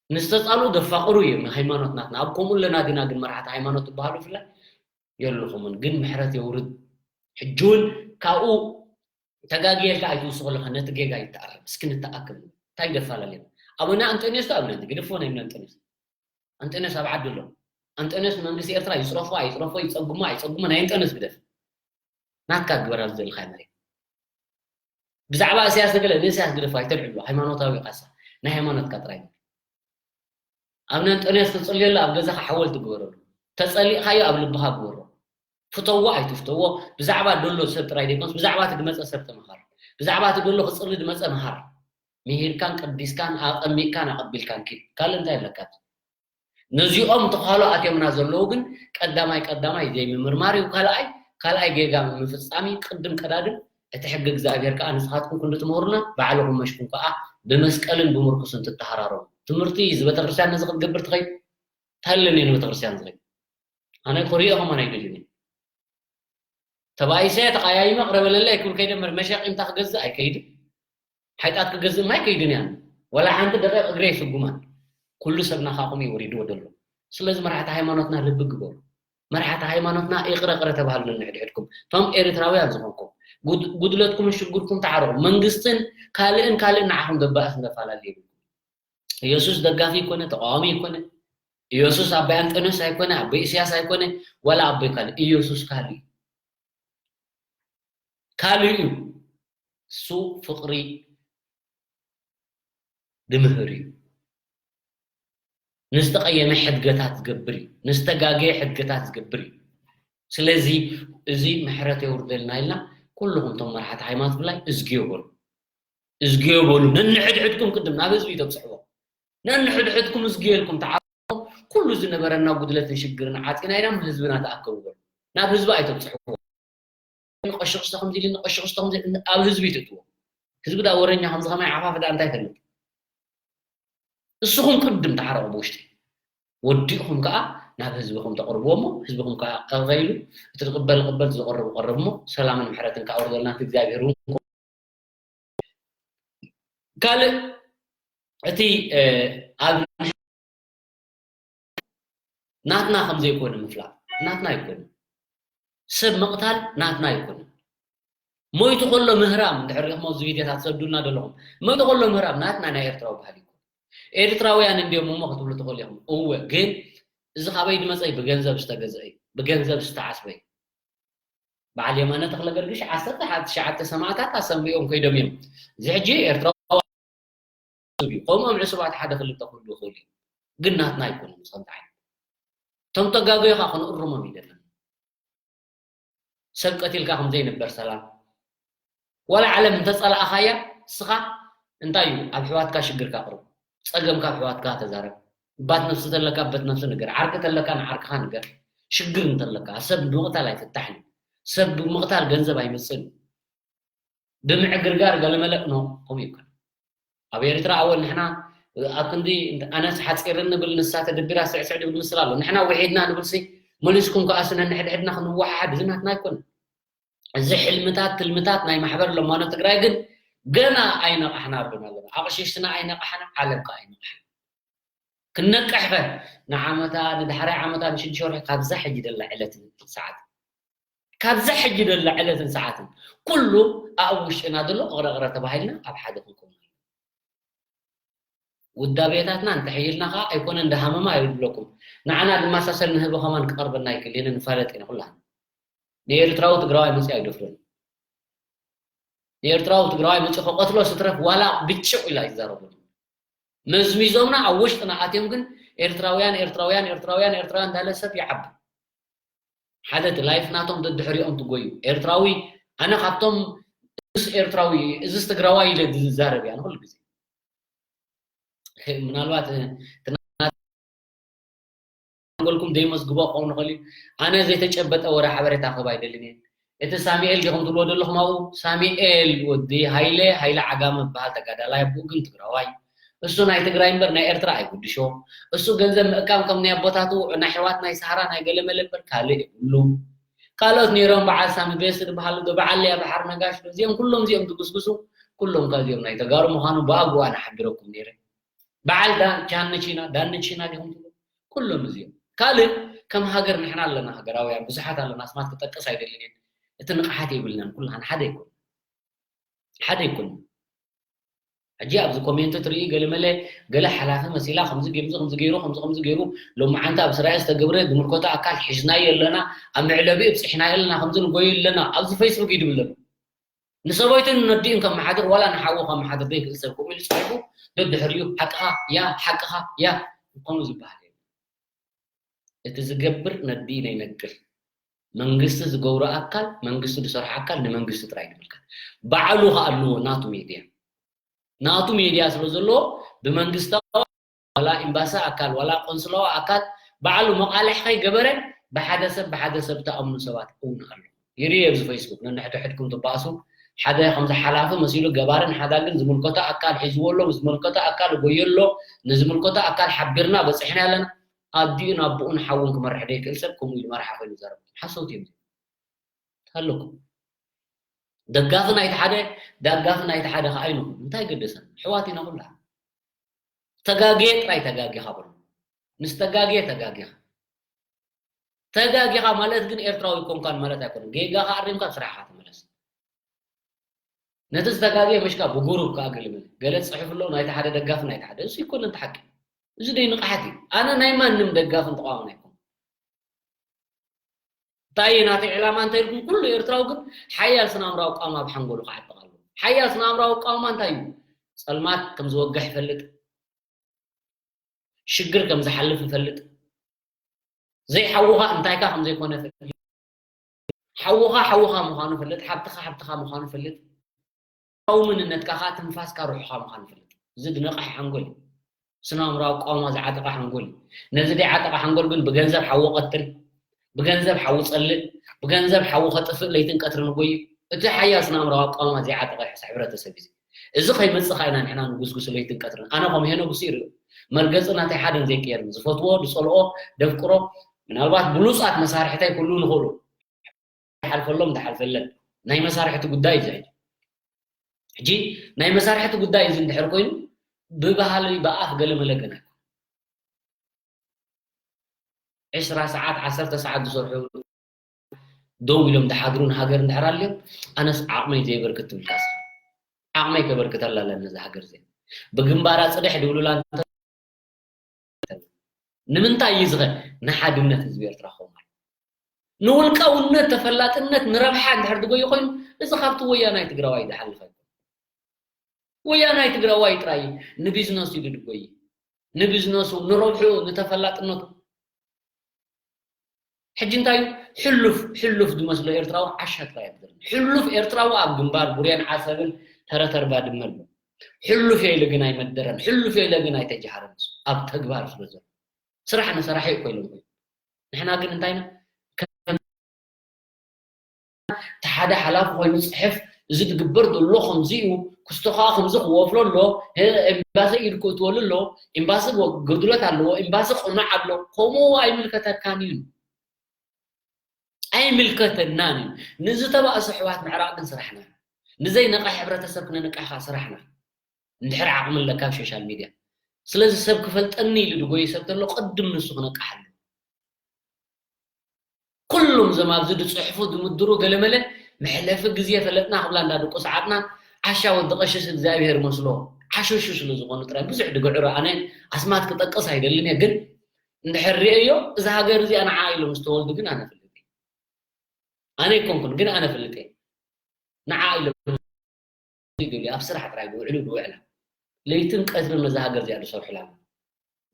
ንዝተጻልኡ ዘፋቕሩ እዮም ሃይማኖት ናትና። ኣብ ከምኡ ኣለና ዲና ግን መራሕቲ ሃይማኖት ትበሃሉ ብፍላይ የለኹምን። ግን ምሕረት የውርድ። ሕጂ እውን ካብኡ ተጋግየ ኢልካ ኣይትውስኽ ኣለኻ፣ ነቲ ጌጋ ይተኣረም። እስኪ ንተኣከብ። እንታይ ደፈላለየና? ኣቡነ ኣንጠንዮስ ዶ ኣብነ ግድፍዎ ናይ ኣብነ ኣንጠንዮስ። ኣንጠንዮስ ኣብ ዓዲ ኣሎ። ኣንጠንዮስ ንመንግስቲ ኤርትራ ይጽረፎ ኣይጽረፎ፣ ይጸግሞ ኣይጸግሞ፣ ናይ ኣንጠንዮስ ግደፍ። ናትካ ግበር ኣብዚ ዘለኻዮ መሬት። ብዛዕባ እስያስ ተገለ ንእስያስ ግደፎ ኣይተልዕሎ። ሃይማኖታዊ ቃሳ ናይ ሃይማኖትካ ጥራይ። ኣብነ ኣንጠንዮስ ተጸልየሉ ኣብ ገዛኻ ሓወልቲ ግበረሉ። ተጸሊእኻዮ ኣብ ልብኻ ግበሮ። ፍተዎ ኣይትፍተዎ፣ ብዛዕባ ደሎ ሰብ ጥራይ ዘይኮንስ ብዛዕባ እቲ ዝመጸ ሰብ ተመሃር። ብዛዕባ እቲ ደሎ ክጽሊ ዝመጸ መሃር። ምሂርካን ቀዲስካን ኣጠሚቅካን ኣቐቢልካን ኪድ። ካልእ እንታይ ኣለካ? ነዚኦም ተዃሎ ኣትዮምና ዘለዉ ግን ቀዳማይ ቀዳማይ ዘይምምርማር እዩ። ካልኣይ ካልኣይ ጌጋ ምፍጻም እዩ። ቅድም ቀዳድም እቲ ሕጊ እግዚኣብሔር ከኣ ንስኻትኩም ክንዲ ትምህሩና ባዕልኹም መሽኩም ከኣ ብመስቀልን ብምርኩስን ትተሃራረሙ። ትምህርቲ እዚ ቤተክርስትያን ነዚ ክትገብር ትኸይድ ታለኒ ንቤተክርስትያን ዝኸይድ ኣነ ኮሪኦ ከማን ኣይደልን እየ። ተባኢሰ ተቓያይመ ቅረበለለ ኣይክብል ከይደ እምበር መሸቂምታ ክገዝእ ኣይከይድን። ሓይጣት ክገዝእ ማይ ከይድን እያን። ወላ ሓንቲ ደቂቕ እግረ ይስጉማን። ኩሉ ሰብ ናኻኹም እዩ ወሪድዎ ዘሎ። ስለዚ መራሕቲ ሃይማኖትና ልቢ ግበሩ። መራሕቲ ሃይማኖትና ይቕረ ቅረ ተባሃሉ ነንሕድሕድኩም። እቶም ኤርትራውያን ዝኾንኩም ጉድ- ጉድለትኩምን ሽግርኩም ተዓረቑ። መንግስትን ካልእን ካልእን ንዓኹም ዘባእስ ዘፈላለ የብልኩም። ኢየሱስ ደጋፊ ኣይኮነ፣ ተቃዋሚ ኣይኮነ። ኢየሱስ ኣቦይ ኣንጠንዮስ ኣይኮነ፣ ኣቦይ ኢሳያስ ኣይኮነ፣ ዋላ ኣቦይ ካልእ። ኢየሱስ ካልእ እዩ። ካልእ እዩ። እሱ ፍቕሪ ድምህር እዩ። ንዝተቐየመ ሕድገታት ዝገብር እዩ። ንዝተጋገየ ሕድገታት ዝገብር እዩ። ስለዚ እዚ ምሕረት የውርደልና ኢልና ኩልኹም እቶም መራሕቲ ሃይማኖት ብላይ እዝግዮ በሉ። እዝግዮ በሉ። ነንሕድሕድኩም ቅድም ናብ ህዝቢ ተብፅሕዎ። ነንሕድሕድኩም እዝግዮ ኢልኩም ተዓርቁ። ኩሉ ዝነበረና ጉድለትን ሽግርን ዓፂና ኢና ህዝብና ተኣከቡ በሉ። ናብ ህዝቢ ኣይተብፅሕዎ። ቀሽቕሽተ ከምዚ ኢልኒ፣ ቀሽቕሽተ ከምዚ ኢልኒ፣ ኣብ ህዝቢ ትእትዎ። ህዝቢ ዳ ወረኛ ከምዚ ከማይ ዓፋፍ ዳ እንታይ ይፈልጥ? ንስኹም ቅድም ተዓረቑ ብውሽጢ። ወዲእኹም ከኣ ናብ ህዝብኹም ተቕርብዎ እሞ ህዝብኹም ከኣ ቅረ ኢሉ እቲ ዝቕበል ቅበል፣ ዝቐርብ ቀርብ እሞ ሰላምን ምሕረትን ከኣ ወርደልና እቲ እግዚኣብሔር እውን። ካልእ እቲ ኣብ ናትና ከም ዘይኮነ ምፍላጥ። ናትና ኣይኮነ። ሰብ ምቕታል ናትና ኣይኮነ። ሞይቱ ከሎ ምህራም እንድሕር ሪእኹም ኣብዚ ቪድዮታት ትሰዱልና ዘለኹም፣ ሞይቱ ከሎ ምህራም ናትና ናይ ኤርትራዊ ባህሊ ይኮነ። ኤርትራውያን እንዲዮም እሞ ክትብሉ ትኽእሉ ኢኹም። እወ፣ ግን እዚ ካበይ ዝመጸ እዩ? ብገንዘብ ዝተገዝአ እዩ። ብገንዘብ ዝተዓስበ እዩ። በዓል የማነ ተኽለ ገርግሽ ዓሰርተ ትሽዓተ ሰማእታት ኣሰምሪኦም ከይዶም እዮም። እዚ ሕጂ ኤርትራዊ እዩ። ከምኦም ዕሱባት ሓደ ክልተ ክህሉ ይኽእሉ እዩ። ግን ናትና ኣይኮኑን። ከምዚ ዓይነት እቶም ተጋገዩ ኸዓ ክንእርሞም ይደለን። ሰብ ቀቲልካ ከም ዘይንበር ሰላም። ዋላ ዓለም እንተጸላእኻያ፣ እስኻ እንታይ እዩ ኣብ ኣሕዋትካ ሽግርካ ኣቕርብ። ጸገምካ ኣብ ኣሕዋትካ ተዛረብ። ባት ነፍሲ ተለካ በት ነፍሲ ንገር። ዓርኪ ተለካ ንዓርክኻ ንገር። ሽግር እንተለካ፣ ሰብ ብምቕታል ኣይፍታሕን እዩ። ሰብ ብምቕታል ገንዘብ ኣይመጽእን እዩ። ብምዕግርጋር ገለመለ ኖ፣ ከምኡ ይኮን። ኣብ ኤርትራ ኣወል ንሕና ኣብ ክንዲ ኣነስ ሓጺርን ንብል ንሳ ተደቢራ ስዕስዕ ድብል ምስል ኣሎ። ንሕና ውሒድና ንብልሲ መሊስኩም ከኣ ስነ ንሕድሕድና ክንወሓሓድ እዚ ናትና ኣይኮነ። እዚ ሕልምታት ትልምታት ናይ ማሕበር ለማኖ ትግራይ ግን ገና ኣይነቃሕና ኣሎና ኣለና። ኣቕሽሽትና ኣይነቃሕና፣ ዓለም ከኣ ኣይነቃሕና። ክነቅሕ ኸ ንዓመታ ንዳሕራይ ዓመታ ንሽዱሽተ ወርሒ ካብዛ ሕጂ ደላ ዕለትን ሰዓት ካብዛ ሕጂ ደላ ዕለትን ሰዓትን ኩሉ ኣብ ውሽጥና ዘሎ እቕረቕረ ተባሂልና ኣብ ሓደ ክንከውን ኣለና። ውዳቤታትና እንተሕይልና ኸዓ ኣይኮነ እንደ ሃመማ ይብለኩም ንዓና ድማ ሳሰል ንህቢ ኸማን ክቐርበና ይክእል ኢና ንፋለጥ ኢና ኩላህና። ንኤርትራዊ ትግራዋይ መፅኡ ኣይደፍረን። ንኤርትራዊ ትግራዋይ መፅኡ ከቐትሎ ስትረፍ ዋላ ብጭቕ ኢላ ይዛረቡ። መዝሚዞምና ኣብ ውሽጥና ኣትዮም ግን ኤርትራውያን ኤርትራውያን ኤርትራውያን ኤርትራውያን እንዳለ ሰብ ይዓቢ። ሓደ እቲ ላይፍ ናቶም ደድሕሪኦም ትጎዩ ኤርትራዊ ኣነ ካብቶም እስ ኤርትራዊ እዝስ ትግራዋይ ኢለ ዝዛረብ እያ ንኩሉ ግዜ። ምናልባት ትናንት ኣንጎልኩም ዘይመዝግቦ ክኸውን ይኽእል እዩ። ኣነ ዘይተጨበጠ ወረ ሓበሬታ ክህብ ኣይደልን እየ። እቲ ሳሚኤል ዲኹም ትብልዎ ዘለኹም ኣብኡ ሳሚኤል ወዲ ሃይለ ሃይለ ዓጋመ ዝበሃል ተጋዳላይ ኣቦኡ ግን ትግራዋይ እሱ ናይ ትግራይ እምበር ናይ ኤርትራ ኣይጉድሾ። እሱ ገንዘብ ምእካብ ከም ናይ ኣቦታቱ ናይ ኣሕዋት ናይ ሰሃራ ናይ ገለመለ እምበር ካልእ የብሉ። ካልኦት ነይሮም በዓል ሳሚ ቤስ ዝበሃሉ ዶ በዓል ሊያ በሓር ነጋሽ ዶ እዚኦም ኩሎም እዚኦም ዝጉስጉሱ ኩሎም ካብ እዚኦም ናይ ተጋሩ ምዃኑ ብኣግኡ ኣነ ሓቢረኩም ነይረ። በዓል ዳ ቻንቺና ዳንቺና ዲኹም ትብሉ ኩሎም እዚኦም ካልእ ከም ሃገር ንሕና ኣለና ሃገራውያን ብዙሓት ኣለና ኣስማት ክጠቅስ ኣይደልን እየ። እቲ ንቕሓት የብልናን ኩልና ሓደ ይኮን ሓደ ይኮን። ሕጂ ኣብዚ ኮሜንት ትርኢ ገለ መለ ገለ ሓላፊ መሲላ ከምዚ ገምዚ ከምዚ ገይሩ ከምዚ ከምዚ ገይሩ ሎማዓንቲ ኣብ እስራኤል ዝተገብረ ዝምልከቶ ኣካል ሒዝናዮ ኣለና ኣብ መዕለቢ እብፅሕናዮ ኣለና ከምዚ ንጎዩ ኣለና ኣብዚ ፌስቡክ ይድብል ኣሎ። ንሰበይቱን ነዲኡን ከመሓድር ዋላ ንሓዉ ከመሓድር ዘይክእል ሰብ ከምኡ ኢሉ ፅሒፉ ደድሕሪኡ ሓቅኻ ያ ሓቅኻ ያ ከምኡ ዝበሃል የለን። እቲ ዝገብር ነዲኡ ነይነግር መንግስቲ ዝገብሮ ኣካል መንግስቲ ዝሰርሖ ኣካል ንመንግስቲ ጥራይ ንምልከት ባዕሉ ከኣልዎ ናቱ ሜድያ ናቱ ሜድያ ስለ ዘለዎ ብመንግስታዊ ዋላ ኤምባሲ ኣካል ዋላ ቆንስላዊ ኣካል ባዕሉ መቓልሕ ከይገበረ ብሓደ ሰብ ብሓደ ሰብ ተኣምኑ ሰባት እውን ኣሎ። ይርኢ ኣብዚ ፌስቡክ ነንሕድሕድኩም ትባእሱ ሓደ ከምዚ ሓላፊ መሲሉ ገባርን ሓዳግን ዝምልከቶ ኣካል ሒዝዎ ኣሎ ዝምልከቶ ኣካል ጎዮ ኣሎ ንዝምልከቶ ኣካል ሓቢርና በፂሕና ኣለና ኣዲኡን ኣቦኡን ሓውን ክመርሕ ደይክእል ሰብ ከምኡ ኢሉ መርሓ ኮይኑ ይዛረብ ሓሰውቲ እዮም። ኣለኩም። ደጋፊ ናይቲ ሓደ፣ ደጋፊ ናይቲ ሓደ ከኣ ኣይንኹን። እንታይ ገደሰን? ኣሕዋት ኢና ኩላ። ተጋግየ ጥራይ ተጋጊኻ በሉ። ምስ ተጋግየ ተጋጊኻ። ተጋጊኻ ማለት ግን ኤርትራዊ ኣይኮንካን ማለት ኣይኮነን። ጌጋኻ ኣሪምካ ኣብ ስራሕኻ ተመለስ። ነቲ ዝተጋግየ ምሽካ ብጉሩብ ከኣ ገለመለ። ገለ ትጽሕፍ ኣሎ፣ ናይቲ ሓደ ደጋፊ ናይቲ ሓደ። እሱ ኣይኮነን እቲ ሓቂ። እዚ ደይ ንቕሓት እዩ። ኣነ ናይ ማንም ደጋፍን ተቓዋምን ኣይኮንኩን። እንታይ እዩ ናተይ ዕላማ እንተ ኢልኩም፣ ኩሉ ኤርትራዊ ግን ሓያል ስነ-ኣእምራዊ ኣቃውማ ኣብ ሓንጎሉ ክዓጥቕ ኣለዎ። ሓያል ስነ-ኣእምራዊ ኣቃውማ እንታይ እዩ? ጸልማት ከም ዝወግሕ ይፈልጥ፣ ሽግር ከም ዝሓልፍ ይፈልጥ፣ ዘይሓውኻ እንታይካ ከም ዘይኮነ ይፈልጥ፣ ሓውኻ ሓውኻ ምዃኑ ይፈልጥ፣ ሓብትኻ ሓብትኻ ምዃኑ ይፈልጥ፣ ሓው መንነትካ ከኣ ትንፋስካ ሩሕኻ ምዃኑ ይፈልጥ። እዚ ዝነቕሐ ሓንጎል እዩ። ስነ-ኣእምራዊ ኣቃውማ ዝዓጠቐ ሓንጎል እዩ። ነዚ ዘይዓጠቐ ሓንጎል ግን ብገንዘብ ሓዊ ቀትል፣ ብገንዘብ ሓዊ ጸልእ፣ ብገንዘብ ሓዊ ከጥፍእ ለይትን ቀትርን ይጎዩ። እቲ ሓያል ስነ-ኣእምራዊ ኣቃውማ ዘይዓጠቐ ሕብረተሰብ እዩ። እዚ ከይመጽእ ከኣ ኢና ንሕና ንጉስጉስ ለይትን ቀትርን። ኣነ ከም ሄኖክ እሱ ይርኢ። መርገጺ ናተይ ሓደን ዘይቅየርን። ዝፈትዎ፣ ዝጸልኦ፣ ደፍቅሮ፣ ምናልባት ብሉጻት መሳርሕተይ ክህልዉ ይኽእሉ። ዝሓልፈሎም ዝሓልፈለን ናይ መሳርሕቲ ጉዳይ እዩ። እዚ ሕጂ ናይ መሳርሕቲ ጉዳይ እዚ እንድሕር ኮይኑ ብባህሊ ብኣፍ ገለ መለ ግን ኣይኮን። ዕስራ ሰዓት፣ ዓሰርተ ሰዓት ዝሰርሑ ደው ኢሎም ዝሓድሩ ንሃገር እንድሕር ኣልዮም፣ ኣነስ ዓቕመይ ዘየበርክት ትብል ካስኻ። ዓቕመይ ከበርክተላ ኣለኒ ነዛ ሃገር እዚኣ። ብግንባራ ጽድሕ ድብሉላ እንተ-፣ ንምንታይ እዩ ዝኸ? ንሓድነት ህዝቢ ኤርትራ ክኸውን። ንውልቃውነት፣ ተፈላጥነት፣ ንረብሓ እንድሕር ድጎዩ ኮይኑ፣ እዚ ካብቲ ወያናይ ትግራዋይ ዝሓልፍ ኣይኮን። ወያናይ ትግራዋይ ጥራይ ንቢዝነሱ ኢሉ ድጎይ። ንቢዝነሱ፣ ንረብሑ፣ ንተፈላጥነቱ። ሕጂ እንታይ እዩ? ሕሉፍ፣ ሕሉፍ ዝመስሎ ኤርትራዊ ዓሻ ጥራይ እዩ ዝደሊ። ሕሉፍ ኤርትራዊ ኣብ ግንባር ቡሬን ዓሰብን ተረተር ባድመ ኣሎ። ሕሉፍ እየ ኢሉ ግን ኣይመደረን። ሕሉፍ እየ ኢለ ግን ኣይተጀሃረን። ኣብ ተግባር ስለ ዘሎ። ስራሕ ንሰራሕ እዩ እኮ ኢሎም እኮ። ንሕና ግን እንታይ ኢና? ከም እቲ ሓደ ሓላፊ ኮይኑ ጽሕፍ፣ እዚ ዝግበር ዘሎ ከምዚ እዩ፣ ክስቶ ከኣ ከምዚ ክወፍሎ ኣሎ፣ እ፣ ኤምባሲ ኢድ ክእትወሉ ኣሎ፣ ኤምባሲ ጎ-፣ ገድሎት ኣለዎ፣ ኤምባሲ ቅኑዕ ኣሎ፣ ከምኡ ኣይምልከተካን እዩ። ኣይምልከተናን እዩ። ንዝተባእሱ ኣሕዋት ምዕራቕ ግን ስራሕና እዩ። ንዘይነቕሐ ሕብረተሰብ ክነንቅሕ ከኣ ስራሕና እዩ። እንድሕር ዓቕሚ ኣለካ ኣብ ሶሻል ሚድያ። ስለዚ ሰብ ክፈልጠኒ ኢሉ ዝጎየ ሰብ ተሎ ቅድም ንሱ ክነቅሕ ኣለዎ። ኩሎም እዞም ኣብዚ ዝጽሕፉ ዝምድሩ ገለመለ መሕለፊ ግዜ ፈለጥና ክብላ እንዳደቁ ሰዓትና ዓሻ ወዲ ቀሽስ እግዚኣብሄር መስሎ ዓሸሹ ስለ ዝኾኑ ጥራይ ብዙሕ ድግዕሩ ኣነ ኣስማት ክጠቅስ ኣይደልን እየ፣ ግን እንድሕር ርእየዮ እዛ ሃገር እዚኣ ንዓ ኢሎም ዝተወልዱ ግን ኣነ እፈልጥ እየ። ኣነ ኣይኮንኩን ግን ኣነ እፈልጥ እየ። ንዓ ኢሎም ይደልዩ ኣብ ስራሕ ጥራይ ዝውዕሉ ዝውዕላ ለይትን ቀትርን ነዛ ሃገር እዚኣ ዝሰርሑላ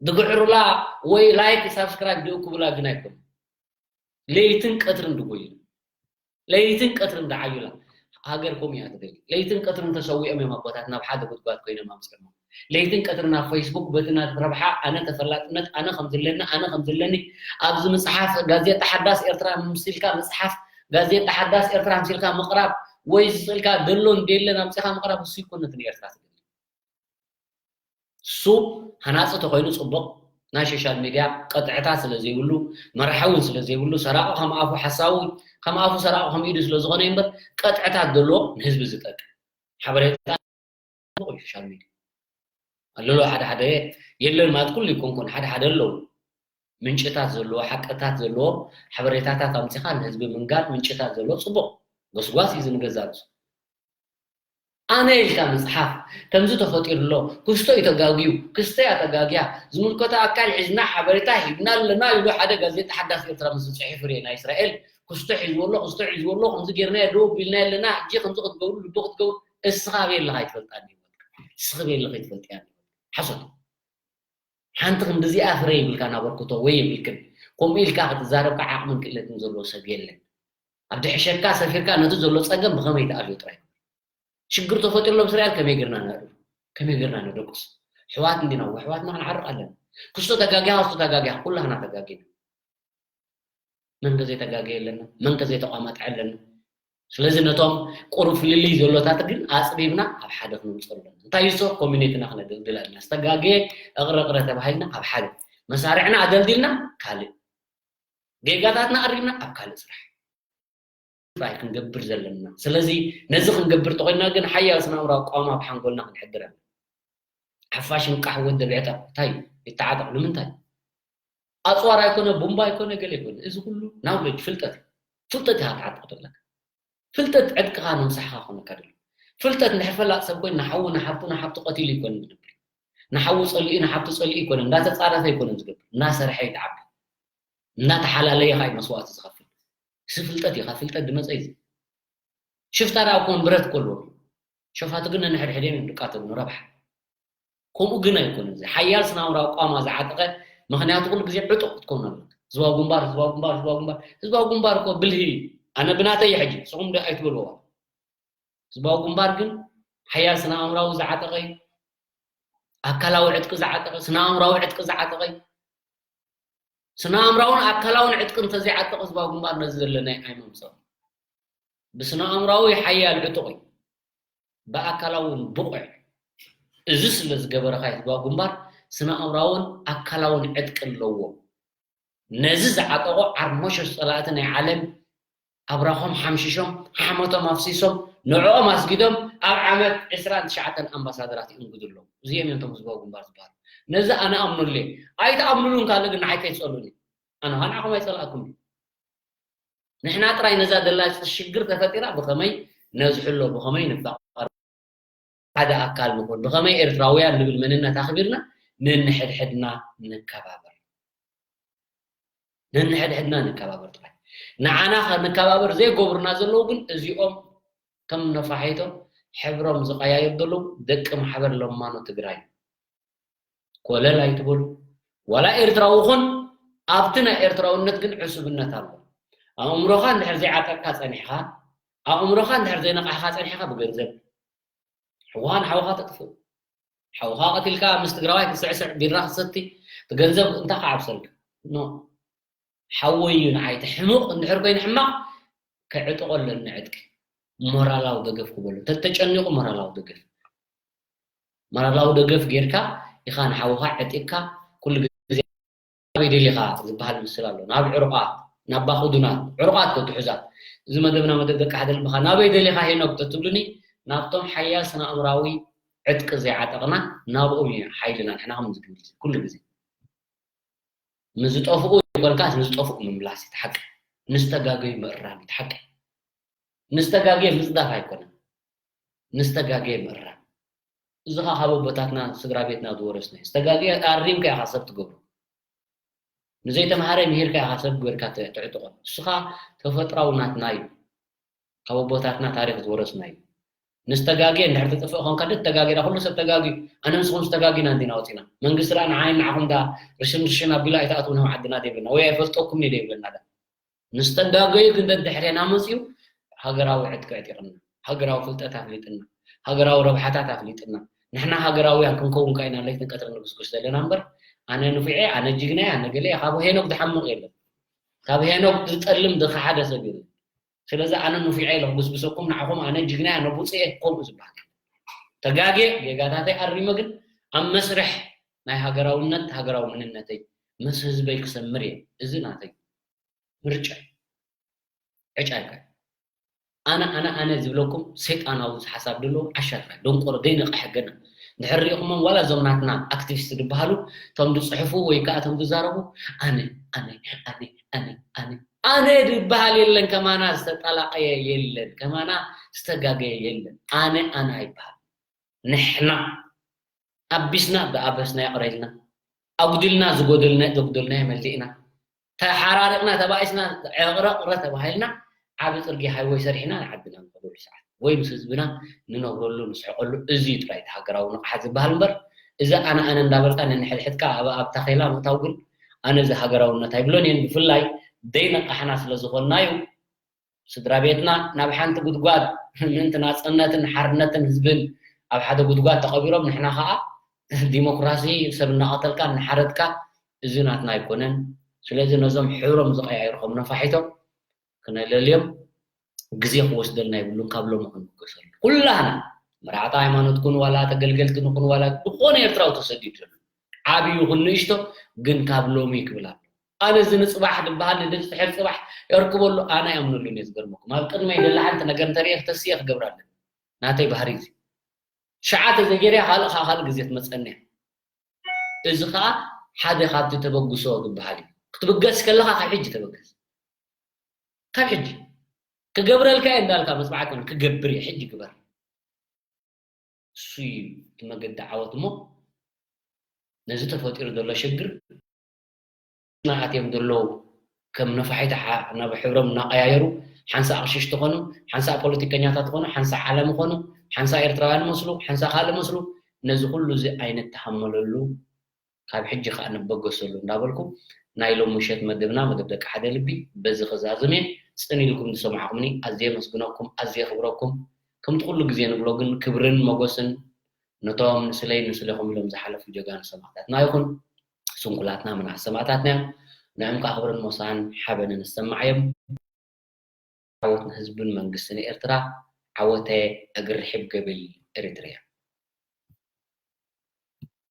ዝግዕሩላ ወይ ላይክ ሳብስክራይብ ዝእክቡላ ግን ኣይኮኑ። ለይትን ቀትርን ድጎዩ ለይትን ቀትርን ድዓዩላ ሃገር ከምኡ እያ ትደሊ። ለይትን ቀትርን ተሰዊኦም እዮም ኣቦታት ናብ ሓደ ጉድጓድ ኮይኖም ኣምፅኦሞ። ለይትን ቀትርን ኣብ ፌስቡክ በቲ ናት ረብሓ ኣነ ተፈላጥነት ኣነ ከም ዝለኒ ኣነ ከም ዝለኒ ኣብዚ ምፅሓፍ ጋዜጣ ሓዳስ ኤርትራ ምምሲልካ ምፅሓፍ ጋዜጣ ሓዳስ ኤርትራ ኣምሲልካ ምቕራብ ወይ ዝስእልካ ደሎ እንዴለን ኣምፂኻ ምቕራብ እሱ ይኮነት ንኤርትራ ትብል። እሱ ሃናፂ ተኮይኑ ፅቡቕ ናይ ሶሻል ሚድያ ቀጥዕታት ስለ ዘይብሉ መራሒ እውን ስለ ዘይብሉ ሰራቂ ከም ኣፉ ሓሳዊ ከም ኣፉ ሰራቂ ከም ኢዱ ስለ ዝኾነ እምበር ቀጥዕታት ዘለዎ ንህዝቢ ዝጠቅም ሓበሬታ ሶሻል ሚድያ ኣለሎ ሓደ ሓደ የለን ማለት ኩሉ ይኮንኩን ሓደ ሓደ ኣለዉ ምንጭታት ዘለዎ ሓቅታት ዘለዎ ሓበሬታታት ኣምፂኻ ንህዝቢ ምንጋር ምንጭታት ዘለዎ ፅቡቕ ጎስጓስ እዩ ዝንገዛርሱ ኣነ ኢልካ ምፅሓፍ ከምዚ ተፈጢሩ ኣሎ ክስቶ እዩ ተጋግዩ ክስተ እያ ተጋግያ ዝምልከቶ ኣካል ሒዝና ሓበሬታ ሂብና ኣለና ኢሉ ሓደ ጋዜጣ ሓዳስ ኤርትራ ምስ ዝፅሒፍ ርኤ ናይ እስራኤል ክስቶ ሒዝዎ ኣሎ ክስቶ ሒዝዎ ኣሎ ከምዚ ጌርና ደው ቢልና ኣለና ሕጂ ከምዚ ክትገብሩ ልቢ ክትገብሩ እስኻ ኣበይ ኣለኻ ይትፈልጣ እስኺ በይ ኣለኺ ትፈልጥያ ሓሶት ሓንቲ ክንድዚኣ ፍረ ይብልካን ኣበርክቶ ወይ የብልክን ከምኡ ኢልካ ክትዛረብካ ዓቕምን ክእለትን ዘለዎ ሰብ የለን ኣብ ድሕሸካ ሰፊርካ ነቲ ዘሎ ፀገም ብኸመይ ትኣልዮ ጥራይ ሽግር ተፈጢሩሎም እስራኤል ከመይ ጌርና ነእርፍ ከመይ ጌርና ነደቁስ ኣሕዋት እንዲና ኣሕዋትና ክንዓርቕ ኣለና ክስቶ ተጋጊኻ ክስቶ ተጋጊኻ ኩላህና ተጋጊና መንከ ዘይተጋገየ ኣለና መንከ ዘይተቋማጥዐ ኣለና ስለዚ ነቶም ቁሩብ ፍልልይ ዘሎታት ግን ኣፅቢብና ኣብ ሓደ ክነምፅኦ ኣለና እንታይ ይሶ ኮሚኒቲና ክነደልድል ኣለና ዝተጋገየ እቕረቕረ ተባሂልና ኣብ ሓደ መሳርዕና ኣደልዲልና ካልእ ጌጋታትና ኣሪምና ኣብ ካልእ ስራሕ ጥራይ ክንገብር ዘለና። ስለዚ ነዚ ክንገብር ተኾይና ግን ሓያል ስነ ኣእምራዊ ኣቋውማ ኣብ ሓንጎልና ክንሕድር ኣለና። ሓፋሽ ንቃሕ ወደብ ዕጠቕ እንታይ እዩ? ይተዓጠቕ ንምንታይ? ኣፅዋር ኣይኮነ፣ ቡምባ ኣይኮነ፣ ገለ ኣይኮነ። እዚ ኩሉ ናውለጅ ፍልጠት እዩ። ፍልጠት ኢኻ ትዓጥቕ ዘለካ። ፍልጠት ዕጥቅኻ ንምሳሕኻ ክኾነካ ደሎ። ፍልጠት እንድሕር ፈላጥ ሰብ ኮይኑ ንሓዉ ንሓብቱ ንሓብቱ ቀቲሉ ይኮን ዝነብር። ንሓዉ ፀሊኡ ንሓብቱ ፀሊኡ ይኮነ እንዳተፃረፈ ይኮነ ዝገብር። እናሰርሐ ይትዓቢ። እናተሓላለየ ኸዓ መስዋእቲ ዝኸፍል። እዚ ፍልጠት እዩ። ካብ ፍልጠት ዝመፀ እዩ። ሽፍታ ደኣ እኮ ብረት እኮ ኣለዎ። ሸፋቱ ግን ነንሕድሕድም እዮም ዝቃተሉ ንረብሓ። ከምኡ ግን ኣይኮነን። እዚ ሓያል ስነ ኣእምራዊ ኣቋማ ዝዓጠቐ ምኽንያቱ ኩሉ ግዜ ዕጡቕ ክትከውን ኣለካ። ህዝባዊ ግንባር፣ ህዝባዊ ግንባር፣ ህዝባዊ ግንባር፣ ህዝባዊ ግንባር እኮ ብልሂ እዩ። ኣነ ብናተይ ሕጂ ንስኹም ዶ ኣይትበልዎ። ህዝባዊ ግንባር ግን ሓያል ስነ ኣእምራዊ ዝዓጠቐ እዩ። ኣካላዊ ዕጥቂ ዝዓጠቐ፣ ስነ ኣእምራዊ ዕጥቂ ዝዓጠቐ እዩ። ስነ ኣእምራውን ኣካላውን ዕጥቂ እንተዘይዓጠቐ ህዝባዊ ግንባር ነዚ ዘለናይ ኣይመምፀእ። ብስነ ኣእምራዊ ሓያል ዕጡቕ እዩ። ብኣካላዊ እውን ብቑዕ። እዚ ስለ ዝገበረ ኸዓ ህዝባዊ ግንባር ስነ ኣእምራውን ኣካላውን ዕጥቂ ኣለዎ። ነዚ ዝዓጠቑ ዓርሞሸሽ ፀላእቲ ናይ ዓለም ኣብራኾም ሓምሺሾም ሓመቶም ኣፍሲሶም ንዕኦም ኣስጊዶም ኣብ ዓመት ዕስራን ትሽዓተን ኣምባሳደራት ይእንግዱ ኣለዉ። እዚኦም እዮም እቶም ህዝባዊ ግንባር ዝበሃሉ። ነዚ ኣነ ኣምነሉ እየ። ኣይትኣምኑሉን ካልእ ግን ንዓይ ከይትፀልኡኒ። ኣነ ኸዓ ንዓኹም ኣይፀላእኩምን። ንሕና ጥራይ ነዛ ደላ ሽግር ተፈጢራ ብኸመይ ነዝሕሎ፣ ብኸመይ ንፋቐር፣ ሓደ ኣካል ንኹን፣ ብኸመይ ኤርትራውያን ንብል መንነት ኣኽቢርና ነንሕድሕድና ንከባበር። ነንሕድሕድና ንከባበር ጥራይ። ንዓና ከ ንከባበር ዘይገብሩና ዘለዉ ግን እዚኦም ከም ነፋሒቶ ሕብሮም ዝቀያየሩ ዘለዉ ደቂ ማሕበር ለማኖ ትግራይ። ኮለል ኣይትበሉ። ዋላ ኤርትራዊ ኹን ኣብቲ ናይ ኤርትራውነት ግን ዕሱብነት ኣሎ። ኣእምሮኻ እንድሕር ዘይዓጠቕካ ጸኒሕኻ፣ ኣእምሮኻ እንድሕር ዘይነቓሕኻ ጸኒሕኻ ብገንዘብ ሕዋን ሓውኻ ተጥፍእ። ሓውኻ ቀቲልካ ምስ ትግራዋይ ክትስዕስዕ ቢራ ክትሰቲ እቲ ገንዘብ እንታይ ክዓብሰልካ? ኖ። ሓወይ እዩ ንዓይ እቲ ሕሙቕ እንድሕር ኮይኑ ሕማቕ ከዕጥቆ ኣለኒ ዕጥቂ። ሞራላዊ ደገፍ ክበሉ። ተተጨኒቑ ሞራላዊ ደገፍ። ሞራላዊ ደገፍ ጌርካ ኢኻ ንሓውኻ ዕጢቕካ ኩሉ ግዜ ናበይ ደሊኻ ዝበሃል ምስል ኣሎ። ናብ ዕሩቓት፣ ናብ ባኹዱናት፣ ዕሩቓት እኮ ትሑዛት። እዚ መደብና መደብ ደቂ ሓደ ልብኻ ናበይ ደሊኻ ሄኖክ ተትብሉኒ ናብቶም ሓያል ስነ ኣእምራዊ ዕጥቂ ዘይዓጠቕና ናብኦም እዩ ሓይልና ንሕና ከም ዝግብል ኩሉ ግዜ። ንዝጠፍኡ ይኾንካስ ንዝጠፍኡ ምምላስ እዩ እቲ ሓቂ። ንዝተጋገዩ ምእራም እዩ እቲ ሓቂ። ንዝተጋገየ ምጽዳፍ ኣይኮነን። ንዝተጋገየ ምእራም። እዚ ኸኣ ካብ ኣቦታትና ስድራ ቤትና ዝወረስና እዩ። ዝተጋገየ ኣሪምካ ኢኻ ሰብ ትገብሮ። ንዘይተምሃረ ምሂርካ ኢኻ ሰብ ጌርካ ተ-፣ ተዕጥቖ። ንሱ ኸኣ ተፈጥራዊ ናትና እዩ። ካብ ኣቦታትና ታሪኽ ዝወረስና እዩ። ንዝተጋግየ እንድሕር ትጥፍእ ኾንካ፣ ደት ተጋጊና፣ ኩሉ ሰብ ተጋግዩ፣ ኣነ ምስኹም ዝተጋጊና እንዲና ወፂና። መንግስቲ ደኣ ንዓይን ንዓኹም ደኣ ርሽን ርሽን ኣቢሉ ኣይትኣትዉን ኣብ ዓድና ደይብለና፣ ወይ ኣይፈልጠኩምን እዩ ደይብለና ደኣ። ንዝተጋገዩ ግን ደድሕሬና መፅዩ ሃገራዊ ዕጥቂ ኣዕጢቕና፣ ሃገራዊ ፍልጠት ኣፍሊጥና፣ ሃገራዊ ረብሓታት ኣፍሊጥና። ንሕና ሃገራውያን ክንከውን ከ ኢና ለይትን ቀትርን ንጉስጉስ ዘለና እምበር፣ ኣነ ንፉዕ እየ፣ ኣነ ጅግና እየ፣ ኣነ ገለ እየ፣ ካብ ሄኖክ ዝሓምቕ የለን። ካብ ሄኖክ ዝጠልም ዝኸሓደ ሰብ የለን። ስለዚ ኣነ ንፉዕ እየ ኢለ ክጉስጉሰኩም፣ ንዓኹም ኣነ ጅግና እየ፣ ኣነ ብፁዕ እየ፣ ከምኡ ዝበሃል። ተጋግየ፣ ጌጋታተይ ኣሪመ ግን ኣብ መስርሕ ናይ ሃገራውነት፣ ሃገራዊ መንነተይ ምስ ህዝበይ ክሰምር እየ። እዚ ናተይ ምርጫ እዩ። ዕጫ ኣይኮነን። ኣነ፣ ኣነ፣ ኣነ ዝብለኩም ሰይጣናዊ ሓሳብ ዘለዎ ዓሻ ጥራይ፣ ደንቆሮ፣ ዘይነቕሐ ገና። እንድሕር ሪኢኹሞም ዋላ እዞም ናትና ኣክቲቪስት ዝበሃሉ፣ እቶም ዝጽሕፉ ወይ ከኣ እቶም ዝዛረቡ፣ ኣነ፣ ኣነ፣ ኣነ፣ ኣነ፣ ኣነ፣ ኣነ ዝበሃል የለን፣ ከማና ዝተጠላቐየ የለን፣ ከማና ዝተጋገየ የለን። ኣነ፣ ኣነ ኣይበሃል። ንሕና ኣቢስና ዝኣበስናዮ ኣቕሪልና፣ ኣጉዲልና ዝጎደልና-፣ ዘጉደልናዮ መሊእና፣ ተሓራሪቕና፣ ተባኢስና፣ ዕቕረቕረ ተባሂልና፣ ዓቢ ጽርግያ ሃይወይ ሰሪሕና ንዓድና ንኸደሉ ሰዓት። ወይ ምስ ህዝብና ንነብረሉ፣ ንስሕቐሉ፣ እዚ እዩ ጥራይ እቲ ሃገራዊ ንቕሓት ዝበሃል እምበር፣ እዚ ኣነ ኣነ እንዳበልካ ነንሕድሕድካ ኣብ፣ ኣብ ታኼላ ምእታው ግን ኣነ እዚ ሃገራውነት ኣይብሎን እየን። ብፍላይ ዘይነቓሕና ስለ ዝኾንና እዩ። ስድራ ቤትና ናብ ሓንቲ ጉድጓድ ምእንቲ ናጽነትን ሓርነትን ህዝብን ኣብ ሓደ ጉድጓድ ተቐቢሮም፣ ንሕና ኸኣ ዲሞክራሲ ሰብ እናቐተልካ እናሓረድካ፣ እዚ ናትና ኣይኮነን። ስለዚ ነዞም ሕብሮም ዝቐያየርኩም ነፋሒቶ ክነለልዮም ግዜ ክወስደልና የብሉን። ካብ ሎሚ ክንብገሰሉ ኩላህና፣ መራሕቲ ሃይማኖት ኩን ዋላ ተገልገልቲ ንኹን ዋላ ዝኾነ ኤርትራዊ ተሰዲዱ ዘሎ፣ ዓቢ ይኹን ንእሽቶ፣ ግን ካብ ሎሚ ክብል ኣሎ። ኣነ እዚ ንፅባሕ ዝበሃል ንድምፂ ድሕር ፅባሕ የርክበሉ ኣነ ኣይኣምነሉን እየ። ዝገርመኩም ኣብ ቅድመይ ደላ ሓንቲ ነገር እንተርእየ ክተስየ ክገብራ ኣለኒ። ናተይ ባህሪ እዚ ሸዓተ ዘይገይረ ካልእ ከዓ ካልእ ግዜ ትመፀኒ እያ። እዚ ከዓ ሓደ ካብቲ ተበግሶ ዝበሃል እዩ። ክትብገስ ከለካ ካብ ሕጂ ተበገስ። ካብ ሕጂ ክገብረልካ እየ እንዳልካ መፅባዕከ ክገብር እየ። ሕጂ ግበር። እሱ እዩ እቲ መገዲ ዓወት እሞ ነዚ ተፈጢሩ ዘሎ ሽግር ናት እዮም ዘለዉ ከም ነፋሒት ናብ ሕብሮም እናቀያየሩ ሓንሳእ ኣቕሽሽ ትኾኑ ሓንሳእ ፖለቲከኛታት ትኾኑ ሓንሳእ ዓለም ይኾኑ ሓንሳእ ኤርትራውያን መስሉ ሓንሳእ ካልእ መስሉ ነዚ ኩሉ እዚ ኣይንተሃመለሉ ካብ ሕጂ ከዓ ንበገሰሉ እንዳበልኩ ናይ ሎም ምሸት መደብና መደብ ደቂ ሓደ ልቢ በዚ ክዛዝም እየ። ፅን ኢልኩም ዝሰማዕኩምኒ ኣዝየ መስግነኩም ኣዝየ ክብረኩም። ከምቲ ኩሉ ግዜ ንብሎ ግን ክብርን መጎስን ነቶም ንስለይ ንስለኹም ኢሎም ዝሓለፉ ጀጋኑ ሰማእታትና ይኹን። ስንኩላትና ምናት ሰማእታትና እዮም። ንዕም ከዓ ክብርን ሞሳን ሓበንን ዝሰማዕ እዮም። ዓወት ንህዝብን መንግስትን ኤርትራ። ዓወተ እግሪ ርሒብ ገብል ኤሪትርያ።